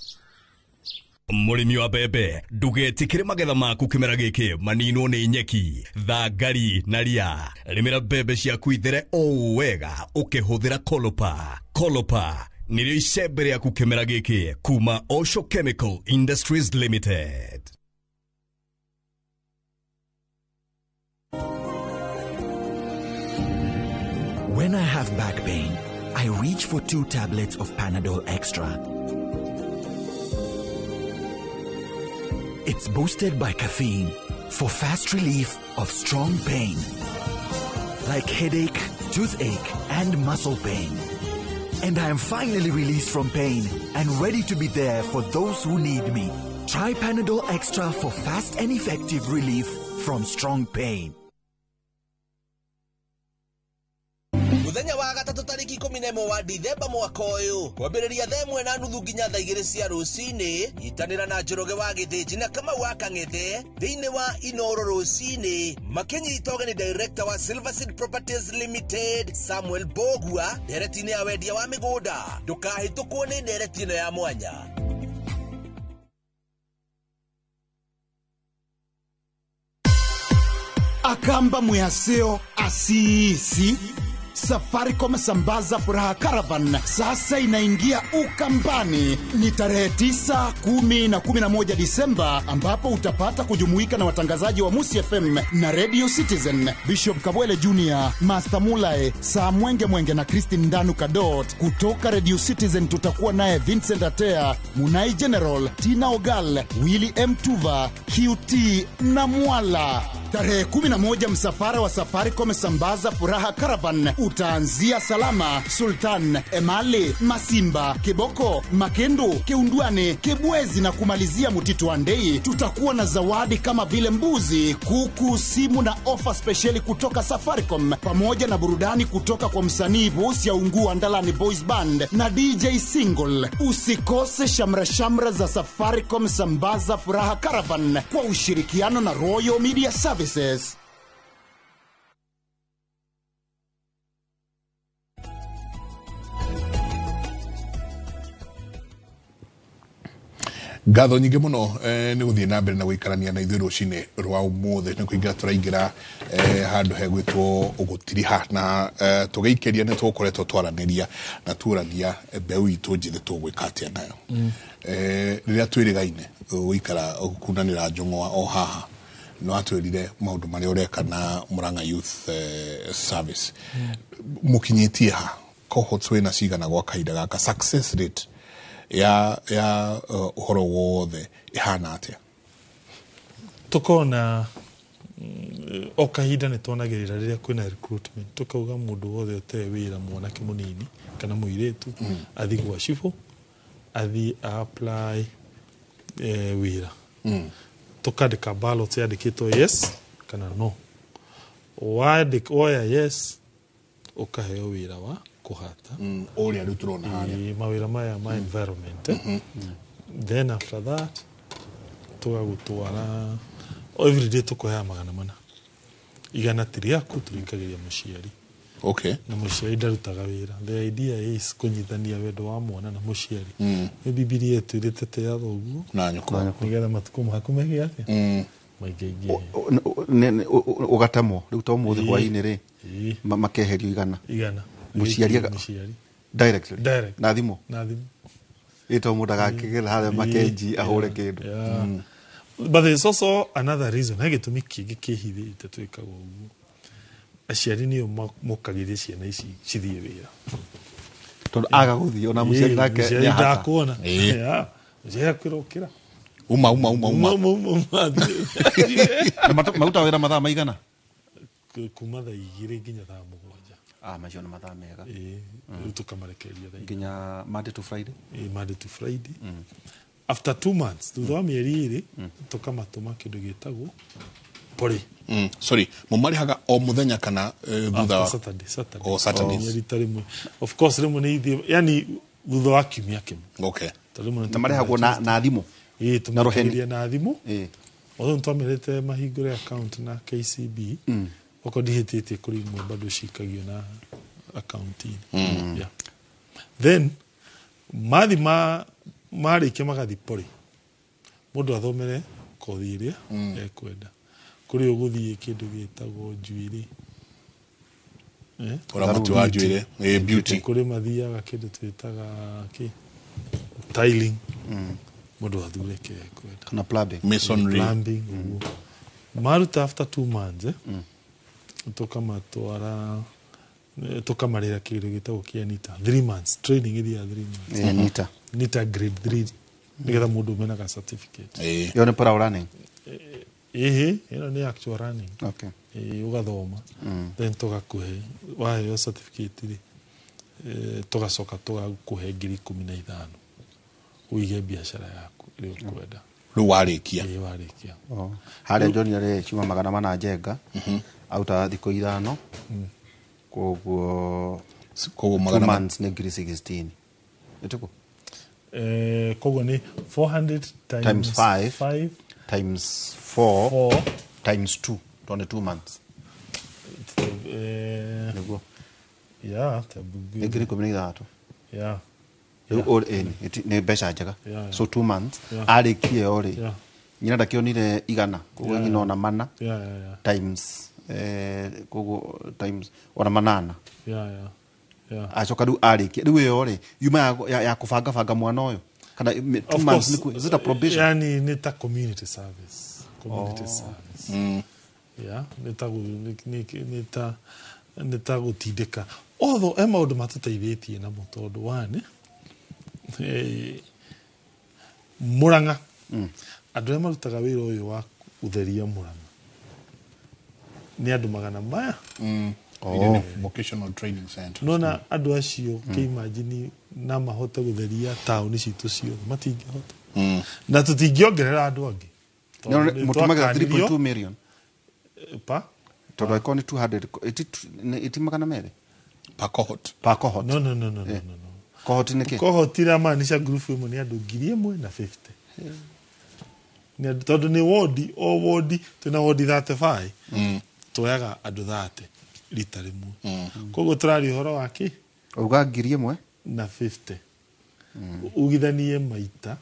Mũrĩmi wa mbembe, ndũgetĩkĩre magetha maku kĩmera gĩkĩ maninwo nĩ nyeki, thangari na ria. Rĩmĩra mbembe ciaku ithere o wega ũkĩhũthĩra Kolopa. Kolopa nĩrĩo icembe rĩaku kĩmera gĩkĩ kuma Osho Chemical Industries Limited. When I have back pain, I reach for 2 tablets of Panadol Extra. It's boosted by caffeine for fast relief of strong pain, like headache, toothache, and muscle pain. And I am finally released from pain and ready to be there for those who need me. Try Panadol Extra for fast and effective relief from strong pain. Muthenya wa gatatu tariki 11 wa Dithemba mwaka uyu, kwambĩrĩria thaa 1:30 nginya thaa 2 cia rũcinĩ, nyitanĩra na Njoroge wa Gĩthĩnji na Kamau wa Kang'ethe thĩinĩ wa Inooro rũcinĩ, makĩnyita ũgeni director wa Silverseed Properties Limited Samuel Bogua ndereti-inĩ ya wendia wa mĩgũnda. Ndũkahĩtũkwo nĩ ndereti ĩno ya mwanya. Akamba mwihaseo asiisi. Safaricom Sambaza Furaha Caravan sasa inaingia Ukambani. Ni tarehe 9, 10 na 11 Disemba, ambapo utapata kujumuika na watangazaji wa Musi FM na Radio Citizen, Bishop Kabwele Jr, Master Mulae, Saa Mwenge Mwenge na Christine Ndanu Kadot. Kutoka Radio Citizen tutakuwa naye Vincent Atea, Munai General, Tina Ogal, Willy M. Tuva, QT na Mwala. Tarehe 11 msafara wa Safaricom Sambaza Furaha Caravan utaanzia Salama, Sultan, Emali, Masimba, Kiboko, Makendu, Keundwane, Kebwezi na kumalizia Mutitu wa Ndei. Tutakuwa na zawadi kama vile mbuzi, kuku, simu na ofa speciali kutoka Safaricom, pamoja na burudani kutoka kwa msanii Bosi ya Ungu Andalani Boys Band na DJ Single. Usikose shamra shamra za Safaricom Sambaza Furaha Caravan kwa ushirikiano na Royal Media Services. Ngatho nyingĩ mũno nĩ gũthiĩ na mbere na gũikarania na ithuĩ rũcinĩ rwa ũmũthĩ. Nĩ kũingĩra tũraingĩra handũ hegwĩtwo gũtiriha na tũgĩikĩria nĩ tũgũkoretwo twaranĩria na tuorania mbeũ itũ njĩthĩ tũgwĩka atĩa nayo. Rĩrĩa twĩrĩgaine gũikara kunanĩra njũng'wa o haha, nĩ watwĩrire maũndũ marĩa ũreka na Murang'a Youth Service. Mũkinyĩtie ha? Cohorts wĩna cigana gwa kahinda gaka? Success rate ya ũhoro wothe ĩhana atĩa? Tukona o kahinda nĩ tuonagĩrĩra rĩrĩa kwĩna recruitment, tukauga mũndũ wothe ũtarĩ wĩra, mwanake mũnini kana mũirĩtu, athiĩ gwa cibũ, athiĩ apply wĩra. Tukandĩka ballot yandĩkĩtwo yes kana no. Woya yes, ũkaheo wĩra wa kũhata ũrĩa rĩu tũrona harĩa mawĩra maya ma environment. Then after that tũgagũtwara every day, tũkũheaga 400. 100 ti rĩaku, tũrĩikagĩria mũciari. Na mũciari ndarutaga wĩra. The idea is kũnyitania wendo wa mwana na mũciari. Nĩ Bibilia ĩtwĩrĩte tĩa thoguo na nyũkwa nĩgetha matukũ maku megĩa atĩa, maingaingĩhe. Ũgatemwo rĩu ta ũmũthĩ hwaĩ-inĩ rĩ, makeherio 100. 100. Mũciari Mũciari directly Direct. na thimũ. Na thimũ. Ĩ to mũndũ agakĩgĩra harĩa makenji ahũre kĩndũ. But there is also another reason, he gĩtũmi kĩngĩ kĩhithĩte twĩkaga ũguo. Aciari nĩo mokagĩria ciana ici cithiĩ wĩra. Tondũ aga gũthiĩ ona mũciari nake Mũciari nĩahata. ndakuona. Mũciari akwĩra ũkĩra. Uma uma uma uma. Uma uma. Na maruta wĩra mathaa maigana? Kuma thaa 2 nginya thaa 7. Macio nĩ mathaa mega. Rĩu tũkamarekereria thaa nginya Monday to Friday. Monday to Friday. After 2 months, thutha wa mĩeri 2, tũkamatũma kĩndũ gĩtagwo pori. Sorry, mũmarĩhaga o mũthenya kana thutha wa Saturday, Saturday. O Saturdays. Rita rĩmwe. Of course rĩmwe nĩ ithiĩ, yani thutha wa kiumia kĩmwe. Tondũ rĩmwe nĩ Na marĩhagwo na thimũ. Ĩĩ, Na rũheni. tũmarĩhagĩria na thimũ. Although nĩtwamerĩte mahingũre account na KCB, okorwo ndihĩtĩtie kũrĩ imwe bado cikagio na account-inĩ. Yeah. Then mathi marĩkia magathi pori, mũndũ athomere kothi ĩrĩa ekwenda. Kũrĩ ũgũthiĩ kĩndũ gĩtagwo njuĩrĩ. Ũramati wa njuĩrĩ, beauty. Kũrĩ mathiaga kĩndũ twĩtaga kĩ tiling. Mũndũ athure kĩrĩa ekwenda. Kana plumbing. Masonry. Plumbing, ũguo. Maruta after 2 months, tũkamatwara, tũkamarĩra kĩndũ gĩtagwo kĩa NITA. 3 months training ĩthiaga 3 months. NITA. NITA grade 3 nĩgetha mũndũ ume na ga certificate. Ĩyo nĩ para running. Ĩhĩ, ĩno nĩ actual running. Ũgathoma. Then tũgakũhe, waheo certificate rĩ, tũgacoka tũgakũhe 15,000 ũige biacara yaku ĩrĩa ũkwenda. Rĩu warĩkia. Ĩĩ, warĩkia. Harĩa John arĩ ciuma 400 njenga, auta thikũ 5, koguo Koguo 2 magana months nĩ 16,000. Ĩtĩkũ? Koguo nĩ 400 Times times 5 5 times 4 times 2, tondũ nĩ 2 months. Nĩguo. Yeah, Nĩ 13,000. Yeah. Rĩu nĩ mbeca njega. So 2 months arĩkia ĩyo rĩ, nyina ndakĩonire 100, koguo nyina ona 4 times koguo times ona 8. Acoka rĩu arĩkia rĩu ĩyo rĩ, yuma ya kũbangabanga mwana ũyũ kana 2 Of months course, is it a probation? Yani nĩ ta community service. Community service. Yeah, nĩ ta gũtindĩka. Although he maũndũ matũteithĩtie namo tondũ one, Murang'a. Andũ arĩa marutaga wĩra ũyũ wa gũtheria Murang'a nĩ andũ 400. Vocational training center. Nona andũ acio kĩimagine na mahote gũtheria taũni citũ ciothe, matingĩhota. Na tũtingĩongerera andũ angĩ. No, Tondũ nĩ mũtũmagĩra twakanirio. 3.2 million. Pa? Tondũ angĩkorwo nĩ 200, ĩti 200? Per cohort. Per cohort. No, no, no, no, no, no. Cohort nĩ kĩ? Cohort iramaanisha group ĩmwe nĩ andũ 1,050. Nĩ andũ, tondũ nĩ wodi, o wodi, twĩna wodi 35. Tuoyaga andũ 30 rita rĩmwe. Koguo tũraria ũhoro wa kĩ? Uga 1,000 na 50. Ugithanie maita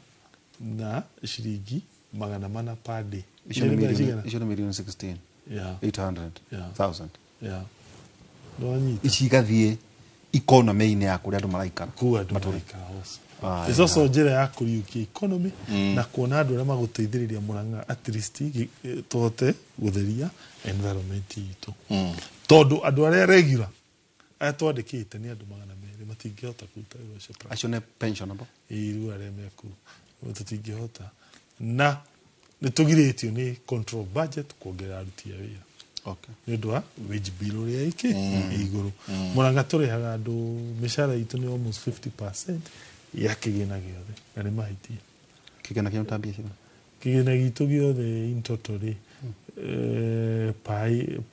Na ciringi 400 per day. Icio nĩ mirioni, icio nĩ mirioni 16 800,000. Yeah. Ndwanyita. Ici igathiĩ economy-inĩ ya kũrĩa andũ maraikara. Kũu andũ maraikara also. It's also njĩra ya kũriũkia economy na kuona andũ arĩa magũteithĩrĩria Murang'a at least tũhote gũtheria environment itũ. Tondũ andũ arĩa regular arĩa twandĩkĩte nĩ andũ 200 matingĩhota kũruta wĩra ũcio. Acio nĩ pensionable. Ĩĩ, rĩu arĩa mekũu tũtingĩhota, na nĩ tũgirĩtio nĩ control budget kuongerera aruti a wĩra. Okay. Nĩ ũndũ wa wage bill ũrĩa ĩkĩ ĩ igũrũ. Murang'a tũrĩhaga andũ mĩcara itũ nĩ almost 50% ya kĩgĩna gĩothe, na nĩ mahĩtia. Kĩgĩna kĩu ta mbia cigana? Kĩgĩna gitũ gĩothe in total rĩ,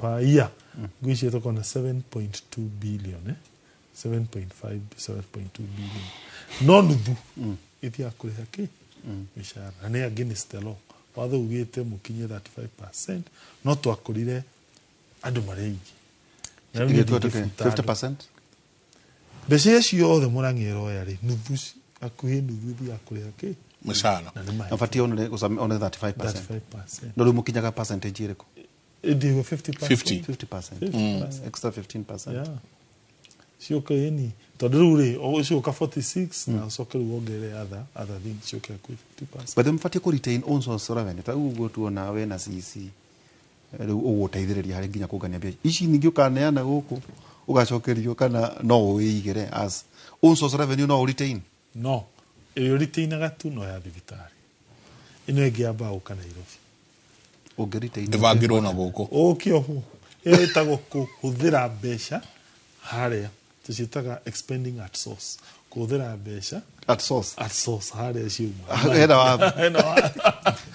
per year ngwĩciria tũkorwo na 7.2 billion, 7.5, 7.2 billion, no nuthu ĩthiaga kũrĩha kĩ mĩcara, na nĩ against the law. Watho ugĩte mũkinye 35%, no twakorire andũ marĩ aingĩ. Na rĩu niĩ Ĩgĩtua tũkĩ ndingĩbuta andũ. 50%? Mbeca iria ciothe Murang'a ĩroya rĩ, nuthu, hakuhĩ nuthu ĩthiaga kũrĩha kĩ mĩcara. Na nĩ mahĩtia. Na batiĩ one 35%. 35%. No rĩu mũkinyaga percentage ĩrĩkũ? Ĩndigwo 50%. 50. 50%. 50%. Extra 15%. Yeah. Ciũka ĩni tondũ rĩu rĩ ciũka 46 na ũcoke rĩu wongerere other things ciũke hakuhĩ 50%. But mũbatiĩ kũ retain own source revenue ta rĩu ũguo tuona we na CC rĩu ũgũteithĩrĩria harĩ nginya kũngania mbia ici, ningĩ ũkaneana gũkũ ũgacokerio, kana no ũigĩre as own source revenue, no ũretain? No ĩrĩa ũritainaga tu no ya thibitarĩ, ĩno ĩngĩ yambaga gũka Nairobi. Ũngĩretain? Ĩbangĩrwo na gũkũ. Ũke ũguo ĩyo ĩtagwo kũhũthĩra mbeca harĩa tũciĩtaga expending at source, kũhũthĩra mbeca at source. At source, harĩa ciuma. Hena watho. Hena watho.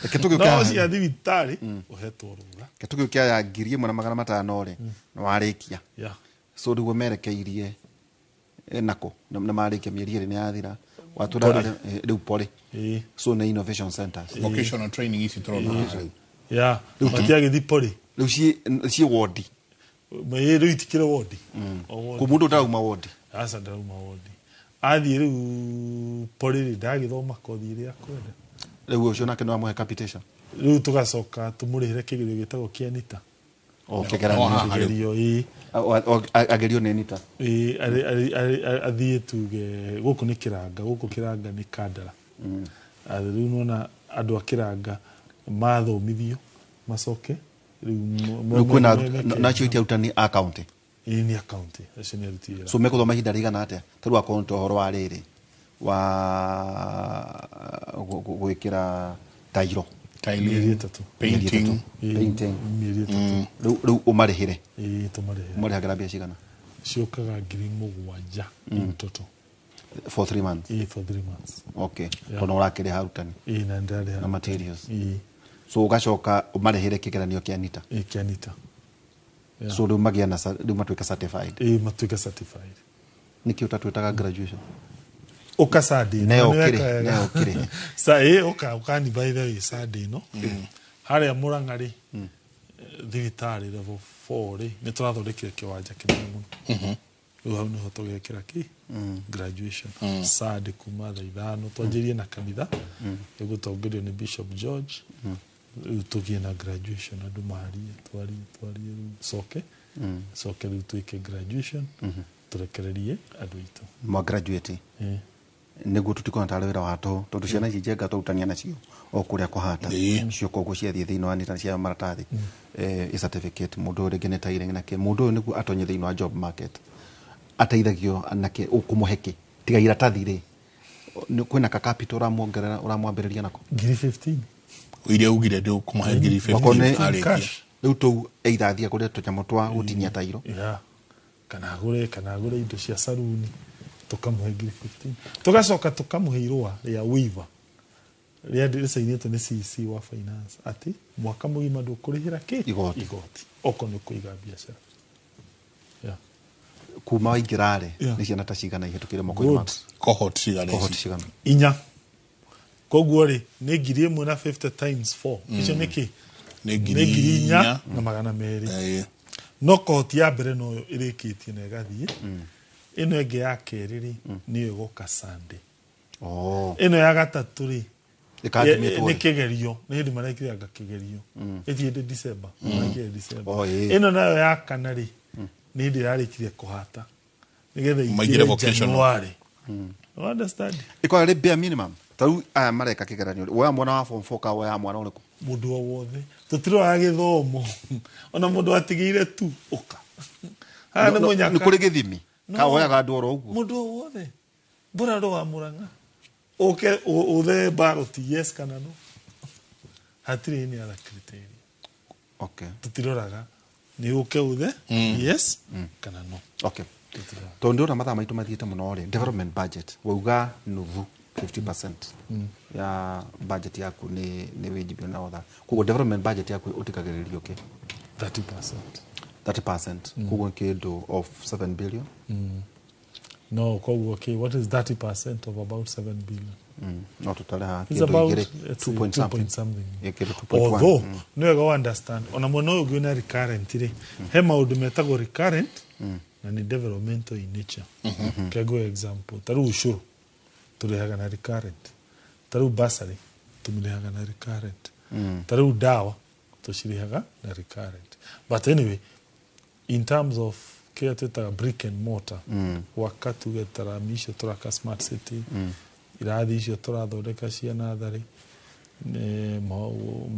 Reke tũgĩũke No haha. cia thibitarĩ ũhetwo rũtha. Reke tũgĩũke ya 1,500 rĩ, nĩ warĩkia. So rĩu merekeirie nako nĩ marĩkia mĩeri 2 nĩ yathira watũra. Pori. Rĩu pori. So nĩ innovation centers. Vocational training ici tũrona haha rĩu. Yeah, matiagĩthi pori. Rĩu ciĩ wodi? Ĩ, rĩu itikĩrĩ wodi. O wodi. Kũ mũndũ ndarauma wodi? Aca, ndarauma wodi, athiĩ rĩu pori rĩ, ndagĩthoma kothi ĩrĩa akwenda. Rĩu ũcio nake nĩ wamũhe capitation? Rĩu tũgacoka tũmũrĩhĩre kĩgerio gĩtagwo kĩa NITA. O kĩgeranio? Kĩgerio, ĩ. Agerio nĩ NITA? Ĩ, athiĩ tuge gũkũ nĩ Kĩranga, gũkũ Kĩranga nĩ Kandara. Rĩu nona andũ a Kĩranga mathomithio macoke rĩu Rĩu kwĩna nacio iti arutani a county? Ĩ, nĩ a county, acio nĩ aruti wĩra. So mekũthoma ihinda rĩigana atĩa? Ta rĩu akorwo nĩ ta ũhoro wa rĩrĩ wa gwĩkĩra tairo. Mĩeri 3. Mĩeri 3. Ĩ, Painting. Mĩeri 3. Rĩu ũmarĩhĩre? Ĩ, tũmarĩhĩre. Ũmarĩhagĩra mbia cigana? Ciũkaga 7,000 in total. For 3 months? Ĩ, for 3 months. Okay. Yeah. Tondũ ũrakĩrĩha arutani Ĩ, na ndĩrarĩha na materials. Ĩ. So ũgacoka ũmarĩhĩre kĩgeranio kĩa NITA? Ĩ, kĩa NITA. Yeah. So rĩu magĩa na rĩu matuĩka certified? Ĩ, matuĩke certified. Nĩkĩ ũtatwĩtaga graduation? Ũka Sunday ĩno. Neo Na nĩ ũkĩrĩ, weka wega. neo ũkĩrĩ. Sa ĩ, ũka ũkani, by the way, Sunday ĩno harĩa Murang'a rĩ, thibitarĩ level 4 rĩ, nĩ tũrathondekire kĩwanja kĩnene mũno. Rĩu hau nĩho tũgekĩra kĩ graduation Sunday kuma thaa 5, twanjĩrie na kanitha ĩgũtongorio nĩ Bishop George. Rĩu tũgĩe na graduation, andũ marie, twarie twarie, rĩu coke coke rĩu twĩke graduation, tũrekererie andũ aitũ. Mwa graduate? Ĩ. Nĩguo tũtikona tarĩ wĩra wa tũhũ, tondũ ciana ici njenga tũrutania nacio o kũrĩa kũhata cioka ũguo ciathiĩ thĩinĩ wa NITA cia maratathi, certificate, mũndũ ũyũ rĩngĩ nĩ tiling na kĩ, mũndũ ũyũ nĩguo atonye thĩinĩ wa job market ateithagio nake ũkũmũhe kĩ tiga iratathi rĩ? Kwĩna ka capital ũramuongerera, ũramwambĩrĩria nako? Ngiri 15. Iria ugire ndĩ kũmahe ngiri Okorwo 15 nĩ arĩkia. Rĩu tũu either athiĩ agũre tũnyamũ twa gũtinia tairo. Yeah. Kana agũre indo cia saruni, tũkamũhe ngiri 15, tũgacoka tũkamũhe irũa rĩa waiver rĩa rĩcainĩtwo nĩ CC wa finance atĩ mwaka mũgima ndũkũrĩhĩra kĩ? Igoti. Igoti okorwo nĩ kũiga biacara. Yeah. Kuma waingĩra rĩ, nĩ ciana ta cigana ihĩtũkĩire moko-inĩ Good. maku? Cohort cigana ici? Cohort cigana? Inya. Koguo rĩ, nĩ 1,050 times 4. Icio nĩ kĩ? Nĩ Nĩ ngiri inya 4,200. na 200. No kohoti ya mbere noyo ĩrĩkĩtie na ĩgathiĩ. Ĩno ĩngĩ ya kerĩ rĩ, nĩyo ĩgoka Sunday. Oh. Ĩno ya gatatũ rĩ, Ĩkathimĩtwo Nĩ rĩ? kĩgerio, nĩ hĩndĩ marekire anga kĩgerio. Ĩti hĩndĩ December, marekire December. Oh, ĩĩ. Ĩno nayo ya kana rĩ, nĩ hĩndĩ ĩrarĩkirie kũhata nĩgetha Maingĩre ingĩre vocational. January. You understand? Ĩkoragwo ĩrĩ bare minimum. Ta rĩu aya mareka kĩgeranio rĩ, woya mwana wa form 4 ka woya mwana ũrĩkũ? Mũndũ o wothe, tũtiroraga gĩthomo, ona mũndũ atigĩire tu ũka haha nĩ mũnyaka. Nĩ kũrĩ gĩthimi? No. Ka woyaga andũ oro ũguo? Mũndũ o wothe mbura ndũ wa Mũrang'a ũke ũthee ballot, yes kana no, hatirĩ any other criteria. Okay. Tũtiroraga, nĩ ũke ũthe yes kana no. Okay. Tondũ ndĩrona mathaa maitũ mathiĩte mũno rĩ, development budget wauga nuthu, 50% ya budget yaku nĩ wĩnjibio na otha. Koguo development budget yaku ũtikagĩrĩrio kĩ? 30%. 30%. Koguo nĩ kĩndũ of 7 billion. No, koguo okay, what is 30% of about 7 billion? No tũtare haha It's kĩndũ about, igĩrĩ, let's 2 say, point 2 point something. something. Ĩ, kĩndũ 2.1. Although nĩ wega wa understand ona mwena ũyũ ũngĩ wĩna recurrent rĩ, he maũndũ metagwo recurrent na nĩ developmental in nature. Kego example, ta rĩu ũcũrũ tũrĩhaga na recurrent, ta rĩu bursary tũmĩrĩhaga na recurrent, ta rĩu ndawa tũcirĩhaga na recurrent. But anyway, in terms of kĩrĩa twĩtaga brick and mortar, gwaka tuge tarami icio tũraka, smart city, irathi icio tũrathondeka cia natharĩ,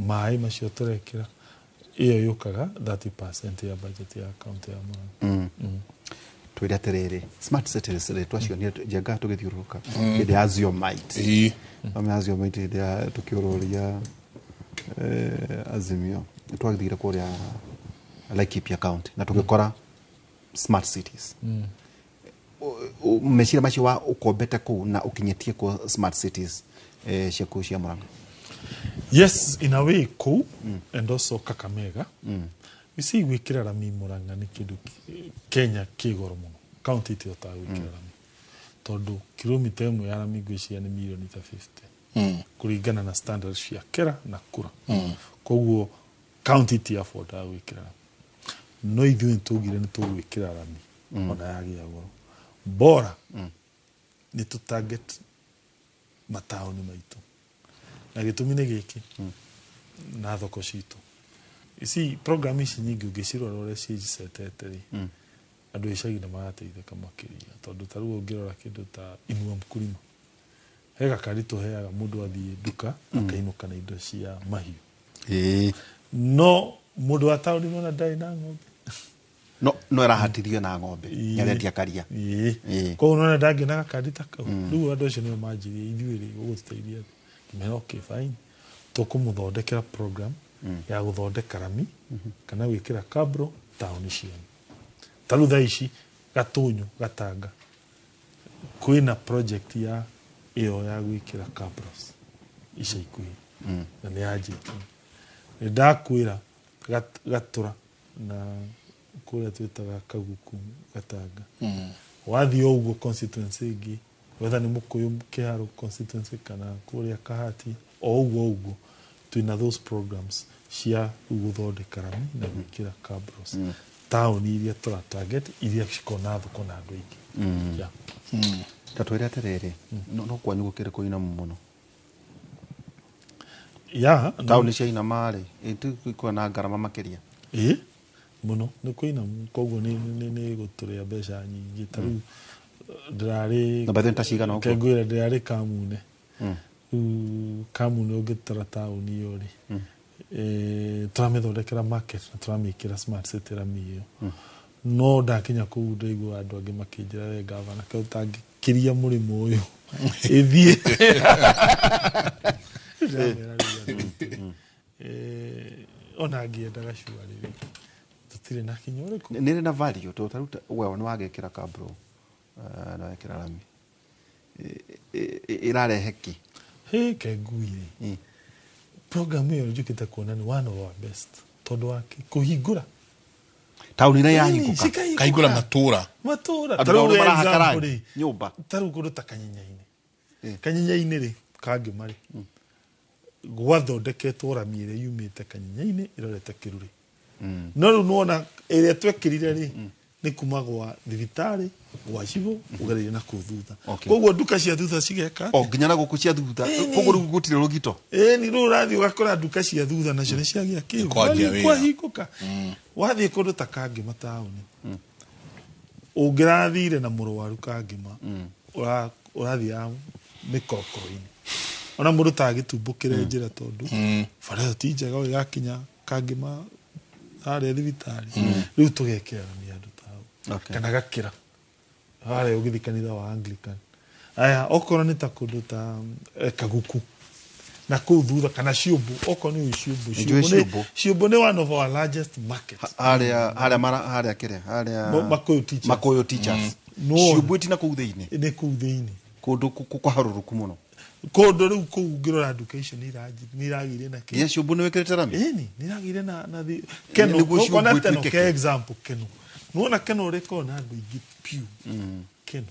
maĩ macio tũrekĩra, ĩyo yũkaga 30% ya budget ya county ya Murang'a. Twĩre atĩrĩrĩ, smart cities rĩ, twacionire njenga tũgĩthiũrũrũka hĩndĩ ya Ziomite. Mama ya Ziomite, hĩndĩ ya tũkĩũrũria Azimio, twagĩthire kũrĩa Laikipia County na tũgĩkora smart cities. Meciria macio wa ũkombete kũu na ũkinyĩtie kũ smart cities ciaku cia Murang'a? Yes, in a way kũu and also Kakamega. You see, gwĩkĩra rami Murang'a nĩ kĩndũ Kenya kĩ goro mũno, county itihotaga gwĩkĩra rami tondũ kilomita ĩmwe ya rami ngwĩciria nĩ mirioni ta 50 kũringana na standards cia kera na kura. Koguo county itiabordaga gwĩkĩra rami, no ithuĩ nĩ twaugire nĩ tũgwĩkĩra rami ona yagĩa goro, bora nĩ tũ target mataũni maitũ, na gĩtũmi nĩ gĩkĩ, na thoko citũ ici, program ici nyingĩ ũngĩcirora ũrĩa ciĩcetete rĩ, andũ a icagi nĩ marateithĩka makĩria, tondũ ta rĩu ũngĩrora kĩndũ ta Inua Mkulima, he gakari tũheaga mũndũ athiĩ nduka akainũka na indo cia mahiũ, no mũndũ wa taũni nona ndarĩ na ng'ombe. No ĩrahatithio na ng'ombe nĩarendia karia. Ĩĩ, koguo nona ndangĩona gakandi ta kau. Rĩu andũ acio nĩo manjirie, ithuĩ rĩ, ũgũtũteithia atĩa? Ngĩmera, okay, fine, tũkũmũthondekera program ya gũthondeka rami kana gwĩkĩra cabro taũni cianyu. Ta rĩu thaa ici Gatũnyũ, Gatanga, kwĩna project ya ĩyo ya gwĩkĩra cabros ica ikuhĩ na nĩ yanjĩtie. Nĩ ndakwĩra Gatũra na kũrĩa twĩtaga Kaguku Gatanga, wathiĩ o ũguo constituency ĩngĩ, whether nĩ Mũkũyũ Kĩharũ constituency kana kũrĩa Kahati, o ũguo ũguo twĩna those programs cia gũthondeka rami na gwĩkĩra cabros taũni iria tũra target, iria cikoragwo na thoko na andũ aingĩ. Yeah. Ta twĩre atĩrĩrĩ, no kwanyu gũkĩrĩ kũinamu mũno? Yeah. Taũni cia inama rĩ, ĩtikuwa na ngarama makĩria? Ĩĩ, mũno nĩ kũinamu, koguo nĩ gũtũrĩa mbeca nyingĩ. Ta rĩu ndĩrarĩ Na by the way, nĩ ta cigana ũguo? Kengwĩra, ndĩrarĩ Kamune. Rĩu Kamune ũngĩtara taũni ĩyo rĩ, tũramĩthondekera market na tũramĩkĩra smart city rami ĩyo, no ndakinya kũu ndaigua andũ angĩ makĩnjĩra, we gavana, kaĩ ũtangĩkĩria mũrĩmo ũyũ ĩthiĩ? Ndĩramera rĩu andũ aitũ, ona ngĩendaga cuarĩ rĩ, tũtirĩ na kinya ũrĩkũ. Nĩ ĩrĩ na value tondũ ta rĩu we nĩ wagĩkĩra cabro na wekĩra rami, ĩrarehe kĩ? Hĩ, kengui rĩ, program ĩyo njũkĩte kuona nĩ one of our best, tondũ wake kũhingũra taũni ĩrĩa Ĩni, yahingũka. cikahingũka. Kahingũra matũra. Matũra. Andũ Ta rĩu nao nĩ marahaka example rangi rĩ, nyũmba. Ta rĩu kũndũ ta Kanyenyainĩ, Kanyenyainĩ rĩ, Kangĩma rĩ, gwathondeketwo rami ĩrĩa yumĩte Kanyenyainĩ ĩrorete Kĩrurĩ, no rĩu nĩwona ĩrĩa twekĩrire rĩ, Nĩ kuma gwa thibitarĩ, gwa cibũ, ũgereire na kũu thutha. Okay. Koguo nduka cia thutha cigeka O nginya na gũkũ cia thutha. Ĩni. Koguo rĩu gũtirĩ rũgito. Ĩni, rĩu ũrathiĩ ũgakora nduka cia thutha nacio nĩ ciagĩa kĩu. Kwanjia Wathiĩ wĩra. kwahingũka. Wathiĩ kũndũ ta Kangĩma taũni, ũngĩrathire na mũrwaru Kangĩma, ũrathiaga mĩkorokoro-inĩ, ona mũndũ tagĩtumbũkĩre njĩra, tondũ bara ĩyo ti njega ũgĩgakinya Kangĩma harĩa thibitarĩ. Rĩu tũgekĩra andũ tau. Okay. Kana gakĩra harĩa ũgĩthiĩ kanitha wa Anglican, aya okorwo nĩ ta kũndũ ta Kaguku na kũu thutha, kana Ciũmbũ, okorwo nĩ Ciũmbũ. Nĩnjũĩ Ciũmbũ. Ciũmbũ nĩ one of our largest market. Harĩa harĩa mara harĩa kĩrĩa harĩa Makuyu Teachers. Makuyu Teachers. No. Ciũmbũ itina kũu thĩinĩ. Nĩ kũu thĩinĩ. Kũndũ kũharũrũku mũno. Kũndũ rĩu kũu ũngĩrora nduka icio nĩ iragĩire na kĩ. Nginya Ciũmbũ nĩ wĩkĩrĩte rami. Ĩni, nĩ iragĩire na Keno. Nĩguo Ciũmbũ Ona teno ĩtuĩke ke kĩ? example, Keno, nĩwona Keno ũrĩa ĩkoragwo na andũ aingĩ piũ. Keno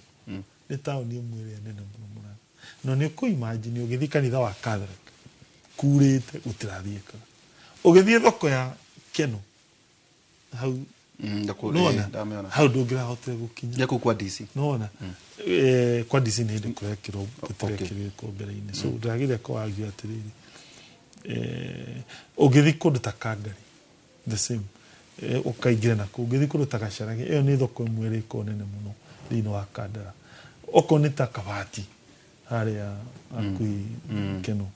nĩ taũni ĩmwe ĩrĩa nene mũno Mũrang'a, no nĩ ũkũ imagine ũgĩthiĩ kanitha wa Catholic kurĩte gũtirathiĩkaga, ũgĩthiĩ thoko ya Keno hau, nĩwona Ndamĩona. hau ndũngĩrahotire gũkinya. Ya kũu kwa DC. Nĩwona kwa DC nĩ hĩndĩ kũrekĩrwo, gũtirekĩrĩtwo mbere-inĩ, so ndĩrageria kũwagia atĩrĩrĩ, ũngĩthiĩ kũndũ ta Kangari the same, ũkaingĩra na kũu, ũngĩthiĩ kũndũ ta Gacarage, ĩyo nĩ thoko ĩmwe ĩrĩa ĩkoragwo nene mũno thĩinĩ wa Kandara. Okorwo nĩ ta Kabati harĩa hakuhĩ Keno,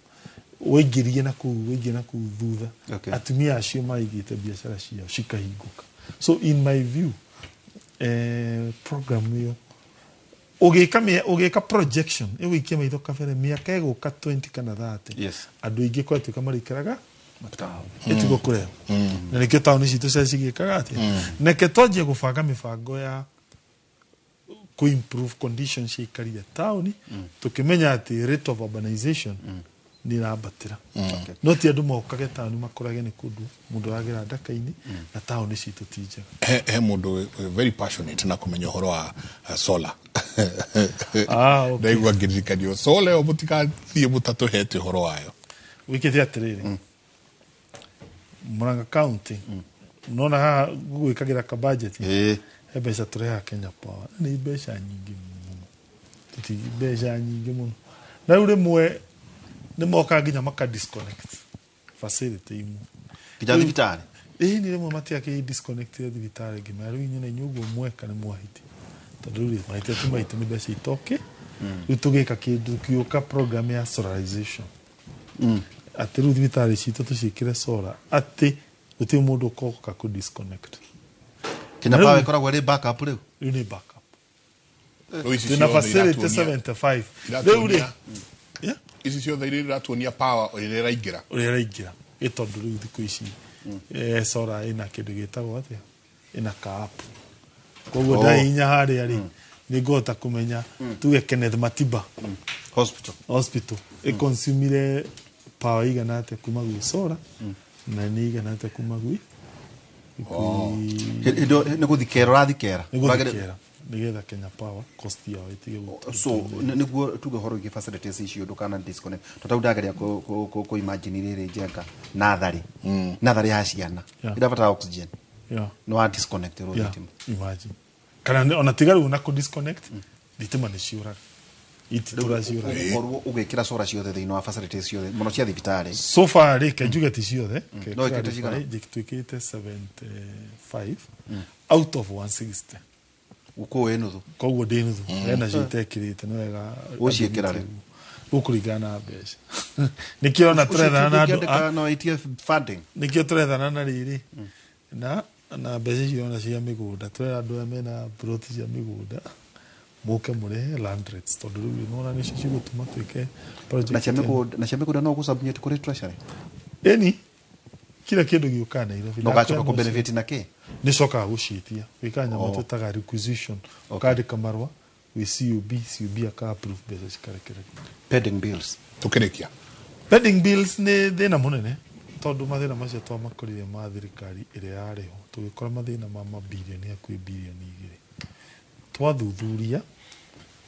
waingĩrie na kũu, waingĩrie na kũu thutha, Okay. atumia acio maigĩte biacara ciao cikahingũka. So in my view, program ĩyo ũgĩka ũgĩka projection, ĩgũikia maitho kabere mĩaka ĩgũka 20 kana 30, andũ aingĩ kwatuĩka marĩikaraga mataũni, ĩtigwo kũrehwo, na nĩkĩo taũni citũ cia cigĩkaga atĩa. Neke twanjie gũbanga mĩbango ya kũ improve conditions cia aikarire taũni, tũkĩmenya atĩ rate of urbanization nĩ ĩrambatĩra, no ti andũ mokage taũni makorage nĩ kũndũ mũndũ aragera ndaka-inĩ, na taũni citũ ti njega. He mũndũ very passionate na kũmenya ũhoro wa solar. Ah, okay. Ndaigua ngĩririkanio solar ĩyo, mũtigathiĩ mũtatũhete ũhoro wayo. Wĩkĩte atĩrĩrĩ, Murang'a County, nona haha gũgwĩkagĩra ka budget, he mbeca tũrehaga Kenya Power, na nĩ mbeca nyingĩ mũno, tũti mbeca nyingĩ mũno, na rĩu rĩmwe nĩ mokaga nginya maka disconnect facility imwe. Nginya thibitarĩ? Ĩĩ, nĩ rĩmwe matiakĩ disconnect thibitarĩ ngĩmera rĩu inyuĩ na inyuĩ ũguo mweka nĩ mwahĩtia, tondũ rĩu rĩ, mahĩtia ti maitũ, nĩ mbeca itoke. Rĩu tũgĩka kĩndũ kĩũka, program ya solarization, atĩ rĩu thibitarĩ citũ tũciĩkĩre solar, atĩ gũtirĩ mũndũ ũkoka kũ disconnect. Kenya Na rĩu- Power ĩkoragwo ĩrĩ backup rĩu. Rĩu nĩ backup. Rĩu ici Twĩna ciothe facility iratuonia- 75 rĩu rĩ. iratuonia- ici ciothe iria iratuonia power ĩrĩa ĩraingĩra. Ũrĩa ĩraingĩra, ĩ tondũ rĩu thikũ ici solar ĩna kĩndũ gĩtagwo atĩa, ĩna ka app, koguo ndahihinya harĩa rĩ, nĩ ngũhota kũmenya tuge Kenneth Matiba Hospital, hospital ĩconsumire power igana atĩa kuma gwĩ solar, na nĩ igana atĩa kuma gwĩ Hĩndĩ ĩyo nĩ gũthikera ũrathikera. Nĩ gũthikera nĩgetha Kenya Power cost yao ĩtige gũtũ. So nĩguo tuge ũhoro wĩgiĩ facilities icio, ndũkana disconnect, tondũ hau ndageria kũ imagine rĩrĩ njenga natharĩ, natharĩ ya ciana irabatara oxygen, nĩ wa disconnect rwo thitima. Imagine kana ona tiga rĩu na kũ disconnect, thitima nĩ ciũraga, ititũra ciũraga. Ũgũkorwo ũgĩkĩra solar ciothe thĩinĩ wa facilities ciothe mũno cia thibitarĩ? So far rĩ, ke njuge ti ciothe. Ke No ĩkĩrĩte cigana? Twĩkĩrĩte 75 out of 160. Gũkũ wĩ nuthu. Koguo ndĩ nuthu. Hena cio itekĩrĩte, nĩ wega. Ũciĩkĩra rĩ? Gũkũringana na mbeca, nĩkĩo ona tũrethana na andũ No ATF funding. Nĩkĩo tũrethana na rĩrĩ na mbeca icio ona cia mĩgũnda, tũrera andũ arĩa mena ploti cia mĩgũnda mũke mũrĩhe land rates, tondũ rĩu nĩwona nĩcio cigũtũma twĩke project Na cia ĩno. mĩgũnda, na cia mĩgũnda no ũgũ-submit kũrĩ treasury? Ĩni, kila kĩndũ gĩũkaga Nairobi. Na ũgacoka kũ benefit na kĩ? Nĩ cokaga gũciĩtia, gwĩka nyamũ twĩtaga requisition, ũkandĩka marũa gwĩ CUB, CUB aka approve, mbeca cikarekererio. Pending bills. Tũkĩrĩkia. Pending bills nĩ thĩna mũnene, tondũ mathĩna macio twamakorire ma thirikari ĩrĩa yarĩ ho, tũgĩkora mathĩna ma mabirioni hakuhĩ 2 birioni. Twathuthuria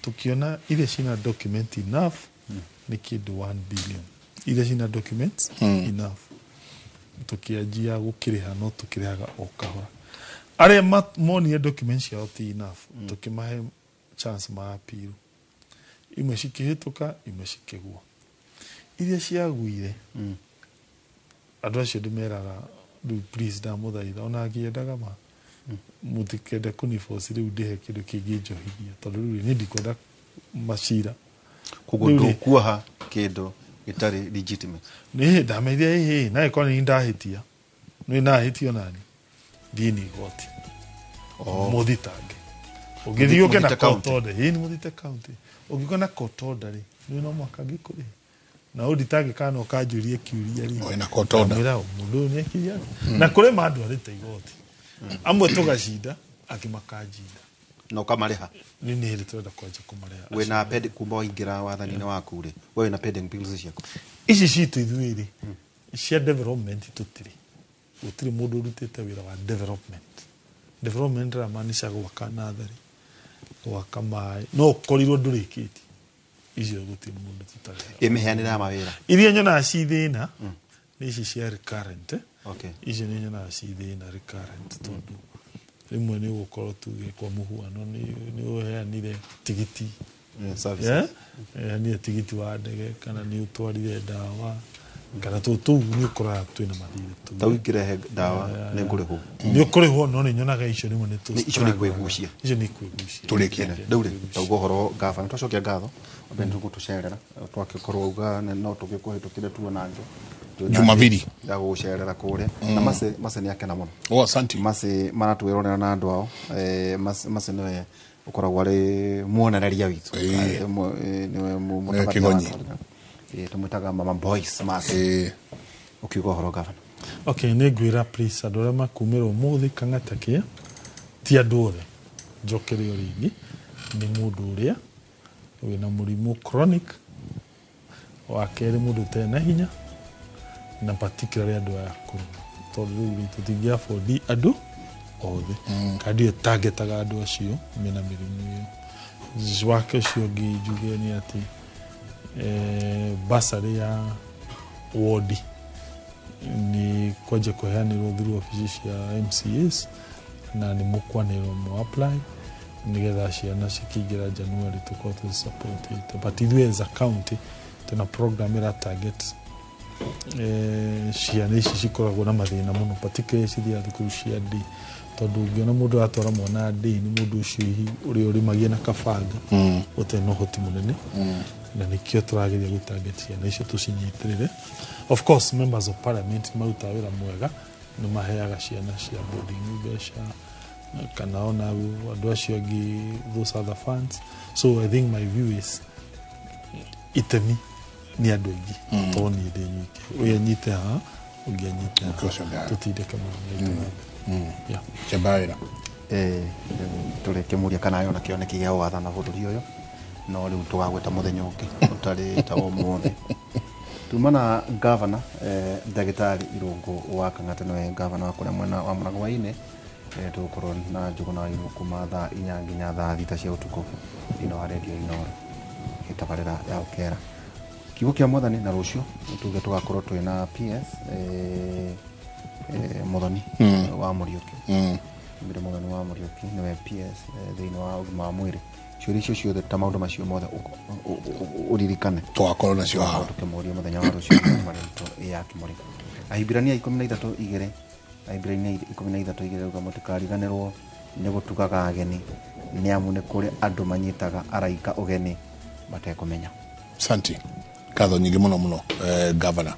tukiona iria cina document enough nĩ kĩndũ 1 billion, iria cina documents enough, tukianjia gũkĩrĩha, no tũkĩrĩhaga o kahora. Arĩa monire documents ciao ti enough, tũkĩmahe chance ma appeal. Imwe cikĩhĩtũka, imwe cikĩgua. Iria ciaguire, andũ acio ndĩmeraga rĩu, please, ndamũthaitha, ona ngĩendaga ma mũtikende kũniboci rĩu ndĩhe kĩndũ kĩngĩnjohithia, tondũ rĩu niĩ ndikwenda macira. Koguo ndũkuoha kĩndũ gĩtarĩ legitimate. Nĩ ndameithia ĩhĩ na ĩkorwo nĩ ndahĩtia, nĩ ndahĩtio nani thiĩ nĩ igoti mũthitange. Ũngĩthiĩ ũke na court order, ĩĩ, nĩ mũthite county. Ũngĩũka na court order rĩ, nĩ no mũhaka ngĩkũrĩhe na ũnditangĩ kana ũkanjũrie kĩũria rĩ. Wĩna court order. Ndamwĩra mũndũ ũyũ nĩ ekire atĩa. Na kũrĩ mandwarĩte igoti, amwe tũgacinda, angĩ makanjinda. Na ũkamarĩha? Nĩ hĩndĩ tũrenda kwanjia kũmarĩha. Wĩna pending kuma waingĩra wathani-inĩ waku rĩ, we wĩna pending bills ciaku? Ici citũ ithuĩ rĩ, cia development tũtirĩ, gũtirĩ mũndũ ũrutĩte wĩra wa development. Development ĩramaanisha gwaka natharĩ, gwaka maĩ, no ũkorirwo ndũrĩkĩtie. Icio gũtirĩ mũndũ tũtarĩ. Ĩ mĩheanĩre ya mawĩra? Iria nyonaga ci thĩna nĩ ici cia recurrent, eh? Okay. Icio nĩ nyonaga ci thĩna recurrent, tondũ rĩmwe nĩ ũgũkorwo, tuge kwa mũhuano, nĩ ũheanire tigiti. Services. Yeah? Heanire tigiti wa ndege, kana nĩ ũtwarire ndawa, kana tũu tũu nĩ ũkoraga twĩna mathirĩ tũu. Ta ũingĩrehe ndawa nĩ ngũrĩhwo. Nĩ ũkũrĩhwo, no nĩ nyonaga icio rĩmwe nĩ tũ Nĩ- icio nĩ kwĩgucia. Icio nĩ kwĩgucia. Tũrĩkie rĩu rĩ, tauga ũhoro gavana, twacokia ngatho wambe nĩ tũgũtũcerera, twakĩkorwo uga no tũgĩkũhĩtũkĩre tuonange Jumapili. Ya gũgũcerera kũrĩa na Mace. Mace nĩ akena mũno. Oh, asante. Mace maratwĩrorera na andũ ao. Mace nĩwe ũkoragwo arĩ muonereria witũ. Nĩwe mũtabania wa Kĩgonyi. tabarĩra. Tũmwĩtaga Mama Boys Mace. Ũkiuga ũhoro gavana. Okay, nĩ ngwĩra please andũ arĩa makumĩra ũmũthĩ Kang'ata kĩa ti andũ othe, njokere o rĩngĩ, nĩ mũndũ ũrĩa wĩna mũrimũ chronic, wa kerĩ mũndũ ũtarĩ na hinya, na particularly andũ aya akũrũ, tondũ rĩu rĩ tũtingĩ afford andũ othe. Kandi ĩyo tangetaga andũ acio mena mĩrimũ ĩyo. Wake ũcio ũngĩ njuge nĩ atĩ bursary ya wodi nĩ kwanjia kũheanĩrwo through ofici cia MCAs, na nĩ mũkwanĩrwo mũ apply nĩgetha ciana cikĩingĩra January tũkorwo tũcipotĩte. But ithuĩ as a county twĩna program ĩra target ciana ici cikoragwo na mathĩna mũno, particularly cithiaga thukuru cia day, tondũ ũngĩona mũndũ aratwara mwana day nĩ mũndũ ũcio hihi ũrĩa ũrĩmagia na kabanga, ũtarĩ na ũhoti mũnene, na nĩkĩo tũrageria gũ target ciana icio tũcinyitĩrĩre. Of course members of parliament nĩ marutaga wĩra mwega, nĩ maheaga ciana cia boarding mbeca, kana ona andũ acio angĩ, those other funds. So I think my view is itemi nĩ andũ aingĩ, to niĩ ndĩ nyike. Ũyũ anyite haha, ũngĩ anyite haha, tũtindĩke maũndũ maitũ na mbere. Yeah. Chemba wĩra. Tũrĩkĩmũria kana arĩ ona kĩoneki gĩa gwathana bũrũri ũyũ, no rĩu tũgagwĩta mũthenya ũngĩ ũtarĩ ta ũmũthĩ. Tuma na gavana ndagĩtarĩ Irũngũ wa Kang'ata, nĩwe gavana wa kũrĩa mwena wa Mũrang'a wa-inĩ. Tũgũkorwo na Njũgũna wa Irũngũ kuma thaa 4 nginya thaa 6 cia ũtukũ thĩinĩ wa redio Inooro, gĩtabarĩra ya ũkera kiugo kĩa mwathani. Na rũciũ tuge tũgakorwo twĩna PS Muthoni wa Mũriũki. Mbere Muthoni wa Mũriũki nĩwe PS thĩinĩ wa ũgima wa mwĩrĩ. Ciũria icio ciothe ta maũndũ macio mothe ũririkane tũgakorwo nacio haha. Tũkĩmũria mũthenya wa rũciũ tabarĩra itũ ya Kĩmũrĩ. Ahibirania 13:2, Ahibirania 13:2 uga mũtikariganĩrwo nĩ gũtugaga ageni, nĩ amu nĩ kũrĩ andũ manyitaga araika ũgeni matekũmenya. Asante, ngatho nyingĩ mũno mũno, governor.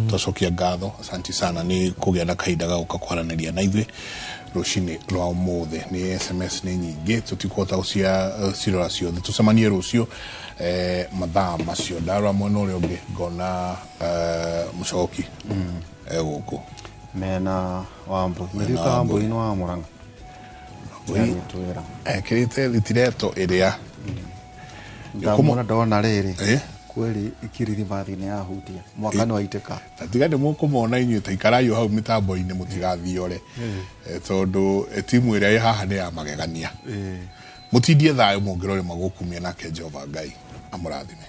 Twacokia ngatho, asanti sana nĩ kũgĩa na kahinda ga gũka kwaranĩria na ithuĩ rũcinĩ rwa ũmũthĩ. Nĩ SMS nĩ nyingĩ, tũtikũhota gũcirora ciothe. Tũcemanie rũciũ mathaa macio. Ndarora mwena ũrĩa ũngĩ ngona mũcoki gũkũ mena Wambui. Mena Nĩriũka Wambui. Wambui nĩ wa Mũrang'a. Nĩagĩtwĩra. Ekĩrĩte thitireto ĩrĩa Ndamwona ndona rĩrĩ kweli ikiririmathi nĩ yahutia mwaka nĩ waitĩka. Na tiga nĩ mũkũmona inyuĩ, ta ikarai o hau mĩtambo-inĩ, mũtigathiore, tondũ timu ĩrĩa ĩ haha nĩ ya magegania. Mũtindie thayũ mũngĩrorĩma gũkumia nake Jehova Ngai amũrathime.